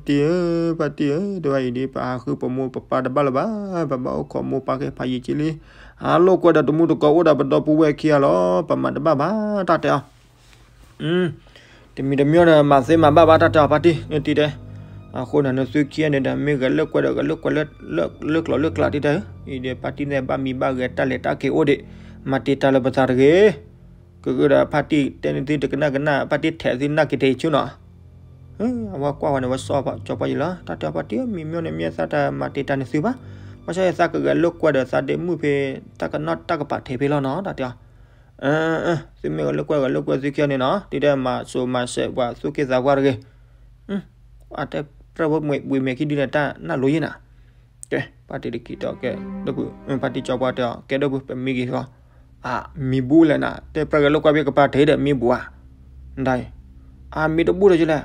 တံၢ်ဧၢ, ဖါတံၢ်ဧၢ, တဝဲအံၤဒ် ပဟးဃုပမိၢ်ပပၢ်တဘၣ်လၢၤဘၣ်, ပဘၣ်အိၣ်ခိးမိၢ်ပၢ်က့ၤဖးယံာ်က့လံ, အလိာ်ကွဲဒီးတမူတကိးအိၣ်ဒီးပဒီပုၢ်ဝဲၢ်ခံဂၤလီၤ, ပမၤတဘၣ်ဘၣ် တၢ်တဲအီၤ, တမံၤတမံၤဒီး မၤသ့မၤဘၣ်ဘၣ် တၢ်တဲအီၤဖါတံၢ်, တံၢ်တဲ, အဃိန့ၣ် နသုခံဂၤန့ၣ်ဒီး မ့ၢ်ဂဲၤလိာ်ကွဲဒီး ဂဲၤလိာ်ကွဲလၢကျိၤလၢကျဲဒ်တဲ, အံၤဒီး ဖါတံၢ်န့ၣ် ဘၣ်မံဘၣ်ဂဲၤတၢ်လဲၤတၢ်က့ၤအိၣ်ဒံး, မၤတံာ်တာ်လၢပသးတဂ့ၤ ကဂ့ၤဒီးဖါတံၢ်တဲန့ၣ်သုတကနၣ်ကနၣ် ဖါတံၢ်ထဲးသုနၢ်က့ၤတဟ့ၣ်ဆူနီၤ, အဝဲကွၢ်ဝဲန့ၣ် ဝဲစီၤပၤကၠီပှၢ်ယံၤလီၤ, တၢ်တဲအီၤဖါတံၢ်ဧၢ မံမ့ၢ်န့ၣ်မ့ၢ်သးတမၤတံာ်တာ်န့ၣ်သုဘၣ်, ဘၣ်ဆၣ်သးကဂဲၤလိာ်ကွဲဒီးသးဒ့မုၣ်ဖဲ တၢ်ကနီၣ်တၢ်ကပၤထဲးဖဲလီၤနီၤ, တၢ်တဲအီၤ, အၢ သုမ့ၢ်ဂဲၤလိာ်ကွဲဂဲၤလိာ်ကွဲသုခံဂၤန့ၣ်နီၤ, တံၢ်တဲမၤစိၤမၤစဲးပှၤသူၣ်က့သးပှၢ်တဂ့ၤ, အတဲပြၢ်ဝဲဝံၤမဲာ်ခံဒုန့ၣ် တၢ်နၢ်လိၤယဲၢ်နၤ ကဲ ဖါတံၢ်တကံၤတဲအီၤကဲ ဒီပုၢ် ဖါတံၢ်ကၠီပှၢ်တဲအီၤ ကဲဒီပုၢ် ပမံက့ၤဃီ, အမံၤဘူလၢနၤ တဲပြၢ်ဂဲၤလိာ်ကွဲဖဲကပၤထဲးဒီးမံၤဘူဧါ, နဒၣ်အံၤ, အမံၤတဘူဒီးယလဲၣ်,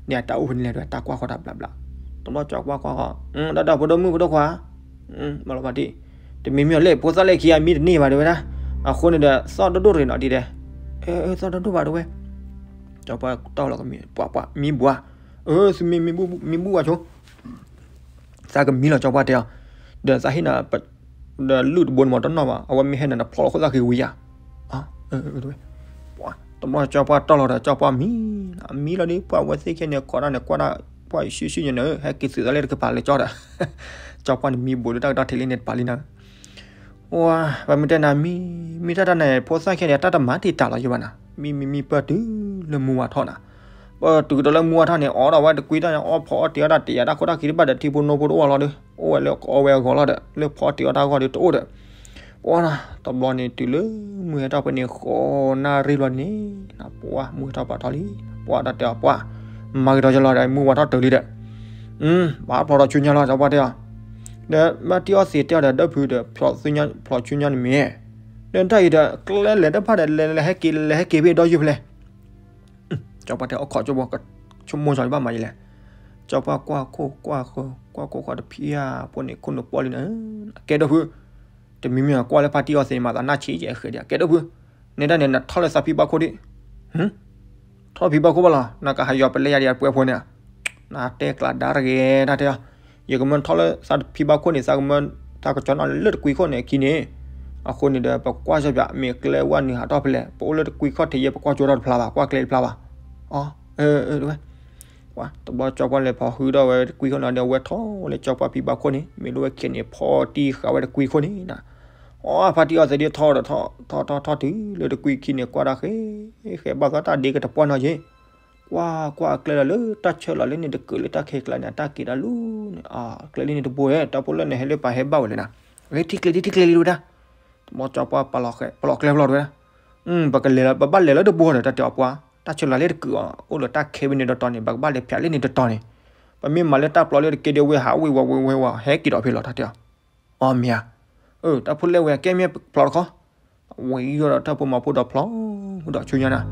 န့ၣ်အတၢ်အိၣ်ဖဲန့ၣ်လဲၣ် တၢ်ကွၢ်ဃီတၢ်ဘျးဘျး, တဘျီကၠီပှၢ်ကွၢ်ဃီ, ဒီးဒီးဖိဒိၣ်မုၣ်ဖိဒိၣ်ခွါ, မ့ၢ်လီၤဖါတံၢ်, တမံၤမံၤအီၤလဲၣ် ဖိသၣ်လၢခံဂၤမံတန့ၢ်ဘၣ်တဲဝဲဒၣ်, အဃိန့ၣ်ဒီး သီၣ်ဒိၣ်ဒိၣ်တဂ့ၤနီၤဒ်လဲၣ်, သီၣ်ဒိၣ်ဒိၣ်ဘၣ်တဲဝဲ, ကၠီပှၢ်တီၢ်လီၤကမံၤ ပှၤပှၤ မံဘှါ, သုမံမံဘူၣ်ဘၣ်ဆိ သးကမံလီၤ ကၠီပှၢ်တဲအီၤ, ဒီးသးဟ့ၣ်နၤ ဒီးလုၢ်တဘိန့ၣ်မ့ၢ်တနီၣ်ဘၣ် အဝဲမ့ၢ်ဟဲနၤနဖျီလီၤခိၣ်သၣ်ဃံဝံၤယၤ, တဘျီကၠီပှၢ်တီၢ်လီၤဒီး ကၠီပှၢ်မံ, မံလီၤဒီး ပှၤဝဲသ့ၣ်ခဲန့ၣ် ကိးတၢ်န့ၣ် ကွၢ်တၢ် ပှၤဆံၣ်ဆံၣ်ညါန့ၣ် ဟဲက့ၤသုးသးလၢတကပၤလၢကၠီဒီး, ကၠီပှၢ်န့ၣ်မံဘူးဒီးတၢ်ကတီၢ်ထံးလံန့ၣ်တပၤလံနၤ ဝဲ ပမ့ၢ်တဲနၤမံ, မံတၢ်တၢ်န့ၣ် ဖိသၣ်ခဲန့ၣ် တၢ်တမၤတံာ်တာ်လီၤယဘၣ်နၤ, မံမံမံပၢၢ်တုၤလၢမူဝါထီၣ်နၤ, ပတုၤကတီၢ်လၢမူဝါထီၣ်န့ၣ် အီၣ်ဒီးဝဲတကွံတၢ်န့ၣ် အီၣ်ဖီအီၣ်တ့ၤအီၣ်တၢ်တ့ၤယၤတၢ်ခိၣ်တၢ်ခံတဘၣ်ဒီး ထံဖိနိဖိတအိၣ်လီၤဒီး အိၣ်ဝဲလၢကအီဝဲအဂီၢ်လီၤဒီး လၢဖီအီၣ်တ့ၤအီၣ်တၢ်အဂီၢ်ဒီးတအိၣ်ဒီး, ပှၤနၤ တဘျီန့ၣ်တုၤလၢမုၢ်ဟဲထီၣ်ဖဲန့ၣ် ဃိးနၣ်ရံၣ်လီၤန့ၣ်, ပှၤမုၢ်ဟဲထီၣ်ပာ်ထီၣ်လံ, ပှၤတၢ်တဲအီၤ ပှၤ မၤက့ၤဒီးယလီၤဒီး မုၢ်ဝါထီၣ်တုၤလံဒီး ဘၣ်ဖျီဒီးဆူညါလီၤ ကၠီပှၢ်တဲအီၤ, ဒီးဘၣ်တံၢ်အီၣ်သံးတဲအီၤဒီး ဒၢဖုဒီး ဖျီဆူညါန့ၣ်မ့ၢ်, ဒီးတၢ်အံၤဒီး ကျဲလဲၤတဖၣ်ဒီး လဲၤလဲၤဟဲက့ၤ လဲၤဟဲက့ၤဖဲဒီယုၢ်ဖဲလဲၣ်, ကၠီပှၢ်တဲအီၤ ခိးကၠိဘိ ဆိကမိၣ်စီၤတဘၣ်မၤယလဲၣ်, ကၠီပှၢ်ကွၢ်ခိၣ်ကွၢ်ဃၢၤ ကွၢ်ခိၣ်ဃီတဖံးဧါ ဖိန့ၣ်ခိၣ်နူာ်ပီၣ်လံန့ၣ်, ကဲဒၢဖု, တမံၤမံၤကွၢ်လၢဖါတံၢ်အီၣ်သံးန့ၣ် မၤသးနၢ်ဆံးယဲၢ်ဃဲၤဒံး ကဲဒၢဖု, နဲဒၣ်န့ၣ် နထီၣ်လၢသးဖံဘၣ်ခိၣ်ဒံး ထီၣ်ဖံဘၣ်ခိၣ်ဘၣ်လီၤ, နကဟးယီၤပလဲယၤဒံးအပှဲၤဖိန့ၣ်, နတဲကျးဒါတဂ့ၤတၢ်တဲအီၤ, ယကမၢထီၣ်လၢသးဖံဘၣ်ခိၣ်န့ၣ် သးကမၢတၢ်ကစီၣ်နီၤလၢတကွံခိၣ်န့ၣ်အခံန့ၣ်, အဃိန့ၣ်ဒီး ပကွၢ်စီပၠး မ့ၢ်ကျဲဝဲနုာ်ဟးထီၣ်ဖဲလဲၣ် ပအိၣ်လၢတကွံခိၣ်ထံးယဲၢ် ပကွၢ်ကၠိထီၣ်တဖျါဘၣ် ကွၢ်ကျဲတဖျါဘၣ်, အဝဲ ပှၤတဘျီကၠီပှၢ်လဲၤဖီၣ်ဟုဒီးဝဲတကွံခိၣ်န့ၣ်ဒီး အဝဲထီၣ်ဝဲလၢကၠီပှၢ်ဖံဘၣ်ခိၣ်န့ၣ် မ့ၢ်ဒၣ်ဝဲခဲန့ၣ် ဖီတံၢ်ဃာ်ဝဲတကွံခိၣ်န့ၣ်နၤ, အဖါတံၢ်အီၣ်သံးဒံးထီၣ်ဒီးထီၣ် ထီၣ်ထီၣ်ထီၣ်တုၤလၢတကွံခံန့ၣ် ကွၢ်တၢ်ဃဲ ဃဲဘၣ်သီတၢ်ဒ့ကတပှၢ်နီၤယ့ၢ်, ကွၢ်ကွၢ်အကျဲလီၤလၢတၢ်ဆၢလီၤလၢန့ၣ်တကုာ်လၢတၢ်ခဲကျါန့ၣ် တၢ်က့ၤတၢ်လူၤန့ၣ် အကျဲလၢန့ၣ်တဘိဧဲ တၢ်ဖိလၢန့ၣ်ဟဲလၢပာ်ဟဲဘၣ်ဝဲလဲၣ်နၤ, ထံကျဲထံကျဲလံတဝဲဒၣ်, တဘျီကၠီပှၢ်ပလီၢ်ကျဲဖျီတဝဲဒၣ် ပကလဲၤလၢ ပဘၣ်လဲၤလၢတဘိဒီး တၢ်တဲအီၤပှၤ တၢ်ဆၢလီၤလၢတကုာ်အီၤ အိၣ်လၢတၢ်ခဲဖဲန့ၣ်တတီၤန့ၣ် ပကဘၣ်လဲၤဖျးလၢန့ၣ်တတီၤန့ၣ်, ပမ့ၢ်မၤလၢတၢ်ပျီလၢတကဲဒံးဝဲဟးဝ့ၤဝီၤဝ့ၤဝီၤ ဟဲက့ၤဒီးဖဲလီၤ တၢ်တဲအီၤ, အီမ့ၢ်ဧါ, တၢ်ဖိလဲၣ်ဝဲကဲမ့ၢ်ပျီတခီ, ဝဲယီၤဒီးတၢ်ဖိမၤဖိဒီးဖျီ, ဒီးဆူညါနၤ,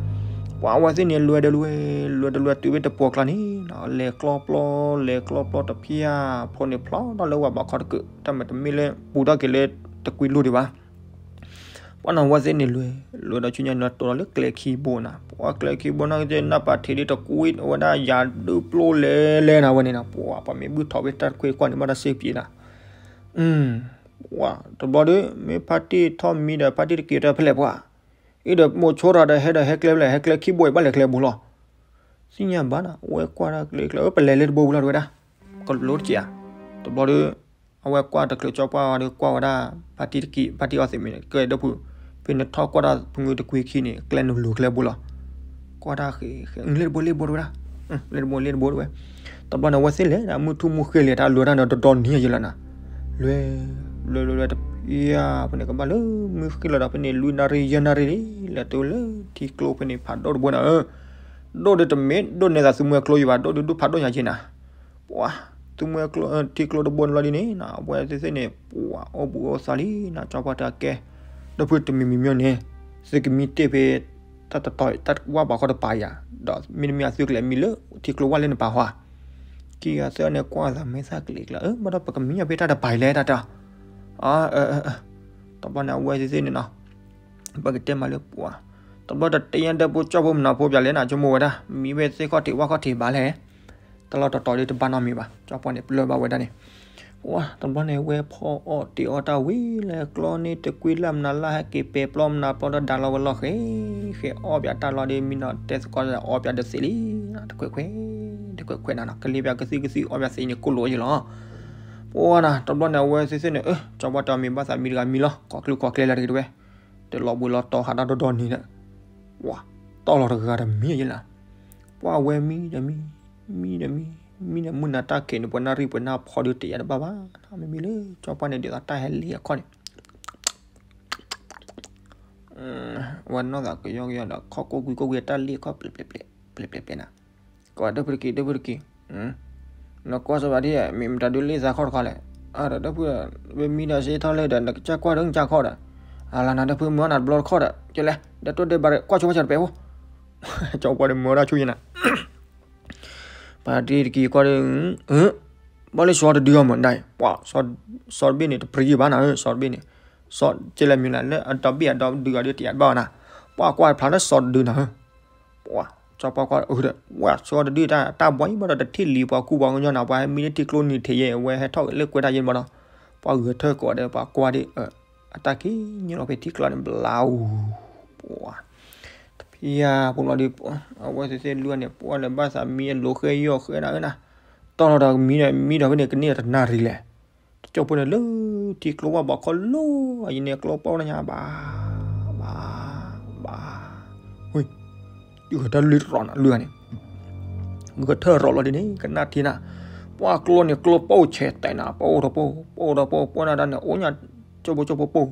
ပှၤဝဲသ့ၣ်န့ၣ်လွဲၢ်တလွဲၢ် လွဲၢ်တလွဲၢ်တုၤဝဲတပှီၤကျါန့ၣ်, လဲၤကျီပျီ လဲၤကျီပျီတဖံးဧါ, ဖိန့ၣ်ဖျီထီၣ်လၢဝဲဘၣ်ခီတကုာ် တၢ်မ့ၢ်တမ့ၢ်လၢပူၤထီၣ်က့ၤလၢတကွံလိၣ်ဒံးဘၣ် ပှၤနီၤဝဲသ့ၣ်န့ၣ်လွဲၢ် လွဲၢ်ဒီးဆူညါန့ၣ် တိၢ်လီၤလၢကျဲခံဘိနၤ, ပှၤကျဲခံဘိနီၤက့ၤ နၢ်ပာ်ထံးဒ်တကွံဝဲဒၣ်ယၤဒုးပျိလဲၤလဲၤနၤဝဲန့ၣ်နၤ, ပှၤပှၤမ့ၢ်ဘုၣ်ထီၣ်ဝဲတၢ်တခွ့တကွၢ်န့ၣ် ဘၣ်တၢ်စ့ပံးနၤ, ပှၤတဘျီဒီး မ့ၢ်ဖါတံၢ်ထီၣ်မံဒီး ဖါတံၢ်တက့ၤတၢ်ဖဲလဲၣ်ပှၤ, အံၤဒီးမိၤဆိထီၣ်ဒီးဟဲဒီးဟဲကျဲဖဲလဲၣ် ဟဲကျဲခံဘိအံၤ ဘၣ်လဲၤကျဲဘိလီၤ သ့ၣ်ညါဘၣ်နၤ အဝဲကွၢ်တၢ်ကျဲကျဲ ပလဲၤလၢတဘိဝံၤလီၤတဝဲဒၣ်, ကလိတက့ၢ်ဧါ, တဘျီဒီး အဝဲကွၢ်တချုးကၠီပှၢ်ဒီးကွၢ်ဝဲဒၣ် ဖါတံၢ်တက့ၤ ဖါတံၢ်အီၣ်သံးမ့ၢ် ကဲဒၢဖု, ဖဲနထီၣ်ကွၢ်တၢ်ဖုငုတကွံခံန့ၣ် ကျဲနလူၤကျဲဘိလီၤ, ကွၢ်တၢ်ဃ့ လ့ၣ်တဘိလ့ၣ်တဘိတဝဲဒၣ်, လ့ၣ်တဘိလ့ၣ်တဘိတဝဲ, တဘျီန့ၣ် အဝဲသ့ၣ်လဲၤဒၣ်မုၢ်ထူၣ်မုၢ်ဃ့လဲၤတၢ်လွဲၢ်တၢ်န့ၣ်တတီၤနံၤယလီၤနၤ, လွဲၢ် လွဲၢ်လွဲၢ်လွဲၢ်တဖံးဧါ, ဖဲန့ၣ်ကဘၣ်လၢမုၢ်ဃ့လီၤဒီး ဖဲန့ၣ်လွံၢ်နၣ်ရံၣ်လံ လဲၤတုၤလၢထံကျိဖဲန့ၣ် ဖးဒိၣ်တဘိနၤဧၢ, ဒိၣ်ဒီးတမ့ၢ်ဒိၣ်န့ၢ်သးသုးမွဲကျိယဘၣ် ဒိၣ်ဒီးဒိၣ်ဖးဒိၣ်ညါက့နၤ, ပှၤ သုးမွဲကျိ ထံကျိတဘိန့ၣ်လီၤဒ်န့ၣ် အဝဲသ့ၣ်သ့ၣ်န့ၣ် ပှၤအိၣ်ဘူးအိၣ်သးလံနၤ ကၠီပှၢ်တဲကဲ, ဒီးဖုတမံၤမံၤမံၤန့ၣ် သုကမံတ့ၢ်ဖဲ တၢ်တတီၤတၢ်ဝၢ်ဘၣ်ခီတပၤယၤ, ဒီးမ့တမ့ၢ်အသုကလဲၤမံလၢထံကျိဝၢ်လၢနပာ်ဟီဧါ, ခံဂၤသၢဂၤန့ၣ် ကွၢ်သးမ့ၢ်သၣ်ကလံၤကျါ အၢ ဘၣ်ဒီးပကမံညီဖဲတၢ်တပၤအံၤလဲၣ်တၢ်တဲ, တဘျီန့ၣ် အဝဲသ့ၣ်သ့ၣ်န့ၣ်နီၤ ပကတဲမးလၢပှၤ, တဘျီတတဲညါဒီးပကၠီဖိမနုၤဖိပၠးလဲၣ်နၤ ဆိကမိၣ်ဝဲဒၣ် မံဝဲသ့ၣ်ခီၣ်ထံးဝၣ်ခီၣ်ထံးဘၣ်လဲၣ်, တၢ်လီၢ်တတီၤဒ်တဘၣ်နီတမံၤဘၣ် ကၠီပှၢ်န့ၣ် ပလၢၢ်ဘၣ်ဝဲဒၣ်န့ၣ်, ပှၤ တဘျီန့ၣ် ဝဲဖီအီၣ်တ့ၤအီၣ်တၢ်ဝံၤ လဲၤကျီန့ၢ်တကွံလၢ်မနုၤလၢ် ဟဲက့ၤပဲာ်ပျီမနုၤပျီဒီးဒါလီၤဝဲလီၤဃဲၤ, ဃဲၤအီၣ်ပၠးတၢ်လီၤဒီး မံနီၤတဲသကိးအီၣ်ပၠးဒီးသ့လံ, တခွဲးခွဲး, တခွဲးခွဲးနၤနီၤ ကလ့ပၠးကသံၣ်ကသံၣ်အီၣ်ပၠးသ့န့ၣ် ကိၣ်လိာ်ယလီၤ ပှၤနၤ တဘျီန့ၣ် အဝဲသ့ၣ်သ့ၣ်န့ၣ် အၢ ကၠီပှၢ်တဲအီၤ မ့ၢ်ဘၣ်သးမံတဂၤမံလီၤ ကိးကျိကိးကျဲလၢတဂ့ၤတဝဲ, တလီၤဘှံးလီၤတီၤဟးတၢ်ဒီဒီနံၤဒီး, ပှၤ တီၢ်လီၤတဂၤဒီးမံယလီၤ, ပှၤဝဲမံဒီးမံ, မံဒီးမံ, မံဒီးမုၢ်နၤတၢ်ခဲးန့ၣ် ပှၤနၣ်ရံၣ်ပှၤနၢ်ဖီဒုးတယၤတဘၣ်ဘၣ်, မ့မ့ၢ်လၢကၠီပှၢ်န့ၣ် ဒ်သိးတၢ်ဟဲလံအခီၣ်န့ၣ် ဝဲနီၢ်သးကယီကယီဒီး ခီၣ်ကိၢ်ကွံကိၢ်ကွံတၢ်လံၣ်ခီၣ်ပျဲးပျဲးပျဲးနၤ, ကဒီးဖုတက့ၤ ဒီးဖုတက့ၤ, နကွၢ်စဘၣ်ဒ် မ့ၢ်မတၤဒုးလံၣ်သးခီၣ်တခီလဲၣ်, အဒီးဒီးဖု ဝဲမံဒီးစ့ထီၣ်လၢဒီး နကစၢ်ကွၢ်ဒီးနကစၢ်ခီၣ်ဒီး, အလၤနၤဒီးဖုမၢနၤတဘျီတခီၣ်ဒီး ကလဲၤ ဒီးတိၢ်ဒဲးဘးကွၢ်ဆိဝဲစၢ်တပဲာ်ဖိ, ကၠီပှၢ်ဒီးမၢဒၣ်ဆိယနၤ ပှၤတံၤတက့ၤကွၢ်ဒီး, ဘၣ်လၢစီၤတဒုအီၤမးဒၣ်အံၤ, ပှၤ စီၤတဘ့ၣ်န့ၣ် တပြံယံာ်ဘၣ်နၤဧၢ, စီၤတဘ့ၣ်န့ၣ်, စီၤကဲလဲၣ်မံၤလၢအဒီဘ့ၣ်အဒီဒုအီၤဒီးတယးတဘၣ်ဘၣ်နၤ, ပှၤကွၢ်ဖျါလၢစီၤတဒုနၤဧၢ, ပှၤ စီၤပှၤကွၢ်ဒီး ဝဲစီၤတဒုတၢ်ဘှီအံၤဘၣ်ဒီးတထံၣ်လံပှၤကူပှၤကညီနၤ, ပှၤဟဲမံလၢထံကျိနံၤထံးယဲၢ် အဝဲဟဲထီၣ်လၢကွဲးတၢ်ယဲၢ်ဘၣ်ဒီး, ပှၤဂဲၤထၢၣ်ကိးဒီးပှၤကွၢ်ဒ် အတၢ်က့ၤညိလီၤဖဲထံကျိန့ၣ် ဘျါအူ, ပှၤ တဖံယါဖိလီၤဒီး အဝဲသ့ၣ်သ့ၣ်လွံၢ်န့ၣ် ပှၤလၢဘၣ်သးမံအလိၤဃဲယီၢ်ဃဲနၤဧၢနၤ, တီၢ်လီၤဒီးမံဒီး မံဒီးဖဲန့ၣ် ကန့ၢ်တနၣ်ရံၣ်လဲၣ်, တကၠိဖိန့ၣ်လၢထံကျိဘၣ်ဘီခီလိအယံၤန့ၣ် ကျိပိၢ်တညါဘၣ် ဘၣ် ဘၣ်, ဝ့ၢ် ဂဲၤထၢၣ်လွံၢ်တရီးနၤ လွံၢ်ဂၤန့ၣ် ဂဲၤထၢၣ်ရီးလီၤဒ်န့ၣ် ကနၣ်ထံနၤ, ပှၤကျိန့ၣ် ကျိပိၢ်ဆဲးတဲနၤ ပိၢ်တပိၢ် ပိၢ်တပိၢ် ပိၢ်နၤတၢ်န့ၣ် အိၣ်ညါ ကၠိဖိကၠိဖိပိၢ်,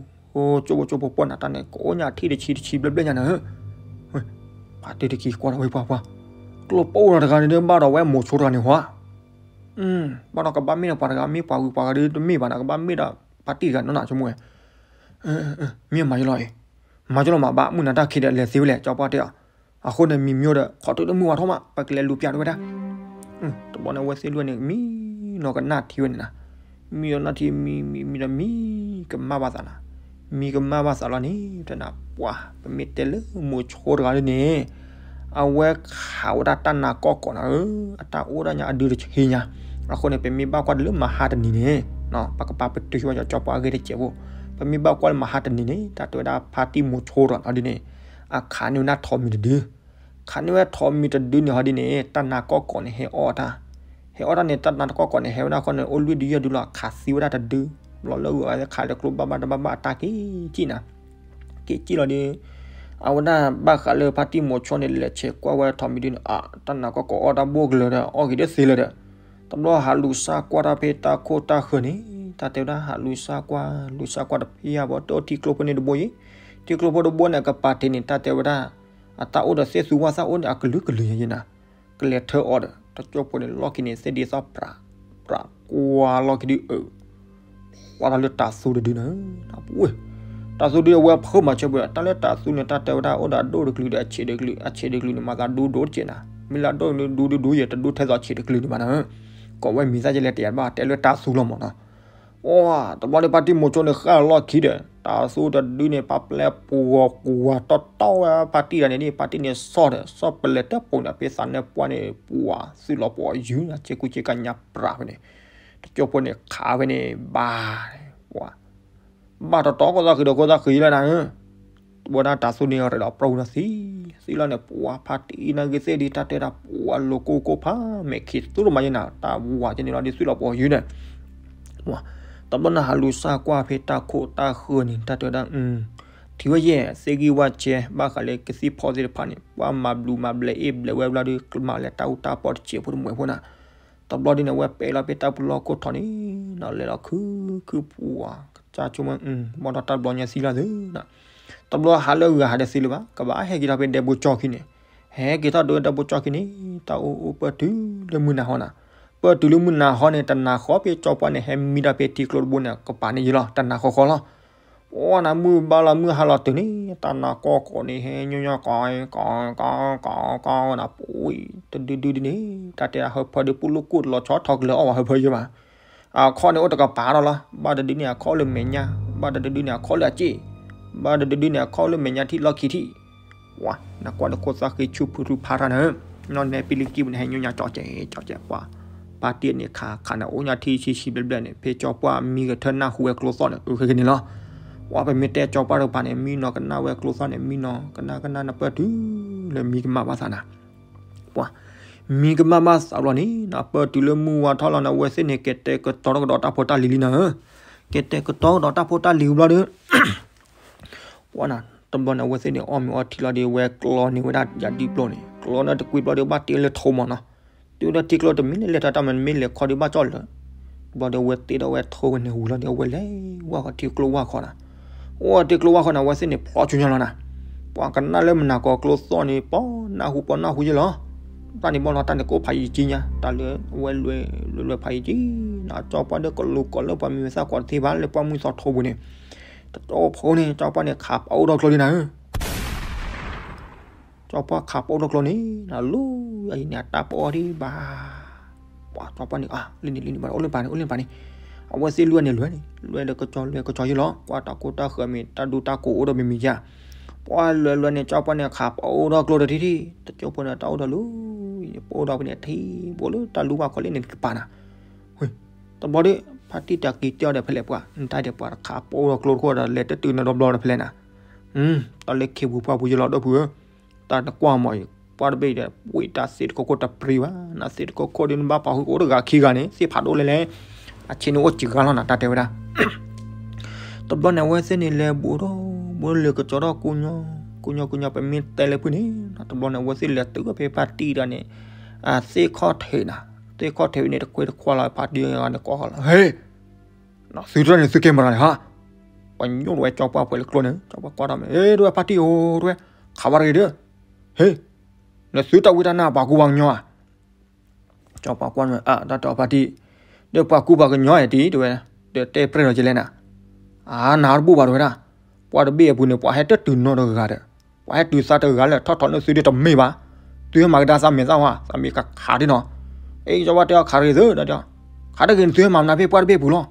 ကၠိဖိကၠိဖိပိၢ်နၤတၢ်န့ၣ် ကအိၣ်ညါထံၣ်တဆံတဆံဘျဲၣ်ဘျဲၣ်ညါနၤဧၢ, ဖါတံၢ်တက့ၤကွၢ်ဒီးဝဲပှၤပှၤ, ကျိပိၢ်တဂၤန့ၣ်ဒီး ဘၣ်ဒီးဝဲမိၤဆိတဂၤန့ၣ်ဟီ ဘၣ်ဒီးကဘၣ်မ့ၢ်ဒီးပှၤတဂၤ မ့ၢ်ပှၤဝံၤပှၤဂၤဒီးတမ့ၢ်ဘၣ်နၤ ကဘၣ်မ့ၢ်ဒီးဖါတံၢ်တဂၤနီၤနၤ ဆိကမိၣ်ဝဲ, မ့ၢ်မၤယလီၤအံၤ, မၤယလီၤမး ဘၣ်မုၢ်နၤတၢ်ခံဒီးလဲၤသ့ဝဲလဲၣ် ကၠီပှၢ်တဲအီၤ, အဃိန့ၣ်မံမံဒီး ခီတုၤလၢမုၢ်ဝါထီၣ်မး ပကလဲၤလူၤပျးတဝဲဒၣ်, တဘျီန့ၣ် အဝဲသ့ၣ်လွံၢ်န့ၣ် မံနီၤကနၣ်ထံဝဲန့ၣ်နၤ, မံနီၤကနၣ်ထံ မံ မံ မံဒီးမံကမၣ်ဘၣ်သးနၤ, မံကမၣ်ဘၣ်သးလီၤန့ၣ် တဲနၤ ပှၤ ပမ့ၢ်တဲလၢမိၤဆိတဂၤဒ်န့ၣ် အဝဲခးဝဲဒၣ်တၢ်နါကီၢ်ကီးနၤဧၢ, အတၢ်အိၣ်ဒၣ်ညါအဒုတဆံညါ, အဃိန့ၣ် ပမ့ၢ်ဘၣ်ကွၢ်တလၢမဟါတနံၤန့ၣ်, ပကပာ်ပတုာ်ဝဲကၠီပှၢ်အဂ့ၢ်တစဲးဖိ, ပမ့ၢ်ဘၣ်ကွၢ်လၢမဟါတနံၤန့ၣ် တၢ်တဲဝဲဒၣ်ဖါတံၢ်မိၤဆိထီၣ်နၤဒ်န့ၣ်, အခးန့ၢ်ဝဲဒၣ်ထိးမံၤတဒု, ခးန့ၢ်ဝဲထိးမံၤတဒုန့ၣ်ဟီဒ်န့ၣ် တၢ်နါကီၢ်ကီးန့ၣ်ဟဲအီၣ်တၢ်, ဟဲအီၣ်တၢ်န့ၣ် တၢ်နါကီၢ်ကီးန့ၣ် ဟဲဝဲဒၣ်ဃီန့ၣ် အိၣ်လွံၢ်ဒုယဲၢ်ဒုလီၤ ခးသံဝဲဒၣ်တဒု, ဘျီလၢဂုၤအဝဲခးလၢကျိဘၣ်ဘၣ်တဘၣ်ဘၣ်အတၢ်က့ၤကံၣ်နၤ, က့ၤကံၣ်လီၤဒီး အဝဲဒၣ်ဘၣ်ဃးလၢဖါတံၢ်မိၤဆိန့ၣ် လဲၤဆဲးကွၢ်ဝဲထိးမံၤဒုန့ၣ် အ တၢ်နါကီၢ်ကီးအီၣ်တၢ်ဘိၣ်ကလၢၤဒီး အီၣ်က့ၤဒ်သ့လၢၤဒီး, တဘျီဟးလူၤစၢ်ကွၢ်တၢ်ဖဲတၢ်ခိၣ်တၢ်ဃၢၤန့ၣ် တၢ်တဲဝဲဒၣ်ဟးလူၤစၢ်ကွၢ် လူၤစၢ်ကွၢ်တဖံယါဘီ တအိၣ်ထံကျိဖိန့ၣ်တဘိယံၤ, ထံကျိဖိတဘိန့ၣ် အကပၤတ့ၢ်န့ၣ် တၢ်တဲဝဲဒၣ် အတၢ်အိၣ်ဒီးသ့ၣ်သူဝၣ်သၣ်အိၣ်န့ၣ် အကလုာ်ကလုာ်ယဲယဲနၤ, ကလဲၤထၢအီၤဒီး တကၠိဖိန့ၣ် လီၢ်ခံန့ၣ် သ့ၣ်ဒ့သီၣ်ပြး ပြးကွၢ်လီၢ်ခံဒုအၢ ကွၢ်ထီၣ်လၢတၤသူတဒုန့ၣ်, တၤသူဒုအဝဲဖုးမၤဆၢပှဲၤ တၢ်လၢတၤသူန့ၣ် တၢ်တဲဝဲဒၣ်အိၣ်ဒီးအဒိၣ်တကလုာ်ဒီးအဆံးတကလုာ်, အဆံးတကလုာ်န့ၣ် မၤသးဒူဒိၣ်တက့ၢ်နၤ, မ့ၢ်လၢအဒိၣ်ဒူဒူဒူယဲ တဒူထဲသိးအဆံးတကလုာ်န့ၣ်ဘၣ်နၤ, ကိးဝဲမံၤသၣ်ယဲလဲၣ်တယးဘၣ် တဲလၢတၤသူလီၤမးနီၤ ပှၤ တဘျီဒီးဖါတံၢ်မိၤဆိန့ၣ် ဃၣ်လီၢ်ခံဒီး တၤသူတဒုန့ၣ် ပာ်ပျဲပှီၤကွၢ်တီတီဝဲဖါတံၢ်တဂၤန့ၣ်ဒ် ဖါတံၢ်န့ၣ် ဆီၣ်ဒီး ဆီၣ်ပလဲၤတဲပိာ်န့ၣ် ဖဲသးနၢၣ်ပှၢ်န့ၣ် ပှၤ သုးလီၤပှီၤယုၢ် ဆ့ကူဆ့ကညါပြးဖဲန့ၣ် တကၠိဖိန့ၣ် ခးဖဲန့ၣ် ဘၣ် ပှၤ ဘၣ်တတီၤကီၢ်သးဃံဒီးကီၢ်သးဃံလၢနၤဧၢ တဘျီဒၣ်တၤသူန့ၣ် ရဲၣ်ဒီးပြၢပူၤဒီးသံ သံလီၤန့ၣ် ပှၤဖါတံၢ်အံၤနာ်က့ၤသ့ၣ်ဒ် တၢ်တဲဒၣ်ပှၤလိၤကိၢ်ကိၢ်ဖးမဲာ်ခံးသူတမၤယဲနၤ တၢ်ဝၤကဲန့ၣ်လီၤဒ်သုးလီၤပှီၤယုၢ်န့ၣ် ပှၤ တဘျီန့ၣ်ဟးလူၤစၢ်ကွၢ်ဖဲတၢ်ခိၣ်တၢ်ဃၢၤန့ၣ် တၢ်တဲဝဲဒၣ် ထံၣ်ဝဲယဲၢ် သ့ၣ်ဂံၢ်ဝၣ်စဲ ဘၣ်ဃးလၢကသံၣ်ဖီသ့ၣ်တဖၣ်န့ၣ် ပှၤမၤဘျုးမၤဘျဲးအ့ၣ်ဘျဲးဝဲဘျီဒီး ကမၤလၢတၢ်အူတၢ်ပီတစဲးဖိတမှဲးဖိနၤ တဘျီဒ်န့ၣ် အဝဲပဲာ်လီၤဖဲတၢ်ပူၤလီၢ်ခိၣ်ထီၣ်န့ၣ် လဲၤလီၤခုခုပှၤ ကစၢ်ဆိကမိၣ် ဘၣ်ဒီးတၢ်ဘျီညါသံလီၤသုနၤ တဘျီဟးလၢဂၤဟးဒီးသံလၢၤဘၣ် ကဘၣ်ဟဲက့ၤထီၣ်ဖဲဒဲဘိကၠီခံန့ၣ် ဟဲက့ၤထီၣ်ဒိဝဲဒဲဘိကၠီခံန့ၣ် တၢ်အိၣ်အိၣ်ပၢၢ်တုၤလၢမုၢ်နၤဟီနၤ ပၢၢ်တုၤလၢမုၢ်နၤဟီန့ၣ် တနၤဃီဖဲကၠီပှၢ်န့ၣ် ဟဲမံတၢ်ဖဲထံကျိတဘိန့ၣ် ကပၤန့ၣ်ယံၤလီၤ တနၤဃီဃီလီၤ ပှၤနၤမုၢ်ဘၣ်လီၤမုၢ်ဟါလီၤတုၤန့ၣ် တၢ်နါကီၢ်ကီးန့ၣ် ဟဲညီညီကီး ကီးကီးကီးကီးနၤ ပှၤတဒုဒုဒ်န့ၣ် တၢ်တဲဟၢဖၢဒုးပူၤလိာ်ကိၣ်တလီၤဆီထီၣ်ကလၢၤအီၣ်ဝဲဟၢဖၢယဲၢ်ဘၣ် အခီၣ်န့ၣ်အိၣ်တကပၤဒီးလီၤ ဘၣ်တဒုန့ၣ်အခီၣ်လၢမဲာ်ညါ ဘၣ်တဒုဒုန့ၣ် အခီၣ်လၢအစ့ၣ် ဘၣ်တဒုဒုန့ၣ် အခီၣ်လၢမဲာ်ညါထံၣ်လီၢ်ခံထံၣ် ပှၤ နကွၢ်ဒီးခိၣ်သၣ်ဃံဆူၣ်ဖုထူဖးထါနၤ နီၢ်နဲပံလံကံပူၤန့ၣ် ဟဲညီညီကၠီကဲကၠီကဲပှၤ ပၢ်တံၢ်န့ၣ်ခး ခးန့ၣ်အိၣ်ညါထံဆံဆံဘျဲၣ်ဘျဲၣ်န့ၣ် ဖဲကၠီပှၢ်မံကထၢၣ်နၢ်ဟူဝဲကျိသီၣ်န့ၣ် အဃဲက့ၤန့ၣ်လီၤ ပှၤပမ့ၢ်တဲကၠီပှၢ်တကပၤန့ၣ် မံနီၤကနၣ်ဝဲကျိသီၣ်န့ၣ် မံနီၤကနၣ်ကနၣ်နပၢၢ်တုၤ လၢမံကမၣ်ဘၣ်သးနၤ ပှၤ မံကမၣ်ဘၣ်သးဘျီန့ၣ် နပၢၢ်တုၤလၢမုၢ်ဝါထီၣ်လီၤန့ၣ် အဝဲသ့ၣ်န့ၣ် ကဲတဲာ်ကတီၤကဒီးတၢ်ဖိတၢ်လံၤလံနၤဧၢ ကဲတဲာ်ကတီၤကဒီးတၢ်ဖိတၢ်လံၤဘျီဒီး ပှၤနၤ တဘျီန့ၣ် အဝဲသ့ၣ်န့ၣ် အီၣ်မ့ၤအီထံလီၤဒီး ဝဲကျီန့ၢ်ဝဲဒၣ်ယၤဒံၣ်ပျိန့ၣ် ကျီန့ၣ်တကွံဘျီဒီး ဘၣ်တ့လၢထိမးနီၤ တုၤဝဲဒၣ်ထံကျိတမံၤန့ၣ် လဲၤထီၣ်တၢ်မၤမ့ၢ်လဲၤခီဒီး ဘၣ်ကၠီၣ်လၢာ် ဘျီဒီး အဝဲတ့ထီၣ်ဝဲထိဝဲန့ၣ်ဝံၤလီၤဒီး အဝဲလဲၤဝၢ်ဃီၤထံကျိဝၢ်ခီနၤ အိၣ်ထံကျိဝၢ်ခီန့ၣ် အဝဲသ့ၣ်န့ၣ် ဖျီဆူညါလီၤနၤ ပှၤကနၣ်လၢမုၢ်နၤကီၢ်ကျိသီၣ်န့ၣ် ပနၢ်ဟူပနၢ်ဟူယဲၢ်လီၤ တၢ်န့ၣ်ဘၣ်လီၤ တၢ်န့ၣ်ကအိၣ်ဖးယံာ်ကံညါ တၢ်လၢအဝဲလွဲလွဲလွဲဖးယံာ်ကံ နကၠီပှၢ်ဒီးကလိၤကီးလၢပှၤမံၤဝဲသၣ်ကွၢ်တသ့ဘၣ်လၢပှၢ်မုၢ်သီထိပူၤန့ၣ် တတီဖိန့ၣ် ကၠီပှၢ်န့ၣ် ခးပအိၣ်ထီၣ်ကျိလံနၤဧၢ ကၠီပှၢ်ခးပအိၣ်ထီၣ်ကျိန့ၣ် နလူၤအံၤန့ၣ် အတၢ်ပအီၣ်ဒံးဘၣ် ပှၤကၠီပှၢ်န့ၣ် လၢန့ၣ်လၢန့ၣ်ဘၣ် အိၣ်လၢပၤန့ၣ် အိၣ်လၢပၤန့ၣ်, အဝဲသ့ၣ်လွဲန့ၣ်လွဲန့ၣ် လွဲဒီးကစီၤလွဲကစီၤယ့လီၤ ကွၢ်တၢ်ကိၢ်တၢ်ဃၢၤမ့ၢ်တၢ်ဒူတၢ်ကိးအိၣ်ဒီးမံၤမံၤယါ, ပှၤလွဲလွဲန့ၣ် ကၠီပှၢ်န့ၣ်ခးပအိၣ်ဒီးကျိတထံၣ်ထံၣ် တကၠိဖိန့ၣ်တၢ်အိၣ်ဒီးလူၤ, ပအိၣ်ဒီးဖဲန့ၣ်ထံၣ် ပအိၣ်လၢတၢ်လူၤဘၣ်ခီလၢန့ၣ်ကပၤနၤ, တဘျီဒီး ဖါတံၢ်တၢ်က့ၤတဲအီၤဒီးဖဲလဲၣ်ပှၤ နတၢ်ဒီးပှၤတခးပအိၣ်ဒီးကျိတခိၣ်ဒီးလဲၤတတုၤနဒီဘျီဒီးဖဲလဲၣ်နၤ, တၢ်လၢခ့ပူၤပှၢ်ပူၤယလီၤဒီပုၢ်ဧၢ, တၢ်နကွၢ်မီၤအံၤ ပှၢ်တဘ့ၣ်ဒီး ဝံၣ်တၢ်သ့ၣ်တခိၣ်ခိၣ်တပျံၤဘၣ် နသ့ၣ်တခိၣ်ခိၣ်ဒီးနဘၣ်ပာ်ဃုာ်ကအိၣ်တဂၤခံဂၤန့ၣ် သ့ၣ်ဖးဒိၣ်လဲၣ်လဲၣ်, အဆ့န့ၣ်အိၣ်စံးဂၤလီၤနၤ တၢ်တဲဝဲဒၣ် တဘျီန့ၣ် အဝဲသ့ၣ်န့ၣ်လဲၤဘူးဒီး ဘူးလၢကစီၤဒီးကိညီ, ကိညီကိညီ ပမ့ၢ်တဲလၢဖုၣ်န့ၣ် တဘျီန့ၣ် အဝဲသ့ၣ်လဲၤတုၤဖဲဖါတံၢ်ဒီးန့ၣ် သ့ၣ်ခီၣ်ထံးနၤ, သ့ၣ်ခီၣ်ထံးန့ၣ် တခွဲးတခွါလီၤ ဖါတံၢ်ဂၤန့ၣ်ကိးဃီလီၤ ဟ့ၣ် နသုတၢ်န့ၣ်သုကဲမတၤလဲၣ်ဟါ, ပှၤညိၣ်တဝဲကၠီပှၢ်ပှဲၤလၢကျိန့ၣ် ကၠီပှၢ်ကွၢ်ထီၣ်မ့ၢ် ဟ့ၣ် တဝဲဖါတံၢ်ဧိၤ တဝဲ ခးဝဲတဂ့ၤဒီး, ဟ့ၣ် နသုတၢ်ဝံတၢ်နါပှၤကူပှၤကညီဧါ, ကၠီပှၢ်ကွၢ်မ့ၢ် အါ တၢ်တဲအီၤဖါတံၢ်, ဒီးပှၤကူပှၤကညီဧါတံၢ် တဝဲ, ဒီးတဲပြဲၢ်လီၤကလဲၣ်နၤ, အါ နၤတဘူၣ်ဘၣ်တဝဲဒၣ်, ပှၢ်တဘ့ၣ်အပူၤန့ၣ် ပှၤဟဲတတုၤနီတဂၤဒီး, ပှၤဟဲတုၤသးတဂၤလၢထီၣ်ထီၣ်န့ၢ်သုဒီးတမ့ၢ်ဘၣ်, သုဟဲမၤကဒါသးမဲာ်သၣ်ဝါ သးမ့ၢ်ကခးဒ်နီၤ, အ့ ကၠီပှၢ်တဲအီၤခးတဂ့ၤသုဒီး, ခးတဂ့ၤန့ၣ်သုဟဲမၤမနုၤဖဲပှၢ်တဘ့ၣ်ပူၤလီၤ,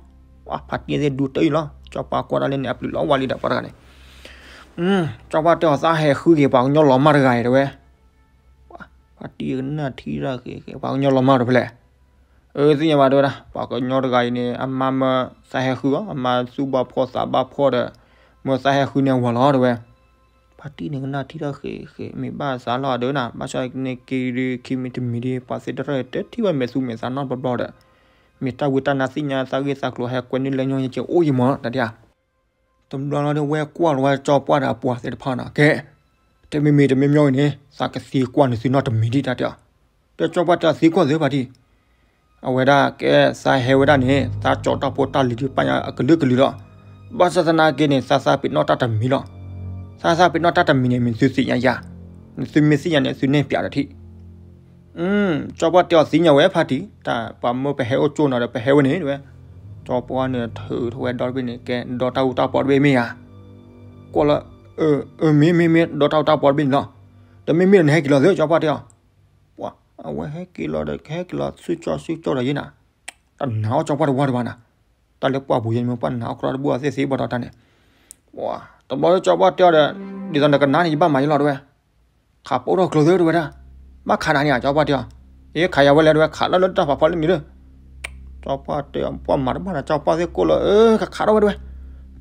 ပှၤဖါတံၢ်သ့ၣ်ဒူတအံၤလီၤ ကၠီပှၢ်ကွၢ်တၢ်လၢန့ၣ် အပျုၤလီၤဝါလံဒီးပှၤတဂၤန့ၣ် ကၠီပှၢ်တဲအီၤသးဟဲဃုက့ၤပှၤကညီလီၤမၢ်တဂၤအံၤတဝဲ, ဖါတံၢ်ကနၣ်ထံၣ်တၢ်ဃ့ ပှၤကညီလီၤမၢ်တဖဲလဲၣ်, အၢ သ့ၣ်ညါဘၣ်တဝဲဒၣ် ပှၤကညီတဂၤအံၤန့ၣ် အမါမၢသးဟဲဃုအီၤ အမါသူၣ်ဘၣ်ဖှီၣ်သးဘၣ်ဖှီၣ်ဒီး, မၢသးဟဲဃုန့ၢ်အဝၤလီၤတဝဲ, ဖါတံၢ်န့ၣ်ကနၣ်ထံၣ်တၢ်ဃ့ဃ့ မ့ၢ်ဘၣ်သးလီၤဒၣ်နၤ ဘၣ်ဆၣ်န့ၣ်က့ၤဒီးခံမံၤတမံၤဒီး ပှၤသ့ၣ်တဖၣ်တထံၣ်ဘၣ်မဲာ်သူမဲာ်သးနီတဘျီဘျီဒီး, မ့ၢ်တၢ်ဝံတၢ်နါသ့ၣ်ညါသးဂ့ၢ်သးကျိၤဟဲကွဲန့ၢ်လၢညီယကအိၣ်ယမီၤ တၢ်တဲဧါ တဘျီလီၤဒီးဝဲကွၢ်လီၤဝဲကၠီပှၢ်ဒီးအပှၤသ့ၣ်တဖၣ်နီၤ ကဲ, တမံၤမံၤတမံၤမံၤအံၤန့ၣ် သးကသံကွၢ်န့ၢ်သုနီတမံၤဒံးတၢ်တဲအီၤ, ဒီးကၠီပှၢ်တဲအီၤသံကွၢ်သုဖါတံၢ်, အဝဲဒၣ်ကဲသးဟဲဝဲဒၣ်န့ၣ် သးကၠီၤတၢ်ဖိတၢ်လံၤဒုးပာ်ညါအကလုာ်ကလုာ်လီၤ, ဘၣ်ဆၣ်သနာ်က့န့ၣ် သးသးပ့ၤနီၣ်တၢ်တမံၤလီၤ, သးသးပ့ၤနီၣ်တၢ်တမံၤန့ၣ် မ့ၢ်သုသ့ၣ်ညါယၤ, နသုမ့ၢ်သ့ၣ်ညါန့ၣ် သုနဲၣ်ပၠးဒီးထံၣ် ကၠီပှၢ်တဲအီၤသ့ၣ်ညါဝဲဖါတံၢ် တၢ်ပှၤမၢပဟဲအိၣ်ကၠိနီၤဒီးပဟဲဝဲန့ၣ်တဝဲ, ကၠီပှၢ်န့ၣ်ထုးထီၣ်ဝဲဒီတဘ့ၣ်န့ၣ် ကဲဒီတၢ်အူတၢ်ပီတဘ့ၣ်မ့ၢ်ဧါ, ကွၢ်လၢ, အၢ မ့ၢ်မ့ၢ်မ့ၢ်ဒီတၢ်အူတၢ်ပီတဘ့ၣ်န့ၣ်လီၤ, တမ့ၢ်မ့ၢ်ဒီးနဟဲက့ၤလီၤသု ကၠီပှၢ်တဲအီၤ, ပှၤ အဝဲဟဲက့ၤလီၤဒီး ကဟဲက့ၤလီၤဆူကၠီဆူကၠီဒီးယဲနၤ, တနာ်အီၣ်ကၠီပှၢ်တဝါတဝါနၤ, တၢ်လၢပှၢ်ပူၤယဲန့ၣ်မ့ၢ်ပှၢ်နာ်အီၣ်ကြီတဘူၣ်အသ့ၣ်သ့ဘၣ်ဒီးတၢ်န့ၣ် ပှၤ တဘျီလၢကၠီပှၢ်တဲအီၤဒီး, ဒ်သိးနကနၣ်န့ၣ် ယဘၣ်မၤယလီၤတဝဲ, ခးပအိၣ်ထီၣ်ကျိၤသ့တဝဲဒၣ်, ဘၣ်ခးနၤန့ၣ် ကၠီပှၢ်တဲအီၤ, အ့ ခးယၤဝဲလဲၣ်တဝဲ ခးလီၤလၢတၢ်ဖးဖီလၢန့ၣ်ဒီး, ကၠီပှၢ်တဲအီၤ ပှၢ်မၤတဘၣ်နၤ ကၠီပှၢ်သ့ၣ်ကိၣ်လီၤ အၢ ကခးထီၣ်ဝဲတဝဲ,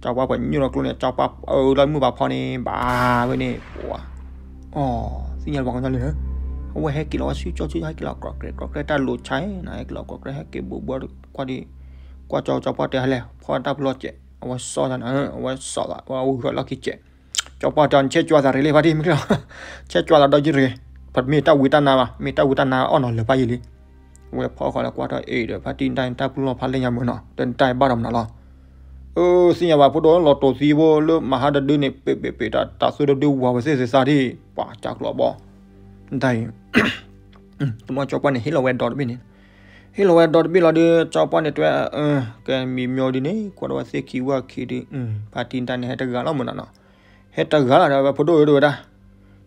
ကၠီပှၢ်ပှၤညိၣ်လီၤကျိန့ၣ် ကၠီပှၢ်အၢလီၤမုၢ်ဘၣ်ဖီန့ၣ် ဘၣ်ဝဲန့ၣ် ပှၤ အီ သ့ၣ်ညါလၢပှၤကညီလံ, အဝဲဟဲက့ၤလီၤဝဲဆူကၠီဆူ ဟဲက့ၤလီၤ ကြၢးကြဲးကြၢးကြဲးတၢ်လိၤဆါနၤ ဟဲက့ၤလီၤကြၢးကြဲး ဟဲက့ၤဘူးဘူးကွၢ်ဒံး, ကွၢ်ကၠီ ကၠီပှၢ်တဲဟဲလဲၣ် ဖီတၢ်ပလီၢ်စဲး အဝဲစီၣ်သးနၤ အဝဲစီၣ်သး အဝဲဂုာ်လီၢ်ခံစဲး, ကၠီပှၢ်တဲအီၤ နဆဲးကၠွသးရ့လံ ဖါတံၢ်မ့ၢ်ချ့လီၤ, ဆဲးကၠွသးဒီးယံၤရ့, ပမ့ၢ်တၢ်ဝံတၢ်နါဘၣ် မ့ၢ်တၢ်ဝံတၢ်နါအီၣ်နီၤလၢၤဘၣ်ယံၤလံ, အဝဲဖီဃီလၢကွၢ်ထီၣ်အ့ၣ်ဒီး ဖါတံၢ်နတၢ်အံၤတၢ်ပလီၢ်ဖးလဲၢ်ညါမုာ်နီၤ ဒီးနတၢ်အံၤဘၣ်ဒီးမနုၤလီၤ အၢ သ့ၣ်ညါဘၣ်ဖိဒိၣ်လီၤတိၢ်သံဖိလၢမဟါတဒုန့ၣ် ပ့းပ့းပ့းတၢ် တၢ်သူတဒုဝၤဝဲသ့ၣ်သ့ၣ်သးဒံး ပှၤကၢ်ကျိးဘီ, တၢ်အံၤ, တဘျီကၠီပှၢ်န့ၣ် ဟ့ၣ်လီၤဝဲဒီတဘ့ၣ်န့ၣ်, ဟ့ၣ်လီၤဝဲဒီတဘ့ၣ်လီၤဒီး ကၠီပှၢ်န့ၣ်တဲဝဲ, ကဲမံၤမၠိဒ်န့ၣ် ကွၢ်ဒီးဝဲသ့ၣ်ခံဝၣ်ခံဒုး, ဖါတံၢ်နတၢ်န့ၣ် ဟဲတဂၤလီၤမုာ်နီၤနီၤ, ဟဲတဂၤလီၤဒီးဝဲဖိဒိၣ်ဧၢတဝဲဒၣ်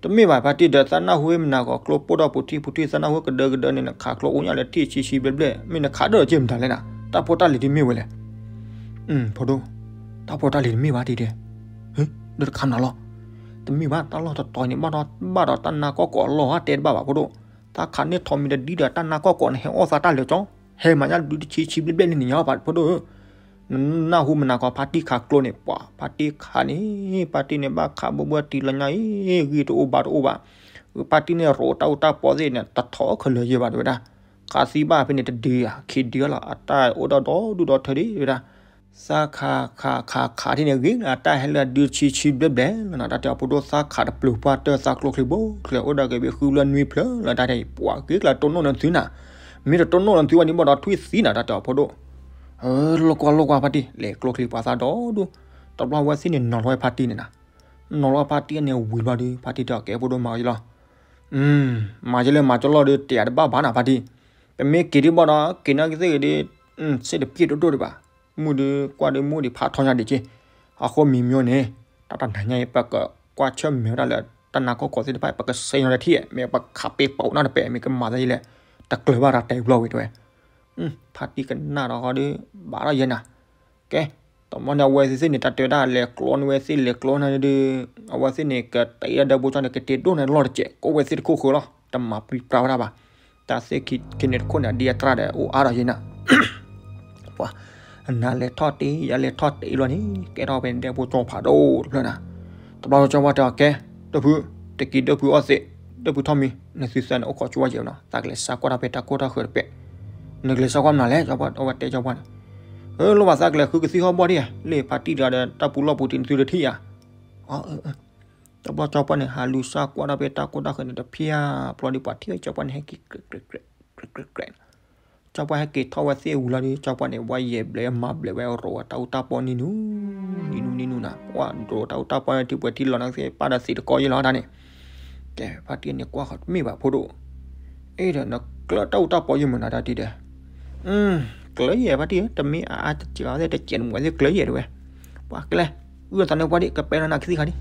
တမ့ၢ်ဘၣ် ဖါတံၢ်ဒီး သးနၢ်ဟူမနၤကီး ကျိပိၢ်ဒီးပူၤထံၣ်ပူၤထံၣ် သးနၢ်ဟူကဒၢကဒၢန့ၣ် နခးကျိအိၣ်ညါလၢထံၣ်ဆံဆံဘျဲၣ်ဘျဲၣ် မ့ၢ်နခးဒီးက့ၤမတၤလဲၣ်နၤ တၢ်ဖိတၢ်လံၤဒ်မ့ၢ်ဝဲလဲၣ်. ဖိဒိၣ်, တၢ်ဖိတၢ်လံၤတမ့ၢ်ဘၣ်တံၢ်တဲ, ဒီးတခါမနၤလီၤ. တမ့ၢ်ဘၣ် တၢ်လီၢ်တတီၤန့ၣ် ဘၣ်ဒီး ဘၣ်ဒီးတၢ်နါကီၢ်ကိးအလီၢ်ဧါ တဲတဘၣ်ဘၣ်ဖိဒိၣ်, သးခးန့ၢ်ထီးမံၤတဒ်ဒီး တၢ်နါကီၢ်ကိးန့ၣ် ဟဲအီၣ်သးတၢ်လၢာ်ကၠီ, ဟဲမၤညါဒုးတဆံဆံဘျဲၣ်ဘျဲၣ်န့ၣ်န့ၣ်ညါဘၣ်ဖိဒိၣ်ဧၢ. နနၢ်ဟူမနၤကီး ဖါတံၢ်ခးကျိန့ၣ် ပှၤ ဖါတံၢ်ခးန့ၣ် ဖါတံၢ်န့ၣ် ဘၣ်ခးဘိဘိတံၢ်လီၤညါအံၤ ဂံၢ်တအိၣ်ဘါတအိၣ်ဘၣ်. ဖါတံၢ်န့ၣ် ရိးတၢ်အူတၢ်ပီသ့ၣ်န့ၣ် တထီၣ်ခဲလၢာ်ယဲၢ်ဘၣ်တဲဝဲဒၣ်. ခးသံဘၣ်ဖဲန့ၣ်တဒုဧါ ခံဒုလီၤ အတၢ်အိၣ်ဒီးဒီဒူၣ်ဒီထၢဒံးတဲဝဲဒၣ်. သးခးခးခးခးထံၣ်န့ၣ် ဂ့ၤလၢအတၢ်ဟဲလၢအဒုးဆံဆံဘျဲၣ်ဘျဲၣ်လီၤနၤ တၢ်တဲအီၤဖိဒိၣ် သးခးတပျုာ်ပှၢ်တၢၢ်သးကျိချံဘိချံ အိၣ်ဒီးက့ၤဘ့ၣ်ဃုလၢနွံဖျၢၣ်လီၤ တၢ်တဲအံၤ ပှၤဂ့ၤကျါတိၢ်နီၣ်လၢသုနၤ, မ့ၢ်တတိၢ်နီၣ်လၢသုဝဲန့ၣ်ဘၣ်ဒီးထွံၣ်သံနၤ တၢ်တဲအီၤဖိဒိၣ်. လိာ်ကွၢ်လိာ်ကွၢ်ဖါတံၢ် လဲၤကျိချံပှၤသးဒီဒူၣ်, တဘျီဝဲသ့ၣ်န့ၣ်နီၤလီၤဝဲဖါတံၢ်န့ၣ်နၤ, နီၤလီၤဖါတံၢ်န့ၣ်ဝံၤဘျီဒီး ဖါတံၢ်တဲအီၤကဲဖိဒိၣ်မၤကလီၤ မၤကလၢမၤကလီဒီး တဲယၤတဘၣ်ဘၣ်နၤဖါတံၢ်, ပမ့ၢ်က့ၤဒံးဘၣ်ဒီး က့ၤနာ်က့ၤသ့ၣ်ဂ့ၤဒီး စ့ၣ်တပျ့ၢ်ဒိၣ်ဒိၣ်ဒံးဘၣ်, မုၢ်ဒီးကွၢ်ဒီး မုၢ်ဒံးဖးထီညါဒံးက့, အဃိမံၤမၠိန့ၣ် တၢ်တနၤညါအံၤ ပကကွၢ်ဆၢၣ်မဲာ်ဝဲဒၣ်လၢ တၢ်နါကီၢ်ကီၢ်သ့ၣ်တဖၣ် ပကစဲညါတထံၣ် မ့ၢ်ပခးပ့ပာ်အိၣ်နၢ်တပဲာ် မ့ၢ်ကမၤသးယလဲၣ်, တကျၢၤဘၣ်တၢ်တဲဘျီဝံၤတဲဝဲ, ဖါတံၢ်ကနၣ်ဒီးဃီဒီး ဘၣ်ထီၣ်ယဲနၤ, ကဲ, တမီန့ၣ် အဝဲသ့ၣ်န့ၣ် တၢ်တဲဝဲဒၣ်လဲၤကျိန့ၣ် ဝဲသ့ၣ်လဲၤကျိန့ၣ်ဒီး အဝဲသ့ၣ်န့ၣ် ကတဲဒၣ်ဒၢဘိကၠီန့ၣ် ကတ့ဒိၣ်န့ၣ်လီၢ်တစဲး ကိးဝဲသ့ၣ်တခိၣ်ဃၢၤလီၤ တမၤပျံၤပြါဝဲဒၣ်ဘၣ်, တၢ်သ့ၣ်ခံန့ၣ်တခိၣ်န့ၣ် အဒံအတြၢ်ဒီး အိၣ်အါထီၣ်ယဲနၤ ပှၤ, နၤလဲၤထီၣ်တ့ ယလဲၤထီၣ်တ့လီၤန့ၣ် ကဲထီၣ်ဖဲန့ၣ် ဒဲဖိကၠီဖးဒိၣ်တဖျၢၣ်နၤ, တဘျီကၠီပှၢ်တဲအီၤ ကဲ, ဒၢဖု, တက့ၤဒၢဖုအီၣ်သ့ၣ်, ဒၢဖုထီၣ်မံ, နသုသၢန့ၣ် အိၣ်ခိးကၠိဝဲယဲနီၤ သးကလဲၤဆါကွၢ်တၢ်ဖဲတၢ်ကိၢ်တၢ်ဃၢၤတပဲၣ်, နကလဲၤဆါကွၢ်မနုၤလဲၣ် ကၠီပှၢ် အဝဲတဲကၠီပှၢ်န့ၣ်, အၢ လိၣ်ဘၣ်သးကလဲၤဃုကသံၣ်ဟီၣ်ဘီၣ်ဒံးဧါ, လၢဖါတံၢ်တဂၤဒီး တၢ်ပူၤလီၢ်ပူၤတံၢ်နသုတထံၣ်ဧါ, အၢ တဘျီကၠီပှၢ်န့ၣ် ဟးလူၤဆါကွၢ်တၢ်ဖဲတၢ်ကိၢ်တၢ်ဃၢၤန့ၣ် တဖျၢၣ်ဖျီဒီး ပှၤထံၣ်ဝဲကၠီပှၢ်န့ၣ် ဟဲက့ၤကြဲးကြဲးကြဲးကြဲးကြဲး, ကၠီပှၢ်ဟဲက့ၤထီၣ်ဝဲသ့ၣ်အဝံၤလီၤဒီး ကၠီပှၢ်န့ၣ် ဝဲယဲၢ်ဘျဲးမၤဘျဲးဝဲရိးဝဲတၢ်အူတၢ်ပီန့ၣ်နူ, န့ၣ်နူန့ၣ်နူနၤ ပှၤရိးတၢ်အူတၢ်ပီန့ၣ် ထံပှဲၤထံလီၤနသ့ၣ်ပၢ်ဒီးသံးတကီယဲလီၤတၢ်န့ၣ်, ကဲ ဖါတံၢ်န့ၣ်ကွၢ်ဃီတမ့ၢ်ဘၣ်ဖိဒိၣ်, အဲၣ်ဒီးနကျၢၢ်တၢ်အူတၢ်ပီယဲမုၢ်နၤတၢ်တံၢ်ဒီး ကျၢၢ်ယဲၢ်ဖါတံၢ်ဧၢ တမ့ၢ်အအါတစဲးဘၣ်သ့ၣ် တစဲးနမူသ့ၣ်ကျၢၢ်ယဲၢ်တဝဲ, ပှၤကလဲၤ, အုၣ်သးန့ၣ်ပှၤဒံး ကပဲလီၤနၤခံသ့ၣ်ခါဒံး,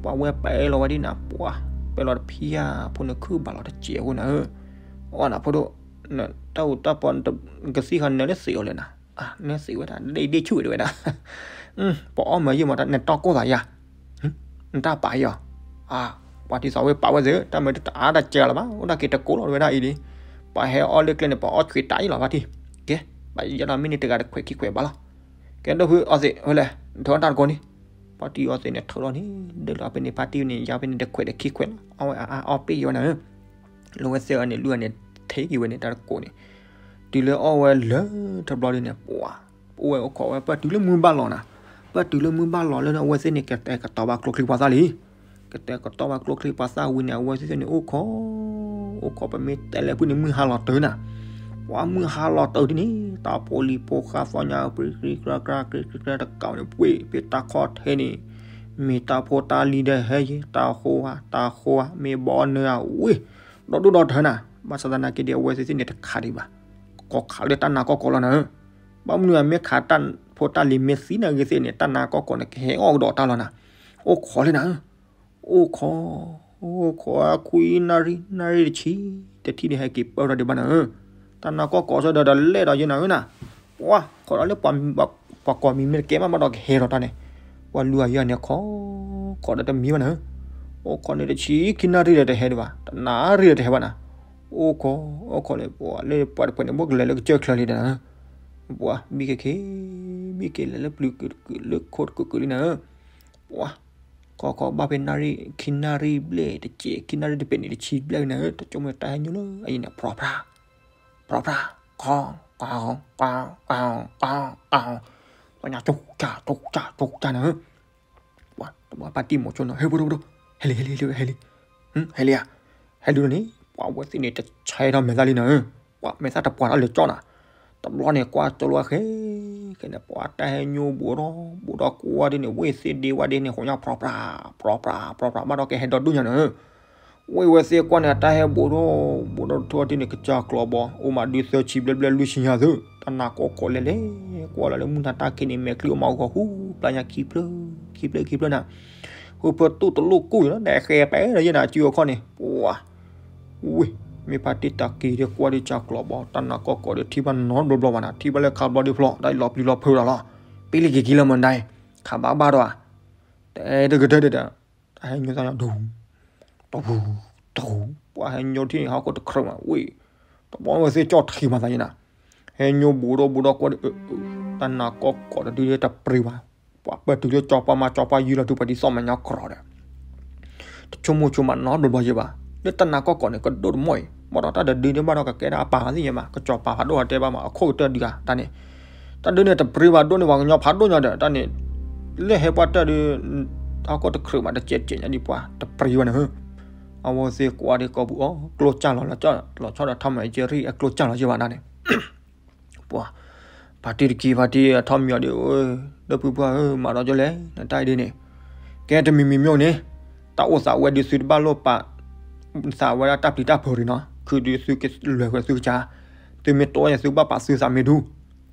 ပှၤဝဲပဲလီၤဝဲဒံးနၤ ပှၤ, ပဲလီၤတဖံးဧါ ဖိန့ၣ်ခုၣ်ဘၣ်လီၤတစဲးအဃိနၤဧၢ, အီၣ်နၤဖိဒိၣ်, တၢ်အူတၢ်ပီ, ကသံၣ်ခါနလဲၤသ့ၣ်အီၤလဲၣ်နၤ, နသ့ၣ်ဝဲဒၣ် ဒ့ၣ်ဒ့ၣ်ဆူၣ်ဝဲတဝဲဒၣ်, ပှၤအီၣ်မၤယံာ်မးတၢ်နတီၢ်ကိၢ်သးယၤ နတၢ်ပာ်အီၤ, ပှၤတံၢ်သးဝဲပာ်ဝဲသ့ၣ် တၢ်မၤတအါတစဲးလၢၤဘၣ် အိၣ်ဒၣ်က့ၤတကိးလီၤတဝဲဒၣ်အံၤဒံး, ပှၤဟဲအီၣ်လၢကျဲန့ၣ် ပှၤအီၣ်ဆွံးတၢ်အံၤလီၤဖါတံၢ်, ကဲ, ပှၤယဲဒီးမ့ၢ်န့ၣ်တဂၤတခွဲးခံခွဲးဘၣ်လီၤ, ကဲဒၢဖုအီၣ်သ့ၣ်ဝဲလဲၣ်, ထုးတၢ်တကိးန့ၣ်, ဖါတံၢ်အီၣ်သ့ၣ်န့ၣ်ထုးလီၤန့ၣ်, ဒၢလီၤဖဲန့ၣ်ဖါတံၢ်န့ၣ် ယါဖဲန့ၣ်တခွဲးဒီးခံခွဲးလီၤ အဝဲအအါအီၣ်ပ့ၢ်ယဲဝဲနၤဧၢ လၢဝဲသ့ၣ်အီၤန့ၣ် လွံၢ်အီၤန့ၣ် ထဲက့ၤဝဲန့ၣ် တၢ်တကိးန့ၣ်, တုၤလၢအီၣ်ဝဲလၢတဘျီဒ်န့ၣ် ပှၤ, ပအိၣ်ဝဲအိၣ်ခိးဝဲ ပၢၢ်တုၤလၢမုၢ်ဘၣ်လီၤနၤ, ပၢၢ်တုၤလၢမုၢ်ဘၣ်လီၤလၢန့ၣ် အဝဲသ့ၣ်န့ၣ် ကတဲာ်ကတီၤဘၣ်ကျိချံပှၤသၣ်လံ, ကတဲာ်ကတီၤဘၣ်ကျိချံပှၤသၣ်ဝံၤန့ၣ် အဝဲသ့ၣ်န့ၣ် အိၣ်ခိး, အိၣ်ခိးပမ့ၢ်တဲလဲၣ်ဖုန့ၣ် မုၢ်ဟါလီၤတၢၢ်နၤ, ပှၤမုၢ်ဟါလီၤတၢၢ်ဒ်န့ၣ် တၢ်ဖိလံၤဖိဃါသီညါ ပြံပြံကြၢကြၢ ကြၢကြၢတကးန့ၣ် ပှ့ၤဖဲတၢ်ခီၣ်ထံးန့ၣ် မ့ၢ်တၢ်ဖိတၢ်လံၤဒီးဟဲယဲ တၢ်ဃိဧါ တၢ်ဃိဧါ မ့ၢ်ဘီနၢဧါဝ့ၢ်, ဒီဒိၣ်ဒီထၢနၤ, ဘၣ်ဆၣ်သနာ်က့ဒီး အဝဲသ့ၣ်သ့ၣ်န့ၣ် တခးဒံးဘၣ်, ကီၢ်ခးလၢတၢ်နးကီၢ်ကီၢ်လီၤနၤဧၢ, ဘၣ်မနုၤအမ့ၢ်ခးတၢ်ဖိတၢ်လံၤမ့ၢ်သံနၤဂ့ၤသ့ၣ်န့ၣ် တၢ်နးကီၢ်ကီၢ်န့ၣ် ကဟဲအီၣ်ကဒီးတၢ်လီၤနၤ, အိၣ်ခိးလၢနၤဧၢ, အိၣ်ခိး, အိၣ်ခိးအခွံနၣ်ရံၣ် နၣ်ရံၣ်တဆံ, တထံၣ်ဒီးဟဲက့ၤပၢၢ်ထီၣ်ဒံးဘၣ်နၤဧၢ, တၢ်နးကီၢ်ကီၢ်ဆၢဒီးဒီးလဲၣ်ဒီးယဲနၤဧၢနၤ, ပှၤ, ခိးဒီးလၢ ပှၤကိးမံၤမ့ၢ်တကဲမးဘၣ်ဒီးကဟဲထီၣ်တၢ်န့ၣ်, ပှၤလူၤအယၤန့ၣ်ခိး, ခိးဒီးတမံၤဘၣ်နၤဧၢ, အိၣ်ခိးန့ၣ်တဆံခံနၣ်ရံၣ်ဒီးတဟဲဒံးဘၣ်, တနၣ်ရံၣ်ဒီးတဟဲဘၣ်နၤ, အိၣ်ခိး, အိၣ်ခိးလၢပှၤလၢပှၤတဖၣ်န့ၣ် ဘိၣ်ကလဲၤလၢကစၢၢ်ချၢလံဒီးနၤဧၢ, ပှၤ, ဘံၣ်က့ၤခ့, ဘံၣ်က့ၤလဲၤလၢပျုၤကလုာ်လၢခိၣ်တကုာ်ကုာ်လံနၤဧၢ, ပှၤ, ခိးခိးဘၣ်ဖဲနၣ်ရံၣ် ခံနၣ်ရံၣ်ဘျဲၣ်တစဲး ခံနၣ်ရံၣ်တပဲၣ်န့ၣ်တဆံဘျဲၣ်နၤဧၢ, တကၠိမ့ၢ်တၢ်ဟဲညိလၢအအံၤန့ၣ် ဖြီဖြီ, ဖြီဖြီ, ခီ, ကီ, ကီ, ကီ, ကီ, ကီ, ပှၤညါ ကၠူကၠၢ် ကၠူကၠၢ် ကၠူကၠၢ်နၤဧၢ, ပှၤ, တဘျီဖါတံၢ်မိၤဆိနီၤ ဟဲဖိဒိၣ်ဖိဒိၣ်, ဟဲလံ ဟဲလံ ဟဲလံ, ဟဲလံဧါ, ဟဲလံန့ၣ် ပှၤဝဲသ့ၣ်န့ၣ် တဆဲထီၣ်မဲာ်သၣ်လံနၤဧၢ, ပှၤမဲာ်သၣ်တပှၢ်ထီၣ်လၢကၠီနၤ, တဘျီန့ၣ် ကွၢ်ကၠိလီၤဃဲ, ဃဲန့ၣ် ပှၤတၢ်ဟဲညိဘူးဒီး, ဘူးဒီးကွၢ်ဒ်န့ၣ် ဝ့ၢ်သ့ၣ်ဒ့ဝါဒ်န့ၣ် ဟိးညါ ဖြီဖြီ, ဖြီဖြီ, ဖြီဖြီ ဘၣ်ဒီးကဟဲဒီဒူၣ်ညါနၤဧၢ ဝ့ၢ်ဝဲသ့ၣ်ကွၢ်န့ၣ် အတၢ်ဟဲဘူးဒီး, ဘူးဒီးထိၣ်ဒ်န့ၣ် ကစၢ်ကျီးဘီ, အိၣ်မးဒုးသၢဆံဘျဲၣ်ဘျဲၣ်လွံၢ်ဆံညါသု, တၢ်နးကီၢ်ကီၢ်လဲၣ်လဲၣ်, ကွၢ်လီၤလၢမုၢ်နၤတၢ်ခံးန့ၣ် မဲာ်ချံအိၣ်မးဂီၤဃူ, ပျၢ်ညါခံဖျၢၣ်, ခံဖျၢၣ် ခံဖျၢၣ်နၤ, ဟိဖၢတိၣ်တလိၣ်ကိၢ်ယၤလီၤ နဃဲၤပဲဒီးယဲနၤစုအခီၣ်န့ၣ်, ပှၤ, ဝ့ၢ်, မ့ၢ်ဖါတံၢ်တၢ်က့ၤဒီးကွၢ်ဒ်ကစၢ်ကျီးဘီ, တၢ်နးကီၢ်ကီၢ်ဒီးထံၣ်ဘၣ်နီတဘျီဘျီဘၣ်နၤ, ထံၣ်ဘၣ်လၢခးဘျီဒုးဖျီ, တၢ်လီၤပျံၤလီၤဖုးဒီးလီၤ, ပ့လံက့ၤက့ၤလၢမုၢ်ဒဲ, ခးဘၣ်ဘၣ်ဒီး, တဲတကတၢၢ်ဒီး, တၢ်ဟဲညိသးညီဒူ, တဂူ, တဂူ, ပှၤဟဲညိထံၣ်န့ၣ် ဟီၣ်ခိၣ်တခြၢးမး ဝ့ၢ်, တဘျီဝဲသ့ၣ်ကၠီၣ်ထံမးသးယဲနၤ, ဟဲညိဘူးဒီးဘူးဒီးကွၢ်ဒီး, တၢ်နးကီၢ်ကီၢ်ဒီးဒုးတပြံၤဘၣ်, ပှၤပၢၢ်တုၤလၢကၠီပှၢ်မး ကၠီပှၢ်ယုၢ်လီၤတုၤပှၤဒ်သိးမဲာ်ညါကြီဒီး တဆိကမိၣ်ဆိကမးနီတဘျီဘျီယဲဘၣ်, လၢတၢ်နးကီၢ်ကီၢ်န့ၣ် ကဒိၣ်တမီၢ်အံၤ, ဘၣ်ဒီးတၢ်တဒုန့ၣ်ဘၣ်ဒီးကကဲဒၣ်အပၢ်သ့ၣ်ညါမး, ကစီၤပၤဖးဒိၣ်အတဲဘၣ်မး အခိၣ်ကတၢၢ်ဒုးဧါ, တၢ်န့ၣ်, တၢ်ဒုးန့ၣ်တပြံၤဘၣ်ဒိၣ်န့ၢ်ပှၤကညီဖးဒိၣ်ညါဒီး တၢ်န့ၣ်, လၢဟဲပှၢ်တၢၢ်ဒုး, ဟီၣ်ခိၣ်တခြၢးမး တစဲးတစဲးညါဒံးပှၤတပြံၤဘၣ်န့ၣ်ဧၢ, အဝဲသ့ၣ်ကွၢ်ဒီးကိာ်ပူၤအီၤ ကျိၣ်စၢ်လီၤ, လီၤဆီဒီးထီၣ်မၤအကဲရံၣ်အကျိၣ်စၢ်လီၤယဲဘၣ်တၢ်န့ၣ် ပှၤ, ဖါတံၢ်တက့ၤ ဖါတံၢ်အထီၣ်မံၤအီၤဒီး, ဒီပုၢ်ပှၢ်ဧၢ မၤဒီးကၠိလဲၣ် နတၢ်အံၤဒ်န့ၣ်, ကဲတမံၤမံၤမ့ၢ်အိၣ်န့ၣ်, တၢ်အိၣ်သးဝဲဒုးသုတဘၣ်လိၣ်ပာ်, သးဝဲဒၣ်တၢ်ပျံၤတၢ်ဖုးရံၣ်နီၤ ခုဒုးသုကလွဲၤဃဲၤသုကစၢ်, သုမ့ၢ်တိၢ်ယဲသုဘၣ်ပာ်သုသးမ့ၢ်ဒူ,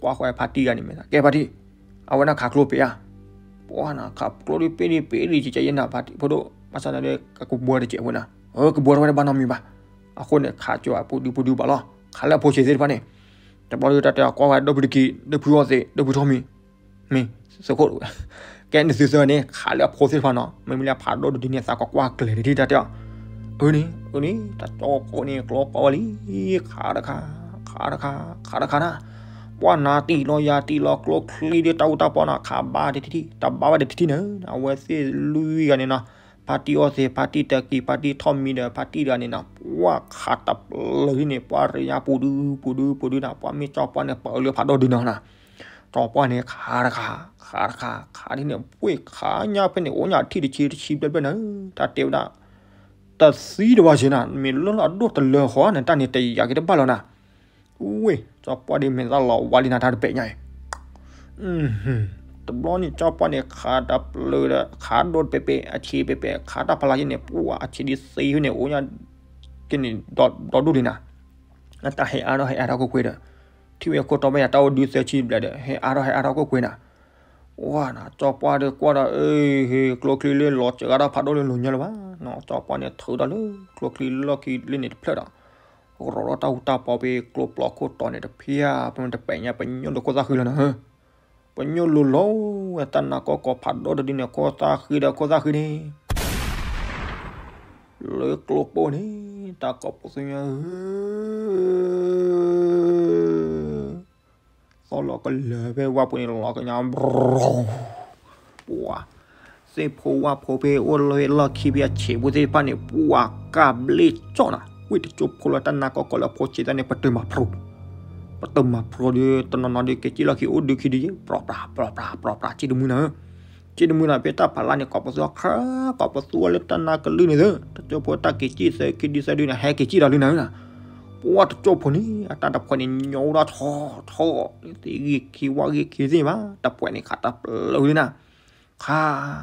ကွၢ်ဃီဖါတံၢ်ဂၤန့ၣ်မ့ၢ် ကဲဖါတံၢ်, အဝဲဒၣ်ခးကျိပ့ၤဧါ, ပှၤနၤခးကျိဒ်ပ့ၤဒ်ပ့ၤဒ်ကကဲယဲနၤဖါတံၢ်ဖိဒိၣ် ဘၣ်ဆၣ်သနာ်ဒီး ကဘှီတကဲးဝဲနၤ, ကဘှီထီၣ်ဝဲဒၣ်ဘၣ်နီတမံၤဘၣ်, အဃိန့ၣ် ခးကၠိအပူၤဒုပူၤဒုဘၣ်လီၤ, ခးလၢအဖိဆံးသ့ၣ်တဖၣ်န့ၣ်, တ တဘျီဒုးတၢ်တဲအီၤ ကွၢ်ဝဲဒၣ်ဒီဖုတကံၤ ဒီဖုအီသံး ဒီဖုထီၣ်မံၤ မ့ၢ်သုးခိၣ် ကဲန့ၣ်သုးသၢန့ၣ် ခးလၢအဖိသ့ၣ်တဖၣ်နီၤ မ့မ့ၢ်လၢအဖးဒိၣ်တဒုန့ၣ် သးကကွၢ်ကျဲၤတထံၣ်တၢ်တဲအီၤ အန့ၣ် အန့ၣ် တၢ်ကၠီဖိန့ၣ် ကျီပီဝဲလံ ခးတခါ ခးတခါ ခးတခါနၤ ပှၢ်နၤတံၢ်လီၤယၤတံၢ်လီၤ ကျိချံဒ်တၢ်အူတၢ်ပီနၤ ခးဘၣ်တထံၣ် တဘၣ်ဝဲတထံၣ်န့ၣ် အဝဲသ့ၣ်လွံၢ်ဂၤန့ၣ်နီၤ ဖါတံၢ်အီသံး ဖါတံၢ်တကံၤ ဖါတံၢ်ထီၣ်မံၤဒီး ဖါတံၢ်တဂၤန့ၣ်နီၤ ပှၢ်ခးတပျုာ်ဒ်န့ၣ် ပှၢ်ရံၤညါပူၤဒု ပူၤဒု ပူၤဒုနၤ ပှၢ်မ့ၢ်ကၠီပှၢ်န့ၣ် ပာ်လၢဖးဒိၣ်ဒုနီၤနၤ ကၠီပှၢ်န့ၣ် ခးတခါ ခးတခါ ခးဒ်န့ၣ် ပှ့ၢ်ခးညါဖဲန့ၣ် အိၣ်ညါထံၣ်တဆံတဆံဘျဲၣ်ဘျဲၣ်နၤ တၢ်တဲဝဲဒၣ် တသံတဘၣ်စ့နၤ မ့ၢ်လၢလီၤအဒိၣ်တလၢဃီနၤ တၢ်န့ၣ်တယာ်က့ၤတဘၣ်လီၤနၤ ဝ့ၢ် ကၠီပှၢ်ဒ်မ့ၢ်သးလီၤဝါလံနၤ တၢ်တပဲာ်ညါအံၤ တဘျီန့ၣ် ကၠီပှၢ်န့ၣ် ခးတပျုာ်ဒီး ခးဒိၣ်တပဲာ်ပဲာ် အဆံးပဲာ်ပဲာ် ခးတၢ်ဖးလၢယဲန့ၣ် ပှၢ်အဆံးဒ်သံဖဲန့ၣ် အိၣ်ညါက့ၤန့ၣ် ဒီဒူၣ်လံနၤ အတၢ်ဟဲအါထီၣ်ဟဲအါထီၣ်ကွ့ၢ်ကွ့ၢ်ဒီး ထံၣ်ဝဲခိၣ်တီဘၣ်ယၤ တၢ်အိၣ်ဒုးသၢဆံဘျဲၣ်ဒီး ဟဲအါထီၣ်ဟဲအါထီၣ်ကွ့ၢ်ကွ့ၢ်နၤ ဝါနၤ ကၠီပှၢ်ဒီးကွၢ်ဒီး အ့ ဟ့ ကျိချံလၢလီၤစၢၤဂၤထီၣ်ဖးဒိၣ်လၢလိၤညါလၢၤဘၣ်နီၤ ကၠီပှၢ်န့ၣ် ထုးဒီးလၢကျိချံလီၢ်ခံလၢန့ၣ်တဖျၢၣ်ဒီး ရီၤထီၣ်တၢ်ဟူတၢ်ပီၤဖဲကျိပျီခိၣ်တီန့ၣ်တဖျၢၣ် ဖဲမ့ၢ်တပဲာ်ညါ ပညိၣ်ဒိးခိၣ်သၣ်ဃံလီၤနၤ ပညိၣ်လူၤလီၤဝဲတၢ်နါကီၢ်ကီၤဖးဒိၣ်တဒုန့ၣ် ခိၣ်သၣ်ဃံဒီးခိၣ်သၣ်ဃံန့ၣ် လၢကျိပိၢ်န့ၣ် တၢ်ကိးပသူညါဧၢ သီၣ်လီၤကလၢၤဖဲဝၣ်ပူၤန့ၣ် လီၤကညါ ပှၤ သ့ၣ်ဖိဝၣ်ဖိဖဲအိၣ်လၢလီၢ်ခံဖဲအဆံးဖိသ့ၣ်တဖၣ်န့ၣ် ပှၤကၢ်ဘျ့ကၠီၣ်နၤ ဝ့ၢ်တကၠိဖိလၢတၢ်နါကီၢ်ကီၤလၢအဖိဆံးသၣ်န့ၣ် ပတုာ်မၤဖျိ ပတုာ်မၤဖျိဒီး တနီၤနီၤဒီး က့ၤကၠံၣ်လီၢ်ခံအိၣ်ဒုးခံဒုးယဲ ပြီပြး ပြီပြး ပြီပြး ကၠံၣ်တမုၢ်နၤဧၢ ကၠံၣ်တမုၢ်နၤ ဖဲတၢ်ဖးလၢ်န့ၣ် ကိးပသူအခါ ကိးပသူဝဲလၢတၢ်နါကလုၢ်န့ၣ်သ့ တကၠိဖိတၢ်က့ၤကၠံၣ်သၢခံဒုးသၢဒုးန့ၣ် ဟဲက့ၤကၠံၣ်ဒီးလံနၤဧၢ ပှၤတကၠိဖိန့ၣ် အတၢ်တဖှဲးန့ၣ် ညိဝဲဒၣ်ထီၣ်ထီၣ် သ့ၣ်ဂံၢ်ခံဝၣ်ဂံၢ်ခံသ့ၣ်ဘၣ် တဖှဲးန့ၣ်ခးတပျုာ်လံနၤ ခး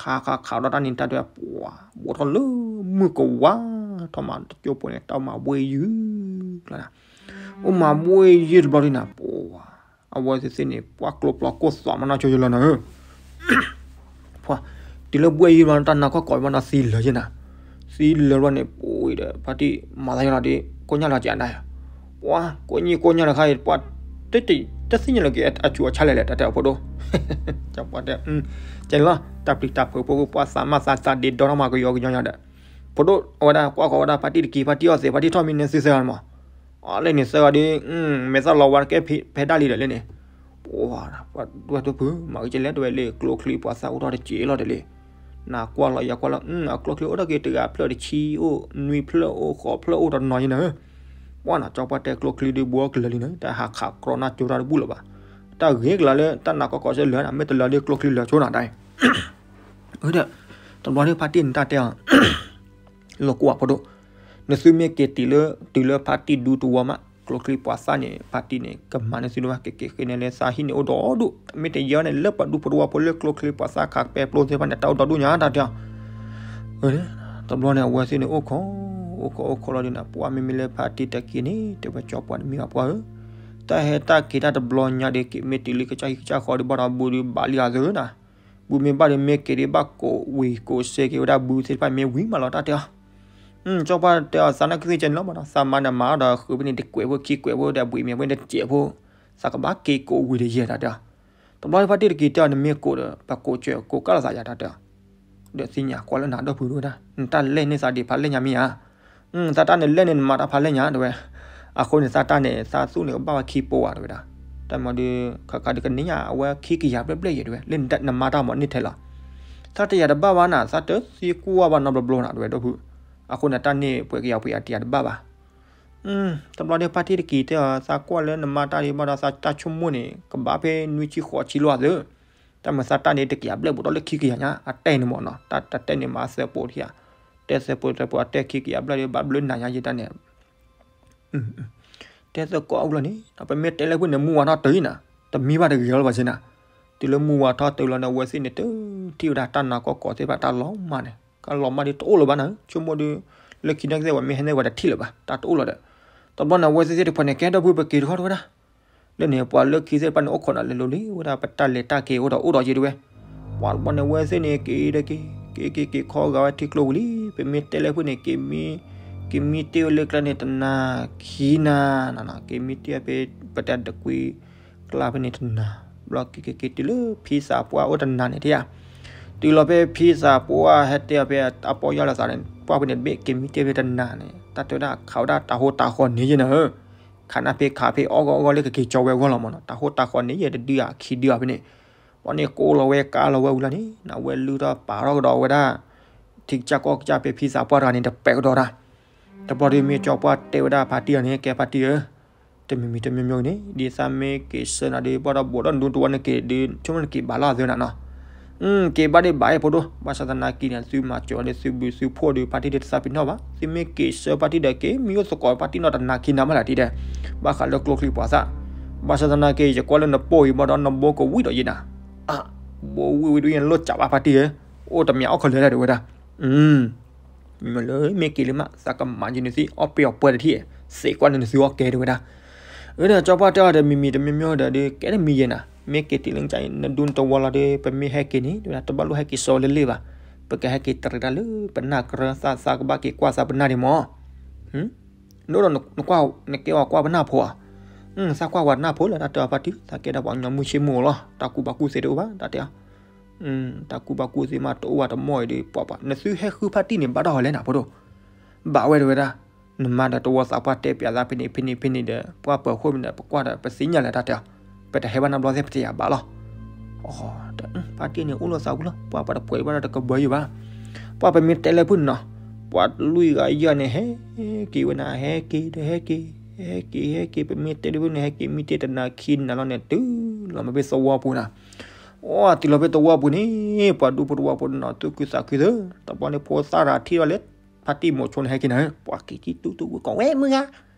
ခးခးခးဒီးတၢ်န့ၣ်တၢ်ဒုးပှၤ ဘိးထီၣ်လၢမုၢ်ကဝါ ထီၣ်မးတကၠိဖိန့ၣ် တၢ်အိၣ်မၤဘှ့ၣ်ယုၢ် ကျါနၤ အိၣ်မၤဘှ့ၣ်ယုၢ်တဘျီဒုးနၤ ပှၤ အဝဲသ့ၣ်သ့ၣ်န့ၣ် ပှၤကျိပျီခိၣ်သီမနီၢ်ကၠိယလီၤနၤဧၢ ပှၤ တုၤလၢဘှ့ၣ်ယုၢ်ဘျီ တၢ်နါကီၢ်ကီၤဘၣ်နီၤ သံလၢာ်ယဲနၤ သံလၢာ်ဘျီန့ၣ် ပှၤဒီး ဖါတံၢ်မၤသးယလီၤဒီး ကိညၣ်လီၤကးနၤ ပှၤ ကိညၣ်ကိညၣ်လၢခါအံၤ ပှၤ တသ့ၣ်ညါလၢက့ၤအဆူးအဆါလဲၣ်လဲၣ် တၢ်တဲအီၤဖိဒိၣ် ကၠီပှၢ်တဲ ကဲလီၤ တၢ်ပျံၤတၢ်ဖုးဖိ ပှၤသးမၤသးသးဒ့ဒီထီၣ်မးကယီကယီညါဒီး ဖိဒိၣ်အဝဲဒၣ် ကွၢ်ဃီၤဝဲဒၣ် ဖါတံၢ်တကံၤ ဖါတံၢ်အီသံး ဖါတံၢ်ထီၣ်မံၤန့ၣ် သုသၢဂၤမး အီၤလၢန့ၣ်သၢဂၤဒီး မ့ၢ်သးလီၤဝါတကဲဖဲဒၣ်လံဒီးလၢန့ၣ် ပှၤ ပှၤဒွဲၣ်ဒိၣ်ဖုး မၤက့ၤကလဲၣ်တဝဲလၢ ကျိချံပှၤသၣ်အိၣ်ထီၣ်တက့ၢ်လီၤတလံ နကွၢ်လီၤယကွၢ်လီၤ အကျိချံအိၣ်ထီၣ်က့ၤတဂၤဖျၢၣ်တဆံအိၣ် နွံဖျၢၣ်အိၣ် ဃိးဖျၢၣ်အိၣ်တနီၤယဲနၤဧၢ ပှၤနီၤ ကၠီပှၢ်တဲ ကျိချံဒုးဘှီကလၢာ်လံနၤ တၢ်ဟးခးကြီနၢ်ကၠိတၢ်တဘူၣ်လၢၤဘၣ် တၢ်ဂ့ၤကလၢလၢတၢ်နါကီၢ်ကီၤစ့လၢာ်နၤ မ့ၢ်တလၢဒုးကျိချံလၢာ်ဆိနၤတၢ်အံၤ ဒီး တဘျီဒုးဖါတံၢ်န့ၣ်တၢ်တဲအီၤ လီၤကွၢ်ဖိဒိၣ် နသုမ့ၢ်က့ၤတုၤလၢ တုၤလၢဖါတံၢ်ဒူတဝီမး ကျိချံပှၤသၣ်န့ၣ် ဖါတံၢ်န့ၣ် ကမၤန့ၢ်သုဒိၣ်ဘၣ် ကက့ၤဃ့န့ၢ်လၢသးဟံၣ်န့ၣ်အိၣ်ဒီးဒိၣ် မ့ၢ်တယဲၢ်န့ၣ် လၢပှၤဒူဖိတဝီဖိလၢကျိချံပှၤသၣ်ခးပဲပျိသ့ၣ်တဖၣ်န့ၣ် တၢ်အိၣ်ဒီးဒိၣ်ညါတၢ်တဲအီၤ တဘျီန့ၣ် အဝဲသ့ၣ်န့ၣ်အိၣ်ခိး အိၣ်ခိးအိၣ်ခိးလီၤဒုးနၤ ပှၤမ့မ့ၢ်လၢဖါတံၢ်တက့ၤန့ၣ် တဲဝဲကၠီပှၢ်တမံၤဘၣ်ပှၤဧၢ တၢ်ဟဲတၢ်က့ၤတၢ်တဘျီညါဒီး က့ၤမ့ၢ်တုၤလံကစၢ်ဟံၣ်ကစၢ်ဃီဒီး ဘၣ်ဒီးဘုဒုးဘၣ်လံဧါသၢနၤ ဘုမ့ၢ်ဘၣ်ဒီးမ့ၢ်က့ၤဒံးဘၣ်ကိးဝံၤကိးစဲက့ၤဝဲဒၣ်ဘုသ့ၣ်တဖၣ်မ့ၢ်ဝံၤမးလီၤတၢ်တဲအီၤ ကၠီပှၢ်တဲအီၤ သးနၢ်ကသ့ၣ်ကဲန့ၣ်လီၤမးနီၤ သးမါန့ၣ်မၤအီၤဒီးဃုာ်ဖဲန့ၣ်တကွဲးဖိခံကွဲးဖိဒီးဘှံးမ့ၢ်ဖဲန့ၣ်တစဲးဖိ သးကဘၣ်က့ၤကိးဝံၤဒီးယဲၢ်တၢ်တဲအီၤ တဘျီဖါတံၢ်တက့ၤတဲအီၤ နမ့ၢ်ကိးဒီး ပကိးစၢၤကိးကၢ်လိာ်သးယၤတၢ်တဲအီၤ ဒီးသ့ၣ်ညါကွၢ်လၢနၤဒီပုၢ်ဝဲဒၣ် နတၢ်လဲၢ်န့ၢ်သးဒံးဖးလဲၢ်ညါမ့ၢ်ဧါ သးတၢ်န့ၣ်လဲၢ်န့ၢ်နမၤတၢ်ဖးလဲၢ်ညါတဲဝဲ အဃိန့ၣ် သးတၢ်န့ၣ် သးသူၣ်န့ၣ်ကဘၣ်ဝဲခံပိဝဲတဲဝဲဒၣ် တၢ်မၤဒုး ခါခါဒုးကန့ၢ်ညါ အဝဲခံကယၤဘျဲၣ်ဘျဲၣ်ယဲၢ်တဲဝဲ လၢနမၤတၢ်မၤန့ၢ်ထဲလီၤ သးတယာ်တဘၣ်ဘၣ်နၤ သးတသံကွၢ်ဘၣ်နီတဘျီဘျီနၤတဲဝဲဒီပုၢ် အဃိန့ၣ် တၢ်န့ၢ်ပှဲၤကယၤပှဲၤယၤတယာ်တဘၣ်ဘၣ် တဘျီဒုးဖါတံၢ်တက့ၤတဲအီၤ သးကွၢ်လၢနမၤတၢ်ဒံးဘၣ်ဒီး သးတၢ်ဆိကမိၣ်န့ၣ် ကဘၣ်ဖဲနွံဆံဃိးဆံလီၤသၢ တၢ်မၤသးတၢ်န့ၣ် တကယၤဘျဲၣ်ဘူးဒီးလၢခံကယၤညါ အတဲန့ၣ်မ့ၢ်နီၤ တၢ်တဲန့ၣ်မၤသၢပိာ်ထံၣ်ဧါ တဲသၢပိာ်သၢပိာ် အတဲခံကယၤဘျဲၣ်ဒီး ဘၣ်ဘျုးနၤညါယဲတၢ်န့ၣ် တဲသၢကိးအူလီၤန့ၣ် ပမ့ၢ်တဲလၢဖုၣ်န့ၣ် မူဝါထီၣ်တုၤအံၤနၤ တမံဘၣ်တဂ့ၤလီၤဘၣ်စ့နၤ တုၤလၢမူဝါထီၣ်တုၤလီၤန့ၣ် အဝဲသ့ၣ်န့ၣ် တထံၣ်ဝဲဒၣ်တၢ်နါကီၢ်ကီၤသ့ၣ်တဖၣ်တၢ်လီၤမၢ်န့ၣ် ကလီၤမၢ်ဒ်တအိၣ်လၢၤဘၣ်နၤ ဆိကမိၣ်ဒုး လၢခံန့ၣ်ကသ့ၣ်ဝဲမ့ၢ်ဟဲန့ၢ်ဝဲတထံၣ်လၢၤဘၣ် တၢ်တအိၣ်လီၤဒီး တဘျီန့ၣ် အဝဲသ့ၣ်သ့ၣ်တဖၣ်န့ၣ် ကဲဒီပုၢ်ပက့ၤတခီတဝဲဒၣ် လၢန့ၣ် ပှၤလၢခံသ့ၣ်တဖၣ်န့ၣ် အိၣ်ခိးနၤလၢလိၤလံ ဝဲဒၣ်ပတၢ်လဲၤတၢ်က့ၤအိၣ်ဒီးအိၣ်ဒီးယဲတဝဲ ပှၤတဘျီန့ၣ် အဝဲသ့ၣ်န့ၣ် က့ၤဒီးက့ၤ က့ၤက့ၤက့ၤခီဂာ်ဝဲထံကျိဝံၤလံ ပမ့ၢ်တဲလၢဖုၣ်န့ၣ် က့ၤမံ က့ၤမံတ့ၢ်ဝဲလၢကျဲန့ၣ်တနၤခံနၤ, က့ၤမံတ့ၢ်ဖဲ ပတဲတကွံကျါဖဲန့ၣ်တနၤ, ဘျီက့ၤက့ၤက့ၤတုၤလၢဖံသးပှၢ်အိၣ်တနၤန့ၣ်ထံၣ်ဧါ, တုၤလီၤဖဲဖံသးပှၢ်ဟဲတဲအီၤဖဲအပီၢ်ယၢ်လီၤသးန့ၣ် ပှၢ်ဖဲန့ၣ်တဘ့ၣ်က့ၤမံတ့ၢ်ဖဲတနၤန့ၣ် တၢ်တဲဝဲဒၣ်ခးဝဲဒၣ်တၢ်ဟိတၢ်ဃီန့ၣ်ယဲၢ်နၤဧၢ, ခးနၢ်ဖဲခးဖဲအီၣ်ဂီၢ်အီၣ်ဂီၢ်လၢကက့ၤကၠီဝဲအဂီၢ်လီၤမးနီၤ, တၢ်ဟိတၢ်ဃီန့ၣ်ယဲၢ်တဒုဧါခံဒုဧါဖဲန့ၣ်, ဘျီန့ၣ်ကိးလီၤဝဲကါလီၤဝဲဝံၤလီၤန့ၣ် နဝဲလုၢ်ထီၣ်ပာ်ထီၣ်ကဒီးဝဲဒၣ် ထံကစၢ်ကီၢ်ကစၢ်ဖဲဖံသးပှၢ်တဂၤန့ၣ် တပဲာ်ကဒီးတၢ်, တဘျီဒုးမ့ၢ်ကၠီပှၢ်တဲဝဲဒၣ်ဖါတံၢ်အီၤန့ၣ် ကဲဖါတံၢ်ဧၢ, တမံၤမံၤတမံၤမံၤန့ၣ် ဒ်သးမ့ၢ်က့ၤဆၢနၤဒီး ဘၣ်ဒီးဘိးဒီးနဒူတဝီနက့ၤဒီး ဆိကမိၣ်နက့ၤဘၣ်လီၤသ့နၤနီၤ, က့ၤဘၣ်ဒံးဘၣ်အဲၣ်ဖိဒိၣ် ဘၣ်ဆၣ်သနာ်က့န့ၣ် သုမၤစၢၤအီၤဒီးသုဘုးသုဖှိၣ်ဒီး ဖါတံၢ်ဒီးတသးပ့ၤနီၣ်ဘၣ်, သုမ့ၢ်က့ၤဆၢဖါတံၢ်ဒီးက့ၤ မံအိၣ်သကိးဖါတံၢ်နီၤတနၤခံနၤမးလၢ်ဒ်ဒီး ဘၣ်ဃးလၢကျိချံပှၤသၣ်, ဘၣ်ဆၣ်သနာ်က့ ယကွၢ်လၢနပိၢ်အံၤဘၣ်ဒီးနဘိကဝံၣ်ဒီးယဲနၤ, အါ, ဘိဝံၣ်ဝံၣ်ဒုးယဲနလိၣ်စးဘၣ်ဖါတံၢ်ဧၢ, အိၣ်တမံၤအိၣ်ခီလၢာ်လၢ်ဒၣ်ဝဲဒၣ် မ့မ့ၢ်လၢမ့ၢ်က့ၤလံမး သးကမၤယနုၤသံ အီၣ်ပ့ၤအီၣ်ပှဲၤတထံၣ်, သ့ကွၢ်နုၤနသုအီၣ်ကဲတဲဝဲဒၣ်, အၢဒီးကၠီပှၢ်တဲအီၤဒီး မံၤမံၤတမံၤမံၤဒီး ဒုးကဲတမံၤယဲနၤ, မ့ၢ်က့ၤတုၤလၢနဒူတဝီလီၤဒီး ပမ့ၢ်ဟဲက့ၤန့ၣ် တဲဝဲဒၣ် တဘၣ်လိၣ်ဟဲက့ၤဆၢဝဲလၢလ့ၣ်ဘၣ်, ပကဟဲက့ၤတရံးတၢ်လၢပနၢ်ကရၢသး သးကဘၣ်က့ၤကွၢ်သးပနၢ်ဒံးမး, ဒ်ဒီး နကဲအီၤကွၢ်ပနၢ်ဖိဧါ, သးကွၢ်ဝဲနၢ်ဖိလၢတၢ်တဲအီၤဖါတံၢ် သးကဲဒၣ်ပှၤကညီမုၢ်ဆ့ၣ်မုၢ်အိၣ်လီၤ တၢ်ကူၣ်ဘၣ်ကူၣ်သ့တအိၣ်ဘၣ် တၢ်တဲအီၤ တၢ်ကူၣ်ဘၣ်ကူၣ်သ့မးတအိၣ်ဘၣ်တမီၢ်အံၤဒီး ပှၤပှၤ နသုဟဲဃုဖါတံၢ်န့ၣ် ဘၣ်တၢ်ဟီလဲၣ်နၤဖိဒိၣ်, ဘၣ်ဝဲတဲဝဲဒၣ်, နမါဒီးတဝီသးပှၢ်တဲပၠးသးဖဲန့ၣ်ဖဲန့ၣ်ဖဲန့ၣ်ဒီး ပှၢ်ပၢၤဃိမ့ၢ်ဒီး ပကွၢ်ဒီးပသ့ၣ်ညါလၢတၢ်တဲအီၤ, ပတဟဲဘၣ်နဘျီသ့ၣ်ပတယာ်ဘၣ်လီၤ, အ ဖါတံၢ်န့ၣ်အိၣ်လီၤသးဝံၤလီၤ ပှၢ်ပှၤတပှဲၤဘၣ်ဒီးတကဘၢယိာ်ဘၣ်, ပှၢ်ပမ့ၢ်တဲလၢဖုၣ်န့ၣ်နီၤ, ပှၤလွံၢ်ဂၤယဲၢ်န့ၣ် ဟဲက့ၤဝဲနၤ ဟဲက့ၤဒီးဟဲက့ၤ, ဟဲက့ၤဟဲက့ၤ ပမ့ၢ်တဲလၢဖုၣ်န့ၣ် ဟဲက့ၤမံတ့ၢ်တနၤခံနၤလီၤန့ၣ် တုၤလီၤမ့ၢ်ဖဲသဝီပူၤနၤ, အိ တုၤလီၤဖဲသဝီပူၤန့ၣ် ပှၤဒူဖိတဝီဖိန့ၣ်နီၤ သူၣ်ခုသးခုသၢ, တဘျီန့ၣ်ဖိသၣ်တဂၤထံၣ်ထီၣ်လၢ ဖါတံၢ်မိၤဆိန့ၣ်ဟဲက့ၤနၤဧၢ, ပှၤက့ၤကံၣ်တူၢ်တူၢ်ဝဲကိးဝဲမုၢ်ဂၤ,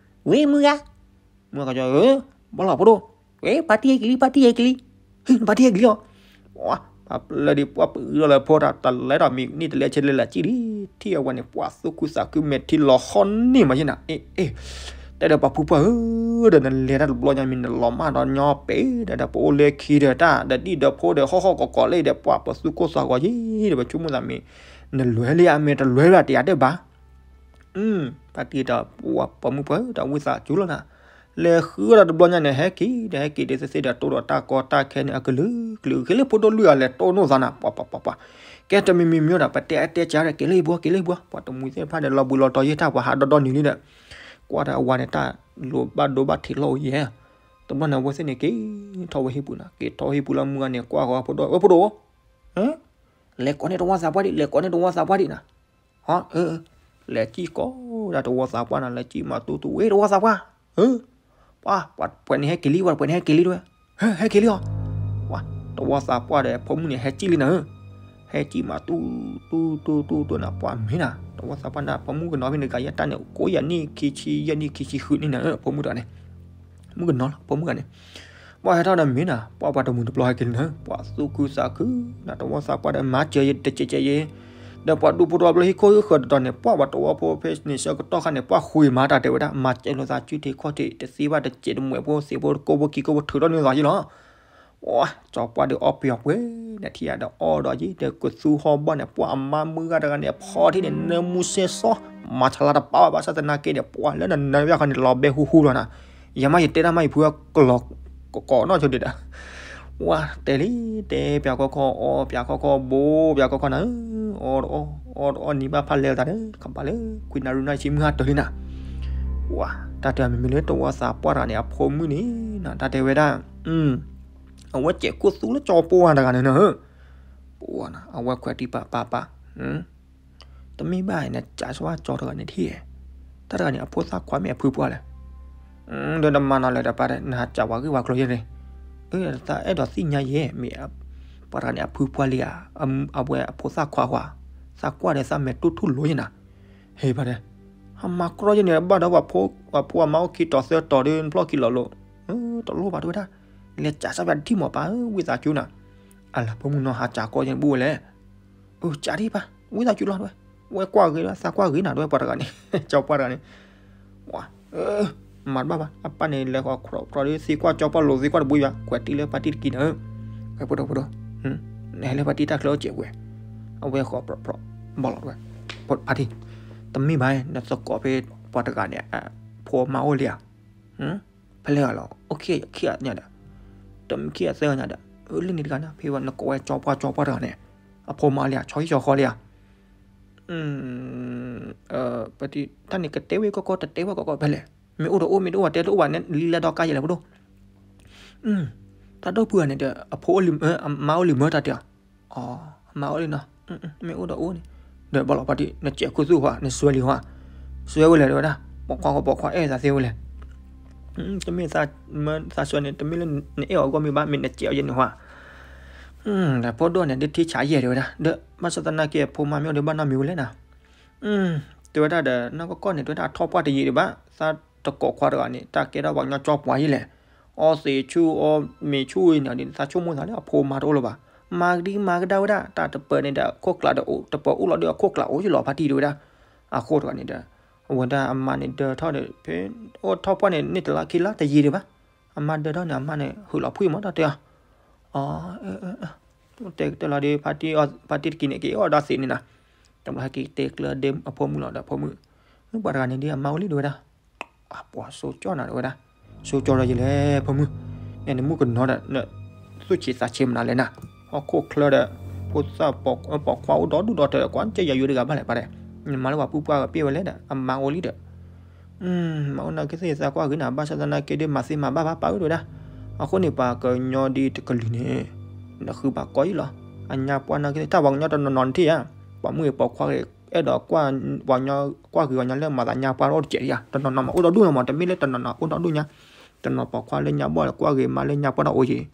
ဝဲမုၢ်ဂၤ, မုၢ်ဂၤကီ ဘၣ်လီၤဖိဒိၣ်, ဝဲဖါတံၢ်ဟဲက့ၤလံ ဖါတံၢ်ဟဲက့ၤလံ, ဟ့ၣ် ဖါတံၢ်ဟဲက့ၤလံအီၤ, ပှၤပျၢၤဒံးပှၢ်ပအုးထီၣ်လၢဖိတၢ်တလဲၤထီၣ်မံၤန့ၣ် တလဲၤဆဲးလဲၤလၢ်ကံၣ်လံ, ထံၣ်အဝဲန့ၣ် ပှၤသူၣ်ခုသးခုမဲာ်ထံလီၤဃီန့ၢ်မးယဲနၤ, အ့ အ့ တဲဒီးပှၤဖုပှၢ်ဧၢ, ဒီးနလဲၤတၢ်တဘျီညါမံၤ နလီၤမၢ်ဒီးညီပ့ၤဒီး ဒီးပအိၣ်လၢခံဒီးတၢ်ဒီးဒံၣ်ဒီးဖိဒီးဟီၣ်ဟီၣ်ကီးကီးလၢဒီး ပှၤပသူၣ်ကိၢ်သးဂီၤယဲဒီး ပဆိကမိၣ်သးမံၤ, နလဲၤလံဧါ မ့ၢ်တလဲၤလၢတယာ်တဘၣ် ဖါတံၢ်ဒီးပှၤပိာ်မုၣ်ပှၢ်ဒီးဝံသးစူၤလီၤနၤ, လဲၤဃုဒီးတဘျီညါန့ၣ် ဟဲက့ၤဒီးဟဲက့ၤဒီးသ့ဒီးတိၢ်ဒီးတၢ်ကီတၢ်ခဲန့ၣ် အကလုာ်ကလုာ် က့ၤလၢဖိဒိၣ်လွံၢ်ဂၤလဲၤတိၢ်နီၢ်သးနၤ ပှၤပှၤပှၤပှၤ, ကဲတမံၤမံၤမံၤဒီး ပတဲအတဲကဒီး က့ၤလၢဟံၣ်ပူၤ က့ၤလၢဟံၣ်ပူၤ ပှၤတမှံၤသ့ၣ်တဖၣ်ဒီး လီၤဘှံးလီၤတီၤယဲၢ်တၢ် ပှၤဟးဒီဒီနံၤလံဒီး ကွၢ်ဒီးအဝၤန့ၣ် တၢ်လိၤဘၣ်ဒိဘၣ်ထံးလီၤအိၣ်ယဲၢ်, တဘျီန့ၣ် အဝဲသ့ၣ်န့ၣ် က့ၤထီၣ်ဝဲဟံၣ်ပူၤနၤ က့ၤထီၣ်ဟံၣ်ပူၤလၢမုၢ်ဂၤန့ၣ် ကွၢ်ဃီဖိဒိၣ် ဝဲဖိဒိၣ် လဲၤကိးန့ၢ်တဝီသးပှၢ်ဒံး လဲၤကိးန့ၢ်တဝီသးပှၢ်ဒံးနၤ, ဟီ လဲၤကံၣ်ကိးဒၣ်တဝီသးပှၢ်နၤ လဲၤကံၣ်မၤတူတူ ဝဲတဝီသးပှၢ်, ပှၤပှဲၤန့ၣ်ဟဲက့ၤလံ ပှၤပှဲၤန့ၣ်ဟဲက့ၤလံ ဝဲ, ဟဲက့ၤလံအီၤ, ပှၤတဝီသးပှၢ်ဒီးဖိမုၣ်န့ၣ် ဟဲကံၣ်လံနၤဧၢ, ဟဲကံၣ်မၤတူတူတူတူတူနၤ ပှၤမ့ၢ်နၤ တဝီသးပှၢ်နၤ ဖိမုၣ်ကနီၤဖဲန့ၣ် ကယဲၢ်တၢ်န့ၣ် ကိးယၤနံၣ်ခံဆံယဲၢ်နံၣ်ခံဆံဃုနံၣ်နၤဧၢ ဖိမုၣ်တဂၤန့ၣ် မုၣ်ကနီၤလီၤ ဖိမုၣ်တဂၤန့ၣ်, ပှၤဟဲထီၣ်ဒီးမ့ၢ်နၤ ပှၤပှၤတမှံၤတဘျီဟဲက့ၤလံနၤ ပှၤသူၣ်ခုသးခု, နတဝီသးပှၢ်ဒီးမၤစၢၤယတကဲးကဲးယဲ, ဒီးပှၤဒူဖိတဝီဘျီဟံၣ်ခိၣ်ဟံၣ်ဃၢၤတတီၤန့ၣ် ပှၤပှၤတဝီဖိဖဲန့ၣ်ဆၢကတီၢ်ခါန့ၣ် ပှၤဃုမၤတၢ်တဲဝဲဒၣ် မၤစၢၤလိာ်သးစုထံးခီၣ်ထံး တသ့ဘၣ်တစဲးတမှဲးဖိသ့ၣ်ဖိတကိးဖိခံကိးဖိထုးထီၣ်န့ၢ်သးယဲလီၤ အိ ကၠီပှၢ်ဒီးအီၣ်ပယီၤပှဲၤ နထံၣ်ယၤဒီးအီၣ်ဒီးယံၤ ဒီးကသူဟီဘီန့ၣ် ပှၤအမါမုၢ်ဂၤတဂၤန့ၣ် အဖီထံန့ၣ် နၢမူစဲစီ မၤဆါလၢတပာ်ဘၣ် ဘၣ်ဆၣ်သနာ်က့ဒီး ပှၤလၢနနၢဘၣ်ခီန့ၣ် လီၤဘဲဟူဟူလီၤနၤ, ယမ့ၢ်ယတဲတၢ်မးယဖုကလီၤကကိးနီၢ်ဆိဒံးဒီး ဝါတဲလံ တဲပၠးခီခီ အီပၠးခီခီ ဘိပၠးခီခီနၤဧၢ, အီတအီၣ် အီတအီၣ်နံၤဘၣ်ဖးလဲၤသးဒီး ခဘၣ်လၢခွံနၣ်ရံၣ်နၣ်ဆံမုၢ်ဟါတၢၤလံနၤ, ဝါ တၢ်တဲမ့မ့ၢ်လၢတဝီသးပှၢ်တဂၤန့ၣ် အဖိမုၣ်န့ၣ် တၢ်တဲဝဲဒၣ် အဝဲစဲးခိၣ်သူလၢကၠီပှၢ်တဂၤန့ၣ်နၤဧၢ, ပှၤနၤ အဝဲခွဲးတံၢ်ပာ်ပာ်ပာ် တမ့ၢ်ဘၣ်နစးစဝါကၠီတဂၤန့ၣ်ထံၣ်, တၢ်တဂၤန့ၣ် အဖိသၣ်ခွါမ့ၢ်အဖုပှၢ်လဲၣ်, ဒီးနမၤနီၤလဲၤတပာ်ဒီး နဟးစးဝၤဂ့ၢ်ဝၤကျိၤယဲန့ၣ်, သးအဲၣ်ဒိးသ့ၣ်ညါယဲ မ့ၢ်ပှၤတဂၤန့ၣ် အဖုပှၢ်လံဧါ, အဝဲအဖိသၣ်ခွါဧါ, သးကွၢ်ဒီးသးမဲာ်တူၢ်ထူၣ်လိၤယဲနၤ, ဟ့ၣ်ပှၤဒီး ဟးမၤကြီယဲန့ၣ် ဘၣ်ဒီးပှၤဖိအမါအိၣ်ခံတီၤသၢတီၤဒီး နဖျီၣ်ခံလီၤလိၤ, တလိၣ်ဘၣ်တဲဝဲဒၣ်, လဲၤစးစၢ်ပၠးတထံၣ်မးပၢ်ဧၢ ဝံသးစူၤနၤ, အလၢဖိမုၣ်နီၤဟးစးကီယဲန့ၣ်ဘူၣ်ဝဲလဲၣ်, စးဒံးပၢ် ဝံသးစူၤလီၤတဲဝဲ, ဝဲကွၢ်ဂ့ၤဒီး သးကွၢ်ဂ့ၤနၤတဲဝဲပှၤတဂၤန့ၣ်, ကၠီပှၢ်တဂၤန့ၣ်, ဝါ မၤတဘၣ်ဘၣ် အပၢ်န့ၣ် လဲၤဃီၤဖြီဖြီဒီးသံကွၢ်ကၠီပှၢ်လိၤသံကွၢ်တဘိယွၤ ခွဲးတံၢ်လၢဖါတံၢ်တကံၢ်နၤဧၢ, ဝဲဖိဒိၣ်ဖိဒိၣ်, နဟဲလၢဖါတံၢ်တၢ်ချၢအိၣ်စဲးဝဲ, အဝဲဃီၤဖြီဖြီ, ဘၣ်လီၤတဲဝဲ, ဖါတံၢ်, တ တမ့ၢ်ဘၣ် နသကိးဖဲပှၤတဂၤန့ၣ် ဖိမါအိၣ်လံဧါ. ဖဲလဲၣ်ဂၤလီၤ အိၣ်ခံဂၤခံဂၤညါဒီး, တမ့ၢ်ခံဂၤသၢဂၤညါဒီး, လၢန့ၣ်တဂၤန့ၣ် ဖဲဝဲနကိးဝဲကၠီပှၢ်ကၠီပှၢ်တဂၤန့ၣ်, အဖိမါလံဧါ ဆီဟံၣ်ဆီဃီလံဧါ. ပတံၤတၢ်န့ၣ် ကတဲဝဲကီကီ တတဲဝဲကီကီဖဲလဲၣ်, မ့ၢ်အိၣ်ဒီးအိၣ် မ့ၢ်တအိၣ်ဘၣ်တဲတအိၣ်ဘၣ်န့ၣ် လံလၢဒီကါယဲလဲၣ်ပဒိၣ်. တၢ်ဒီပုၢ်ဂၤန့ၣ်ဒီး အဖိအိၣ်လံ, အမါအိၣ်လံမၢတၢ်တဲအီၤ, အမါအိၣ်လံနီၤ, မ့ၢ်အိၣ်ဒီးအိၣ်န့ၣ်, ဒီးဘၣ်လီၤပှၤတံၤ နစဲးခူသူၣ်ဟါ နစွဲလံဟါ, စွဲဝဲလဲၣ်တဲဝဲဒၣ်, ပိာ်ခွါပိာ်ခွါအဲၣ်သးသ့ဝဲလဲၣ်. တမ့ၢ်သးစွဲန့ၣ် တမ့ၢ်လၢနအဲၣ်အီၤအဂီၢ်မ့ၢ်ဘၣ် မ့ၢ်နစဲးအီၤယဲန့ၣ်ဟါ. ဒီးဖိဒိၣ်န့ၣ် ဒ်ထံဆးယဲၢ်တဲဝဲဒၣ် ဒီး ဘၣ်ဆၣ်သနာ်က့ အဖိမါမ့ၢ်အိၣ်ဒီးဘၣ်နီတမံၤဝဲလဲၣ်နၤ. တဲဝဲဒၣ်ဒီး နီၢ်ကီၢ်ကီၢ်န့ၣ် တဲဝဲဒၣ်အထီၣ်ပှၢ်တယံာ်ဒံးဘၣ်, သးတကိးခွါတဂၤန့ၣ် တၢ်ကဲထီၣ်ပှၤကညီကၠီပှၢ်ယဲလဲၣ်, အီသံးဆူၣ်အီမ့ၤဆူၣ်အံၤန့ၣ် သးဆိကမိၣ်သးလၢအဖိမါတအိၣ်လၢၤဘၣ်, မၤကဒံမၤကဒါဝဲဒၣ် တၢ်တပၢၤန့ၣ်ဒီး ခိၣ်ကျးဒီးအိၣ် တပၢၤအိၣ်လီၤဒီးအခိၣ်ကျးအိၣ်ယလီၤ ဖါတံၢ်တဲဝဲဒၣ်. အဃိတဂၤန့ၣ်ဒီး အဝဲဒၣ်အမါန့ၣ်ဒၢထီၣ်ဒီး ဖဲအိၣ်ထီၣ်ပှၢ်န့ၣ် န့ၢ်တလါခံလါတယံာ်ဒံးဘၣ်, အမါဒၢထီၣ်န့ၣ် အမါန့ၣ် ဟုးလီၤဖှံမးတၢ်တဲအီၤ တဲကတၢၢ်လီၤဒီး ဖါတံၢ်တက့ၤန့ၣ် က့ၤအီၣ်ဒၣ်သ့ၣ်န့ၣ်နၤ, တဘျီဟဲက့ၤတဲကျၢၤဒီးအဖိမုၣ်လီၤဒီးအဖိမုၣ်, ပှၤတဂၤန့ၣ်ဒ်အမါအိၣ်လံတဲဝဲဒၣ်, ပှၤစိကၠီနၤတဲဝဲဒၣ်, စိကၠီဒီးယလဲၣ်ဖိမုၣ်, နမုၣ်ကနီၤဒီး နသူၣ်ဆံးသးဆံးမနုၤလဲၣ်နၤ, ဟီၣ်ခိၣ်ချၢဒီး ဖိသၣ်ပိာ်ခွါအိၣ်ဒီဒူၣ်ဒီထၢဒီး ကွၢ်ကဲယၤယွၤတဂၤဘၣ်လဲၣ်ပှၤဒီး, နမၤလၢပှၤပုၢ်ပှၢ်ကပ့ၢ်ဝဲလဲၣ်ဒီး အမါအိၣ်လံဒီး မၤအိၣ်နာ်က့သ့ၣ်သးကွၢ်ဂ့ၤနၤ ဘၣ်ဆၣ်သနာ်က့ဒ်မၤသ့မၤဘၣ်ဘၣ်ပာ်ဝဲတဲဝဲဒၣ်, အဃိန့ၣ် ပှၤကညီဒ်တကလုာ်န့ၣ် နဃုဘၣ်ကီယံလီၤ, အညါပှၢ်နာ်က့သ့ၣ် တၢ်ပှၤကညီတနီၤနီၤန့ၣ်ထံၣ်ဧါ, ပှၤမုၣ်ဂ့ၤပိာ်ခွါဂ့ၤ အဲၣ်ဒိးကွၢ်ပှၤကညီ ကွၢ်ဂ့ၤပှၤကညီလၢမၤသးညါပှၢ်အိၣ်တစဲးဧါ, တနီၤနီၤမးအိၣ်ဒီဒူၣ်ညါမး တမ့ၢ်လၢတနီၤနီၤအိၣ်ဒီဒူၣ်ညါ, တနီၤပိာ်ခွါလၢညါဘီၣ်ဒီးကွၢ်ဂ့ၤမါလၢညါပှၢ်ဒီးအိၣ်ယံၤ,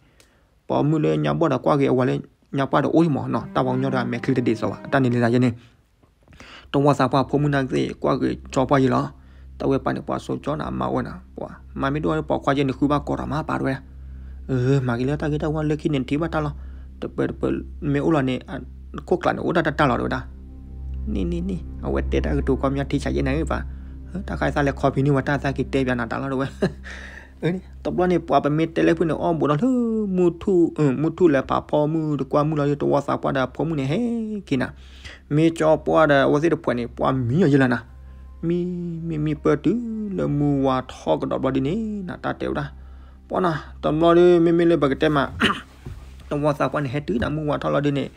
ပိာ်မုၣ်လၢညါဘီၣ်ဒီးကွၢ်ဂ့ၤအဝၤလၢညါပှၢ်ဒီးအိၣ်ယံၤမးနီၤ, တၢ်ပှၤကညီတဂၤမဲာ်ချံတဒ်သိးဘၣ် အတၢ်န့ၣ်လံနၤယဲန့ၣ် တဝီသးပှၢ်ဖိမုၣ်နာ်က့သ့ၣ် ကွၢ်ဂ့ၤကၠီပှၢ်ယံလီၤ, တၢ်ဝဲပၢ်န့ၣ် ပှၤစိကၠီနၤအမါဝဲနၤ, ပှၤမၤမ့ၢ်တအိၣ်ပိာ်ခွါယဲန့ၣ် ဃုဘၣ်ကီတၢ်မၤပာ်တဲဝဲဒၣ်, မၤက့ၤလၢတၢ်ဂ့ၢ်တၢ်ဝီလၢခံန့ၣ် နထံၣ်ဘၣ်တၢ်လီၤ, တပၢၤတပၢၤ မ့ၢ်အိၣ်လီၤန့ၣ် ခိၣ်ကျးန့ၣ် အိၣ်ဒၣ်တၢ်တၢ်လီၤတဲဝဲဒၣ်, န့ၣ်န့ၣ်န့ၣ် အဝဲတဲတၢ်ကတိၤခီပညီထံဆးယဲၢ်နၤဧၢပၢ်, တၢ်ခါအံၤသးလဲၤခီဖံးန့ၢ်ဝဲတၢ်သးက့ၤတဲပၠးနၤတၢ်လီၤတဲဝဲ တဘျီန့ၣ် ပှၤပမ့ၢ်တဲလၢဖုန့ၣ် အီၣ်ဘူးဒီးလၢ မုၢ်ထူၣ် မုၢ်ထူၣ်လဲၤပာ်ဖီမုၢ်တကွၢ်မုၢ်လီၤ တဝီသးပှၢ်ဒီးဖိမုၣ်န့ၣ်ဟဲက့ၤနၤ, မ့ၢ်ကၠီပှၢ်ဒီးအဝဲသ့ၣ်တဖှဲးန့ၣ် ပှၤမံယဲလၢနၤ, မံ မံမံပၢၢ်တုၤလၢမုၢ်ဝါထီၣ်ကဒီးဘျီဒ်န့ၣ် နတၢ်တဲဝဲဒၣ်, ပှၤနၤ တဘျီဒီး မ့မ့ၢ်လၢပကတဲမး တဝီသးပှၢ်န့ၣ် ဟဲတုၤနၤ မုၢ်ဝါထီၣ်လီၤဒ်န့ၣ်,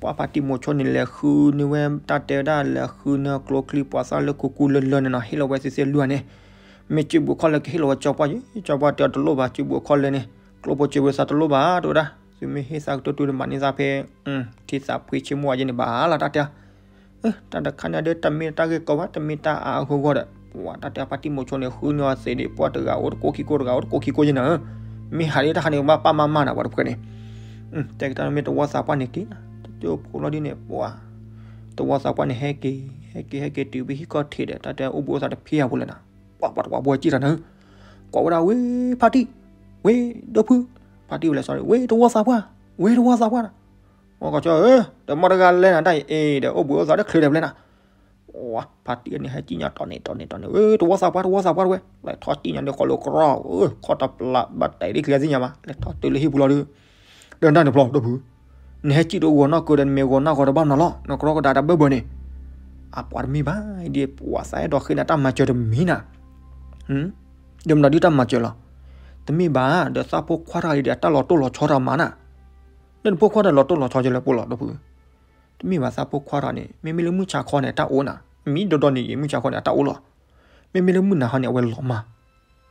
ပှၤဖါတံၢ်မိၤဆိန့ၣ် လဲၤဃုန့ၢ်ဝဲတၢ်တဲဝဲဒၣ် လဲၤဃုန့ၢ်ကျိချံ ပှၤသၣ်လၢကူကူလၢလၢန့ၣ်နီၤ ဟ့ၣ်လီၤဝဲသ့ၣ်သ့ၣ်လွံၢ်န့ၣ်, မ့ၢ်စုဘူးခီၣ်လၢကဟ့ၣ်လီၤဝဲကၠီပှၢ်ယဲ, ကၠီပှၢ်တဲအီၤတလိၣ်ဘၣ် စုဘူးအခီၣ်လၢန့ၣ် ကျိဖိစၢၤဝဲသးတလိၣ်ဘၣ် တဲဝဲဒၣ်, သုမ့ၢ်ဟ့ၣ်သးကတိၤတုၤတမၤန့ၢ်သးဖဲ ထံသးဖှံဆ့မိၢ်ဝါယဲန့ၣ်ဘၣ်လီၤ တၢ်တဲ တၢ်တခါန့ၣ်ဒီး တမ့ၢ်တၢ်ဂ့ၢ်ကီဘၣ် တမ့ၢ်တၢ်အါအဂီၢ်ဂီၢ်ဒီး ပှၤတၢ်တဲဖါတံၢ်မိၤဆိန့ၣ် ဃုန့ၢ်အီၤသ့ဒံး ပှၢ်တဂၤအိၣ်တကိးခံကိးတဂၤအိၣ်တကိးခံကိးယဲနၤ, မ့ၢ်ဟးဒ်တၢ်ခါန့ၣ် ဘၣ်ပၢ်မါမါနၤပှၤတဖှဲးန့ၣ်, တဲကတၢၢ်မ့ၢ်တဝီသးပှၢ်န့ၣ်က့ၤ, တကၠိဖိလီၤဒ်န့ၣ် ပှၤ တဝီသးပှၢ်န့ၣ် ဟဲက့ၤ ဟဲက့ၤ ဟဲက့ၤတုၤဖဲဟံၣ်ခီၣ်ထံးဒီး တၢ်တဲအိၣ်ဘှံးအိၣ်သးတဖံးအပူၤလၢနၤ, ပှၤ ပှၤတဝီဘှီကံၣ်တၢ်နၤ, ကွၢ်ဝဲဒၣ်ဝဲ ဖါတံၢ် ဝဲ ဒီဖု ဖါတံၢ်ဝဲလဲၣ် sorry ဝဲတဝီသးပှၢ် ဝဲတဝီသးပှၢ်နၤ, အကီၢ်ကၠီဧၢ တမီတဂၤလဲၣ်နၤ တၢ်အံၤဒီး အိၣ်ဘှံးအိၣ်သးတချုးဒီးဖျဲနၤ, ဖါတံၢ်န့ၣ် ဟဲကံၣ်ညီတီၢ်န့ၣ်တီၢ်န့ၣ်တီၢ်န့ၣ် ဝဲတဝီသးပှၢ် တဝီသးပှၢ်တဝဲ လဲၤထီၣ်ကံၣ်ညီန့ၣ် ဃီလိာ်ကြီ ခီၣ်တပျးဘၣ်တဲာ်လံချံသ့ၣ်ညါဘၣ် လဲၤထီၣ်တုၤလၢဟံၣ်ပူၤလီၤဒီး ဒီးနတၢ်န့ၣ်ဖျီ ဒီဖု နဟဲကံၣ်တဂီၤနီၢ်ကီၢ်ဒီး နမ့ၢ်ဂီၤနီၢ်ဂီၤတဘၣ်နီၤလီၤ နကြီကဒါတၢ်ဘၢဘၢန့ၣ်, အပှၤတမ့ၢ်ဘၣ် ဒ်ပှၤသးအဲၣ်ဒိးဃ့နၤတၢ်မၤစၢၤတမံၤနၤ, ဒီးမနုၤဒ်တၢ်မၤစၢၤလီၤ, တမ့ၢ်ဘၣ် ဒီးသးဖိခွါတဂၤအံၤဒီး အတၢ်လီၤတိၢ်လီၤဆီတၢ်မၤနၤ, လၢနဖိခွါတၢ်လီၤတိၢ်လီၤဆီကလဲၣ်ပိလီၤ ဒီဖု တမ့ၢ်ဘၣ်သးဖိခွါတဂၤန့ၣ် မ့မ့ၢ်လၢမုၢ်ဆါခီန့ၣ် တၢ်အိၣ်နၤ, မံဒီဒီန့ၣ် မုၢ်ဆါခီန့ၣ် အတၢ်အိၣ်လီၤ, မ့မ့ၢ်လၢမုၢ်နၤခီန့ၣ် အဝဲလီၤမၢ်,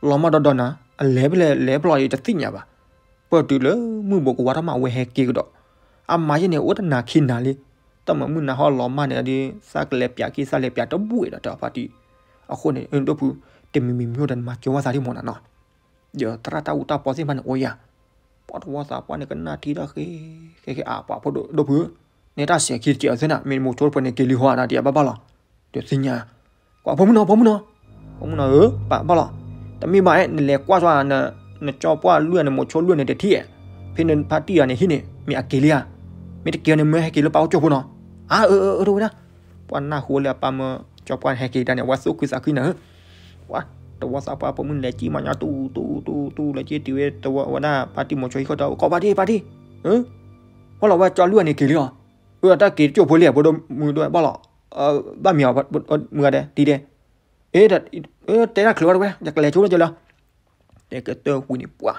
လီၤမၢ်ဒီဒီနၤ, အလဲၤဖဲလဲၣ်လဲၤဖဲလဲၣ်အံၤတသ့ၣ်ညါဘၣ်, ပၢၢ်တုၤလၢမုၢ်ဘူးကဝါထီၣ်မး အဝဲဟဲက့ၤကဒီး, အမါယဲန့ၣ် အိၣ်တနၤခံနၤလံ, တၢ်မၤမုၢ်နၤခီလီၤမၢ်န့ၣ်ဒီး သးကလဲၤပျးခံ သးလဲၤပျးတဘူၣ်ဒီး တဲအီၤဖါတံၢ်, အဃိန့ၣ် ဒီဖု တမံၤမံၤမံၤအိၣ်ဒီးနမၤစၢၤဝဲသးဒ်မ့ၢ်နၤနီၤ, ဒီးသရၣ်တၢ်အူတၢ်ပီသ့ၣ်တဖၣ်န့ၣ်အိၣ်ယၤ, ပှၤတဝီသးပှၢ်န့ၣ် ကနၣ်ထံတၢ်ဃ့ ဃ့ဃ့အါပှၤဖိဒိၣ် ဒီဖု, နတၢ်စဲးခံတစဲးအီၤသ့ၣ်နၤ မ့ၢ်မိၤဆိတဖှဲးန့ၣ်က့ၤလံဟီနၤ တယၤဘၣ်ဘၣ်လီၤ, ဒီးသ့ၣ်ညါ, ကွၢ်ဖိမုၣ်နီၤ ဖိမုၣ်နီၤ, ဖိမုၣ်နီၤဧၢ ပၢ်ဘၣ်လီၤ, တမ့ၢ်ဘၣ်အဲၣ် နလဲၤကွၢ်ကွၢ် နကၠီပှၢ်လွံၢ်န့ၣ် မိၤဆိလွံၢ်န့ၣ်တထံၣ်, ဖဲနဖါတံၢ်အီၤန့ၣ်ဟံၣ်န့ၣ် မ့ၢ်အက့ၤလံဧါ, မ့ၢ်တက့ၤအီၤန့ၣ် မၢဟဲက့ၤလၢပၢ်အိၣ်ကၠိဖိနီၤ, အါ အၢ အၢ အၢ တဲဝဲဒၣ်, ပှၤနၢ်ဟူလၢအပၢ်မၢကၠီပှၢ်ဟဲက့ၤတၢ်န့ၣ် အဝဲသူၣ်ခုသးခုနၤဧၢ, ပှၤ တဝီသးပှၢ်ဖိမုၣ်လဲၤကံၣ်မးညီ တူၢ်တူၢ်တူၢ်တူၢ် လဲၤက့ၤတုၤဝဲတဝီဝဲဒၣ် ဖါတံၢ်မိၤဆိဟံၣ်ဃီဒီး ကိးဖါတံၢ် ဖါတံၢ်, ဟဲလီၤဝဲကၠီလွံၢ်န့ၣ်က့ၤလံလီၤ, အၢ တၢ်က့ၤတကၠိၢ်ဖိလံဧါ ဖိဒိၣ်မုၣ်ဒိၣ်ဘၣ်လီၤ ဘၣ်မံၤအီၤမုၢ်ဂၤဒဲး ဒ်ဒဲး, အ့ တဲတၢ်ချုးဝဲတဝဲ ယကလဲၤဆိလၢကလၢ တဲကတၢၢ်ဝံၤန့ၣ် ပှၤ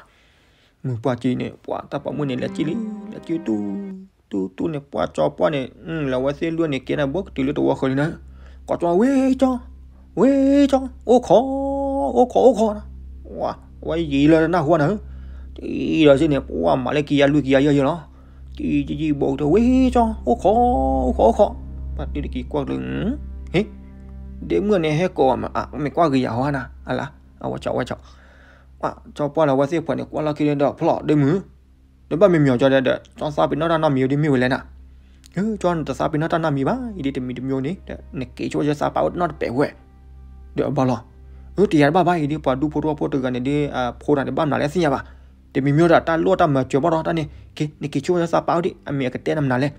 မုၢ်ပှၢ်ကံန့ၣ် ပှၤတၢ်ပိာ်မုၣ်န့ၣ် လဲၤကံၣ်လံ လဲၤကံၣ်တူၢ် တူၢ်တူၢ်န့ၣ် ပှၤကၠီပှၢ်န့ၣ် လၢဝဲသ့ၣ်လွံၢ်န့ၣ် ကဲနၤဘိကတုၤလၢတဝီဃၢၤလံနၤ, ကိးကၠီ ဝ့ကၠီ ဝ့ကၠီ အိၣ်ခိး အိၣ်ခိး အိၣ်ခိးနၤ, ဝဲယံာ်လၢနၢ်ဟူနၤဧၢ, တံၤဒီးစ့ၢ်န့ၣ် ပှၤမၤလၢကံယၤလွံၢ်ကံယၤယဲၢ်ယဲၢ်လီၤ, ကံကံကံဘိကတၢၢ် ဝ့ကၠီ အိၣ်ခိး အိၣ်ခိး အိၣ်ခိး, ပှၤတံၤတကံၤကွၢ်ကတၢၢ် ဟ့ၣ် ဒ့မုၣ်န့ၣ်ဟဲကိးမး မ့ၢ်ကွၢ်ဂ့ၤယၤဟီနၤ အလါ အဝဲကၠီ ဝဲကၠီ ကၠီပှၢ်လၢဝဲသ့ၣ်ဖှီၣ်န့ၣ် ကွၢ်လီၢ်ခံဒီးဖျီၣ်ဒ့မုၣ်, နဘၣ်မံၤမံၤအီၤကၠီဒီး ကၠီသးပ့ၤနီၣ်တၢ်နီတမံၤဒ်မ့ၢ်ဝဲလဲၣ်နၤ, ကၠီနတသးပ့ၤနီၣ်တၢ်နီတမံၤဘၣ် အံၤဒ်တမံၤတမံၤန့ၣ် နက့ၤဆိကစၢ်သးပာ်အိၣ်နီတပဲာ်ဝဲ, ဒီးအဘၣ်လီၤ, အၢ တယၤတဘၣ်ဘၣ်အံၤဒ် ပှၤဒူဖိတဝီဖိတဂၤန့ၣ်ဒ် ဖိတဂၤန့ၣ် ဘၣ်မနုၤလဲၣ်သ့ၣ်ညါဘၣ်, တမံၤမံၤဒီးတၢ်လိၣ်တၢ်မၤစၢၤဘၣ်ဒီးတၢ်န့ၣ် က့ၤ နက့ၤဆိကစၢ်သးပာ်အိၣ်ဒ် အမ့ၢ်အကတဲနၤမနုၤလဲၣ်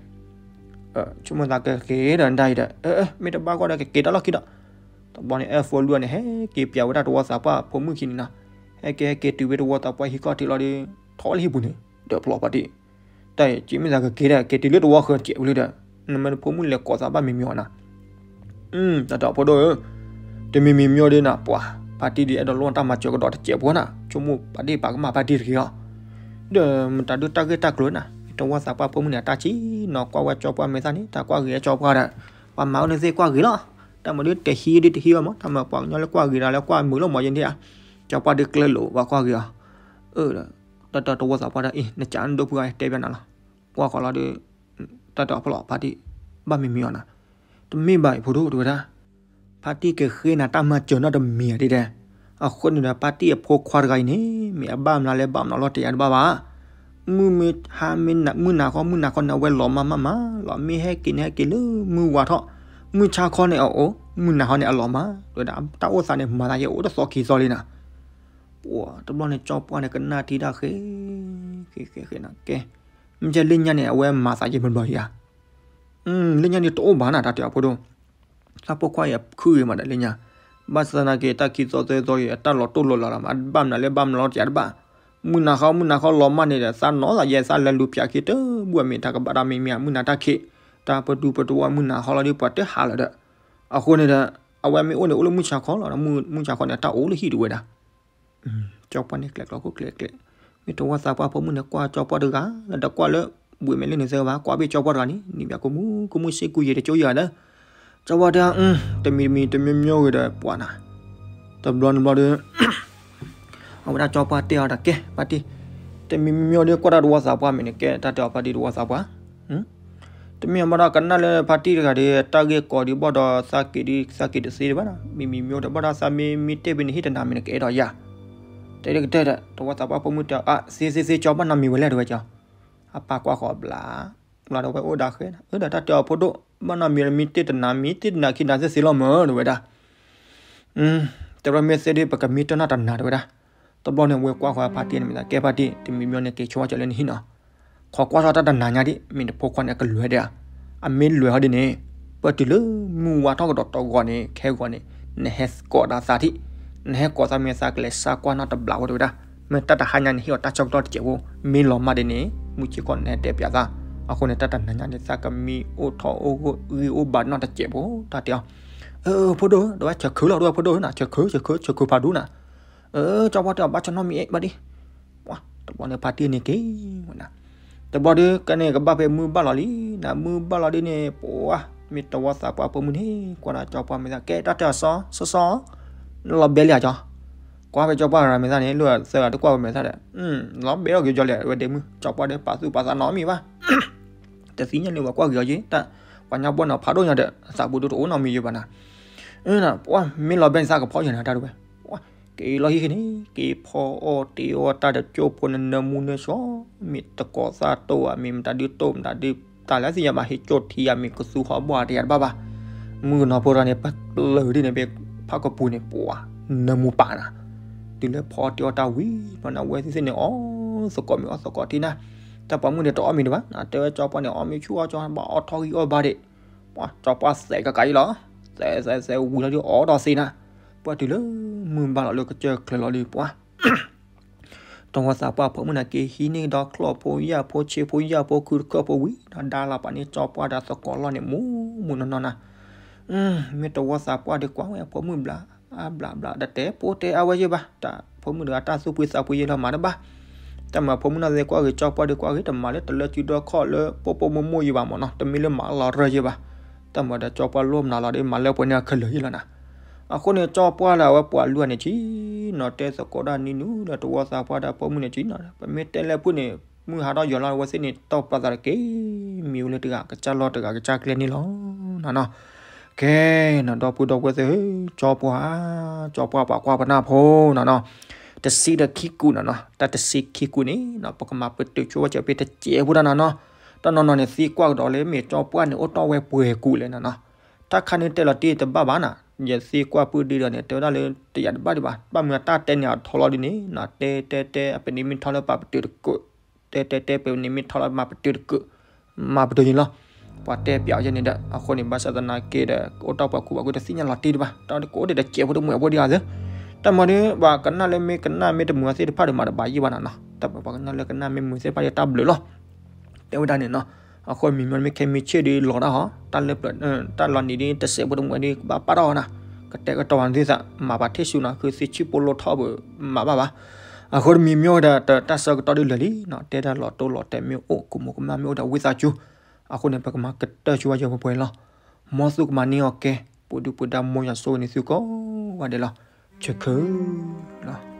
ဆိကမိၣ်သးကဂ့ၤဒီးဒ်အံၤဒီး အၢ မ့ၢ်တဘၣ်ဂီၢ်ဒီးကက့ၤတၢ်လီၢ်ခံဒီး, တဘျီန့ၣ် အဲၣ်ဖိလွံၢ်န့ၣ် ဟဲက့ၤပျးဝဲဒၣ်တဝီသးပှၢ်ဖိမုၣ်ခံန့ၣ်နီၤ, ဟဲက့ၤဟဲက့ၤတုၤဝဲတဝီသးပှၢ်ဟံၣ်ခီၣ်ထံးလီၤဒီး ထီၣ်ဝဲလၢဟံၣ်ပူၤန့ၣ် ဒီးဖျီၣ်ဖါတံၢ်, တၢ်အံၤ က့ၤမ့ၢ်သးကက့ၤဒီး က့ၤတုၤလၢတဝီဃၢၤတကဲးဝဲလံဒီး နမ့ၢ်နဖိမုၣ်လဲၤကိးသးဘၣ်မံၤမံၤအီၤနၤ တၢ်တဲအီၤဖိဒိၣ်ဧၢ, တမံၤမံၤမံၤဒ်နၤ ပှၤ ဖါတံၢ်ဒ်အဲၣ်ဒိးလိၣ်တၢ်မၤစၢၤကဒီးတစဲးဖိနၤ ဆိကမိၣ်ဖါတံၢ်ပာ်ကမၣ်ဖါတံၢ်တဂ့ၤအီၤ, ဒီးမတၤဒုးတၢ်ဂ့ၢ်တၢ်ကျိၤနၤ တဝီသးပှၢ်ဖိမုၣ်န့ၣ် အတၢ်ဆံးနီၤ ကွၢ်ဝဲကၠီပှၢ်မဲာ်သၣ်န့ၣ် တၢ်ကွၢ်ဂ့ၤအကၠီပှၢ်ဒီး ပှၤမၤအိၣ်န့ၣ်သ့ၣ်ကွၢ်ဂ့ၤလီၤ, တၢ်မၤဒုးတဟံးဒုးတဟံးအီၤမး တၢ်မၤပှၤကညီလၢကွၢ်ဂ့ၤဒီးလၢကွၢ်မုာ်လီၤမးယဲန့ၣ်ဧါ, ကၠီပှၢ်ဒုးကျဲလိာ်ပှၤကွၢ်ဂ့ၤအီၤ, အၢ ဒီး တၢ်တဲတဝီသးပှၢ်ဒီး အံၤ နကးနဒိၣ်ဖုဂၤတဲဘၣ်နၤလီၤ, ကွၢ်ဃီလီၤဒီး တၢ်တဲအီၤဖျီၣ်ဖါတံၢ် ဘၣ်မံၤမံၤအီၤနၤ တမ့ၢ်ဘၣ်အံၤဖိဒိၣ်တဲဝဲဒၣ်, ဖါတံၢ်ကဃ့နၤတၢ်မၤစၢၤနီတမံၤဒ်ဒဲး, အဃိန့ၣ်ဒီး ဖါတံၢ်အဖိခွါတဂၤအံၤန့ၣ် မ့ၢ်အဘၣ်မနုၤလဲၣ်ဘၣ်မနုၤလီၤတယၤတဘၣ်ဘၣ်, မုၢ်မ့ၢ်ဟါမ့ၢ်နၤ မုၢ်နၤဃီ မုၢ်နၤဃီန့ၣ် အဝဲလီၤမၢ်မၢ်မး လီၤမ့ၢ်ဟဲက့ၤန့ၣ် ဟဲက့ၤလၢမုၢ်ဝါထီၣ်, မုၢ်ဆါခီန့ၣ်အအိၣ်, မုၢ်နၤဃီန့ၣ်အလီၤမၢ်, တဲဝဲဒၣ် တၢ်အိၣ်သးန့ၣ် မၤသးယဲအိၣ်တသီခံသီလံနၤ ပှၤတဘျီန့ၣ် ကၠီပှၢ်န့ၣ် ကနၣ်ထံတၢ်ဃ့ ဃ့ဃ့ဃ့နၤ ကဲ, မ့ၢ်လၢညါန့ၣ် အဝဲမၤသးယဲမတၤဘျီဧါ, လၢညါန့ၣ်တအိၣ်ဘၣ်နၤ တၢ်တဲအီၤဖိဒိၣ်, သးဖိခွါအံၤအခုဂ့ၤမးဒီးလၢညါ, ဘၣ်ဆၣ်သနာ်က့ တၢ်ခံသီသၢသီအံၤ အတၢ်လီၤတိၢ်လီၤလးလီၤမး ဘၣ်မနုၤလဲၣ်ဘၣ်မနုၤလီၤတယၤတဘၣ်, မုၢ်နၤဃီ မုၢ်နၤဃီလီၤမၢ်န့ၣ်ဒီး သးနီၤသးယဲ သးလဲၤလူၤဖၠးခံတဘူၣ် အမ့ၢ်တၢ်ကဘၣ်တၢ်မံၤမံၤ မုၢ်နၤတၢ်ခံး, တၢ်ပဒူပတဝီ မုၢ်နၤဃီလီၤဒီး ပှၤတဟးလီၤဒီး, အဃိန့ၣ်ဒီး အဝဲမ့ၢ်အိၣ်န့ၣ် အိၣ်လၢမုၢ်ဆါခီလီၤ, မုၢ်ဆါခီန့ၣ် တၢ်အိၣ်လၢဟံၣ်တဝဲဒၣ် ကၠီပှၢ်န့ၣ်ကျဲးကျီခိၣ်ကျဲးကျဲး, မ့ၢ်တဝီသးပှၢ်ဖိမုၣ်န့ၣ် ကွၢ်ကၠီပှၢ်တဂၤလၢ တကွၢ်လၢ ဘှံးမဲာ်လၢန့ၣ်သ့ဘၣ်, ကွၢ်ဘ့ၣ်ကၠီပှၢ်တဂၤန့ၣ် နံၤဘၣ်ကမူကမူ စ့ကူယံာ်တကၠိယၤဒီး, ကၠီပှၢ်တဲ တမံၤတမံၤတမံၤမံၤဂ့ၤဒီးပှၤနၤ, တဘျီတဘျီဒီး အဝဲဒၣ်ကၠီပှၢ်တဲအီၤဒီး ကဲ ဖါတံၢ်, တမံၤမံၤမံၤဒီး ကွၢ်တၢ်တဝီသးပှၢ်မ့ၢ်န့ၣ် ကဲတၢ်တဲအီၤဖါတံၢ်တဝီသးပှၢ် တမ့ၢ်အဘၣ်ဒီး ကနၣ်လၢဖါတံၢ်တဂၤဒီး တၢ်ဂ့ၢ်ကီဒ်ဘၣ်ဒီး သးက့ၤဒ်သးက့ၤတသ့တဘၣ်နီၤ, မံၤမံၤမံၤဒီး ဘၣ်ဒီးသးမ့ၢ်မံတ့ၢ်ဖဲန့ၣ်ဟံၣ်တနၤမ့ၢ်နကအဲၣ်ဒိးယၤ, တဲဒ်ကတၢၢ်ဒီး တဝီသးပှၢ်ဖိမုၣ်တဲ အါ သ့သ့သ့ ကၠီဘၣ်နီတမံၤဝဲလဲၣ် တဲဝဲကၠီ, အပၢ်ကွၢ်ဃီဘျါ, ဘျါဒီးဝဲအိၣ်ဒၣ်ဃဲ, အၢ ဒီးတၢ်တဲအီၤဖိဒိၣ် ဘၣ်နီတမံၤမံတ့ၢ်တနၤ မံတ့ၢ်တနၤခံနၤသ့သ့လီၤမၢ် တဲဝဲဒၣ် တဲဝဲမ့ၢ်သ့ဒ် ပကမံတ့ၢ်နီၢ်တနၤ တဲဝဲဒၣ်, တဘျီန့ၣ် ဝဲကွၢ်ဃီဖါတံၢ်န့ၣ် မ့ၢ်သးကဲဖါတံၢ် တမံၤမံၤန့ၣ် က့ၤဆိကၠီလၢနဟံၣ်နီၤ, ခိးကွၢ်ထီၣ်တၢ်တနၤညါဒ် မ့ၢ်နဖိခွါန့ၣ် အကလွဲၢ်ဒၣ်ဧါ, အမ့ၢ်လွဲၢ်ဟီဒ်န့ၣ် ပတုၤလၢမုၢ်ဝါထီၣ်ကဒီးတဂီၤန့ၣ် ခဲဂီၤန့ၣ် နဟဲကိးဒၣ်သးထံၣ်, နဟဲကိးသးမ့ၢ်သးကလဲၤစါကွၢ်နီၢ်တဘျီဝဲ တဲဝဲဒၣ်, မ့ၢ်တၢ်တဟါညါန့ၣ် ဟ့ၣ်အီၤတၢ်ဆၢကတီၢ်တစဲးဖိ, မ့ၢ်လီၤမၢ်ဒ်န့ၣ် မုၢ်ဆ့ၣ်ခီန့ၣ် နဟဲတဲပျးသး, အဃိန့ၣ် တၢ်တနၤညါန့ၣ် သးကမံအိၣ်ထီၣ်အိၣ်ဂံၢ်အိၣ်ဘါနီၢ်တစဲးဖိ တၢ်တဲအီၤ, အၢ ဖိဒိၣ် တဲဝဲ ဆၢခၢလီၤ တဲဝဲ ဖိဒိၣ်ဧၢနၤ ဆၢခၢ ဆၢခၢ ဆၢခၢဖးဒိၣ်နၤ အၢ ကၠီပှၢ်တဲအီၤ ဘၣ်ဆၣ်နီတမံၤအံၤဘၣ်ဒ်, ပှၤ တဘျီန့ၣ် ဖါတံၢ်န့ၣ်က့ၤဝဲနၤ, တဘျီဒီး ကန့ၣ်ကဘၣ်ဖဲမုၢ်ဘၣ်လီၤလံနၤ, မုၢ်ဘၣ်လီၤဒ်န့ၣ် ပှၤ မ့ၢ်တဝီသးပှၢ်ဖိမုၣ်န့ၣ် ကွၢ်ဒီးကၠီပှၢ်မဲာ်သၣ် ကဲတၢ်တဲအီၤ စီၤ စီၤ စီၤ နလီၤဘဲလံဧါကၠီ, ကွၢ်ဖဲကၠီပှၢ်မဲာ်သၣ်န့ၣ် လၢသၢဂၤတကွၢ်ဝဲမဲာ်သၣ်ဒီး လီၤဘဲလီၤက့ၤကၠီလဲၣ် ဝဲဒ့မုၢ် ကၠီပှၢ်ဒီး ပာ်သူၣ်ပာ်သးနီတမံၤဘၣ် တသ့ၣ်ညါန့ၣ် ပှၤကွၢ်ဂ့ၤအီၤက့ၤ တၢ်ပှၤညါဘီၣ်န့ၣ်ဖးဒိၣ်ညါဒီး သးပူၤဒိၣ်တအိၣ်နီတမံၤယိဘၣ်နၤ, ပှၤမ့ၢ်လီၤဘဲန့ၣ် သးကဖီယိၣ်နၤတၢ်တဝဲ, က့ၤလီၤဟံၣ်ဃ့န့ၣ် က့ၤဖီအီၣ်တ့အီၣ်တၢ်ဒီးကၠိဖိန့ၣ် နၢမူနၢဆှီ, မ့ၢ်တကိးသၣ်တိၢ်ဧါ မ့ၢ်မတၤဒုးတိၢ်မတၤဒုး တၢ်လၢသ့ၣ်ညါဘၣ် ဟ့ၣ်ကၠိထံဧါ မ့ၢ်ကသူဟီၣ်ဘီၣ်ဧါ တယၤတဘၣ်ဘၣ်, မုၣ်ကနီၤဖိတဂၤန့ၣ် ပျၢၤဒ်န့ၣ် ဖးကပူၤန့ၣ် ပှၤ နၢမူပာ်နၤ, တုၤလၢဖီအီၣ်တ့အီၣ်တၢ်ဝံၤ ဘျီန့ၣ် အဝဲသ့ၣ်သ့ၣ်န့ၣ် အီၣ်သကိးမ့ၢ်အီၣ်သကိးထံနၤ, တၢ်ပိာ်မုၣ်န့ၣ် တအီၣ်မ့ၤဒံးဘၣ်, တဲဝဲကၠီပှၢ်န့ၣ် အီၣ်မ့ၤဆူၣ်အီၣ်ကၠီ ဘၣ်အီၣ်ထီၣ်ဂံၢ်အီၣ်ဘါဒံး, ပှၤ ကၠီပှၢ်သဲးကကးအံၤလီၤ, သဲးသဲးသဲးဝံၤလီၤဒုးအီၣ်ဒီးသ့နၤ, ပှၤတုၤလၢမုၢ်ဘၣ်လီၤလၢကစၢၢ်ချၢလီၤဒုး ပှၤ တဝီသးပှၢ်ဖိမုၣ်န့ၣ် က့ၤဟံးန့ၢ်ဒီးချီၣ်ဖိယာ်ဖိဆ့ဖိယာ်ဖိ ခုတခၢၣ်ဖိဝံၤဒီး ဒါလီၤပာ်န့ၢ်ကၠီပှၢ်ဒီးသကိးလီၢ်န့ၣ် မူမူနီၢ်နီၢ်နၤ, မ့ၢ်တဝီသးပှၢ်ဒီးကွၢ်ဝဲအဖိမုၣ်ဘျး, အါဘျးဘျး တတဲပိတဲအါဝဲယဲၢ်ဘၣ်, တၢ်ဖိမုၣ်တဂၤတၢ်သူၣ်ဖှံသးဖှံယဲၢ်လီၤမၤတဘၣ်. တၢ်မၤဖိမုၣ်နီၢ်သဲကွၢ်ဂ့ၤ ကၠီပှၢ်ဒီးကွၢ်ဂ့ၤ တမၤလၢတလၢစုဒီခီၣ်လၢပိၢ်ပိၢ်မိၢ်မိၢ်ယဲၢ်ဘၣ်မ့ၢ်နီၤ, တမ့ၢ်လၢမၤလီၤရၢၢ်ယဲၢ်ဘၣ်. တၢ်မၤဒီးကၠီပှၢ်လိၣ်မနုၤလီၤဒီး မၤလၢပှဲၤန့ၣ်အခဲလၢာ်ယဲၢ်လီၤနၤ. အဃိန့ၣ် ကၠီပှၢ်လၢအဝဲပှၤလုၢ်အီၤန့ၣ် ဆံနီၤ တဲသကိးဒၣ်နံၤနုၤလၢတဝီသးပှၢ်ဒီးဖိမုၣ်န့ၣ် ဆံနီၤ ပမ့ၢ်တဲလဲၣ်ဖုၣ်န့ၣ် မုၢ်ဟါထီၣ်ယီၤလီၤ အဝဲသ့ၣ်န့ၣ် တီၢ်ပာ်သးတက့ၢ်, မံၤဝဲလၢတဂၤကစၢ်လီၢ်တဂၤကစၢ်ကျဲန့ၣ်လီၤ. နနီၤ ကဲနီၤ ဒီပုၢ်ဒီဝဲၢ်သ့ၣ်ဧၢ, ကၠီပှၢ်, ကၠီပှၢ်ပှၤကွၢ်ပနၢ်ဖိနီၤနီၤ, တဆံဒီးခံကူာ်နီၤနီၤ, တၢ်တဆံခံကူာ်န့ၣ်နီၤ ပကမၤပတုာ်ဆိဝဲစၢၤဖဲတစဲးဖိတၢ်နီၤနီၤ, တၢ်နီၤနီၤန့ၣ် သံကွၢ်ကဒီးလၢမ့ၢ်ကၠီပှၢ်န့ၣ် အိၣ်တီၢ်ဝဲပှဲၤကူာ်လဲၣ်နီၤနီၤ, တၢ်ခါန့ၣ်တဲလီၤတံၢ်တဘၣ်ဘၣ်နီၤ, ယသံကွၢ်ပုၢ်ဒ့ဒီးန့ၣ် တဲဝဲဒၣ်လၢတယာ်တဘၣ်ဒံးဘၣ်, ဘၣ်မနုၤတၢ်တဲန့ၣ်အထီလီၤဒ်န့ၣ်နီၤ, တဲတဲတဲ အပနံးမ့ၢ်ထီလၢပာ်ပတုာ်တကူာ် တဲတဲတဲ ပနံးမ့ၢ်ထီလီၤမၤပတုာ်တကူာ်, မၤပတုာ်ယံၤလီၤ. ပှၤတဲပျးအီၤယဲန့ၣ်ဒီး အဃိန့ၣ် ဘၣ်ဆၣ်သနာ်က့ဒီး အိၣ်တီၢ်ပှၤကူာ်ပှၤကူာ်တသ့ၣ်ညါလီၤတံၢ်တဘၣ်, တၢ်ကအိၣ်ဒံးတစဲးဖိတမှဲးဖိဒံးဧါသ့, တၢ်မၤဒီး ပှၤကနၣ်လၢမ့ၢ်ကနၣ်မ့ၢ်တမုာ်အသ့ၣ်တဖၣ်ဒီး မၤတဘၣ်ယံၤဘၣ်နၤနီၤ, တၢ်ပှၤကနၣ်လၢကနၣ်မ့ၢ်မုာ်သ့ၣ်တဖၣ်ဒီး တၢ်ဘျုးလီၤ. တဲဝဲဒၣ်န့ၣ်နီၤ, အဃိမံၤမ့ၢ်မ့ၢ်ခဲမံၤဆ့ၣ်ဒီးလီၤတၢ်ဟီ, တၢ်လၢပျၢၤ တၢ်လီၤနံၤဒ်တစဲးဖိတမှဲးဒီး ကဘၣ်ပာ်ထီၣ်နၤ, ကတဲာ်ကတီၤနသုသး မၤပာ်ထံၣ်ဆူနၤဃုသ့ဆံၣ်ဖိလိထီၣ်ဘၣ် မၤဘၣ်ဘၣ်. အဃိတမံၤမ့ၢ်ဝဲဒၣ် တၢ်ဆၢကတီၢ်ဒ်လဲၣ်လံနီၤ, တဲဒၣ်လီၤတိၢ်လီၤတဲာ်မ့ၢ်အိၣ် ကမူၤကမၣ်မ့ၢ်အိၣ်ဒီးဝံသးစူၤ, အဃိန့ၣ် ပကမၤကတၢၢ်ဆိဝဲယဲၢ်ပှဲၤပှဲၤလီၤ. မ်သုကမၤန့ၢ်အီၤကဲ, ပူၤဒုၣ်ပူၤဒါ မ်ယွၤဆိၣ်ဂ့ၤန့ၢ်သုကိးဂၤဒဲးလီၤ. ဆၢခၢလီၤ.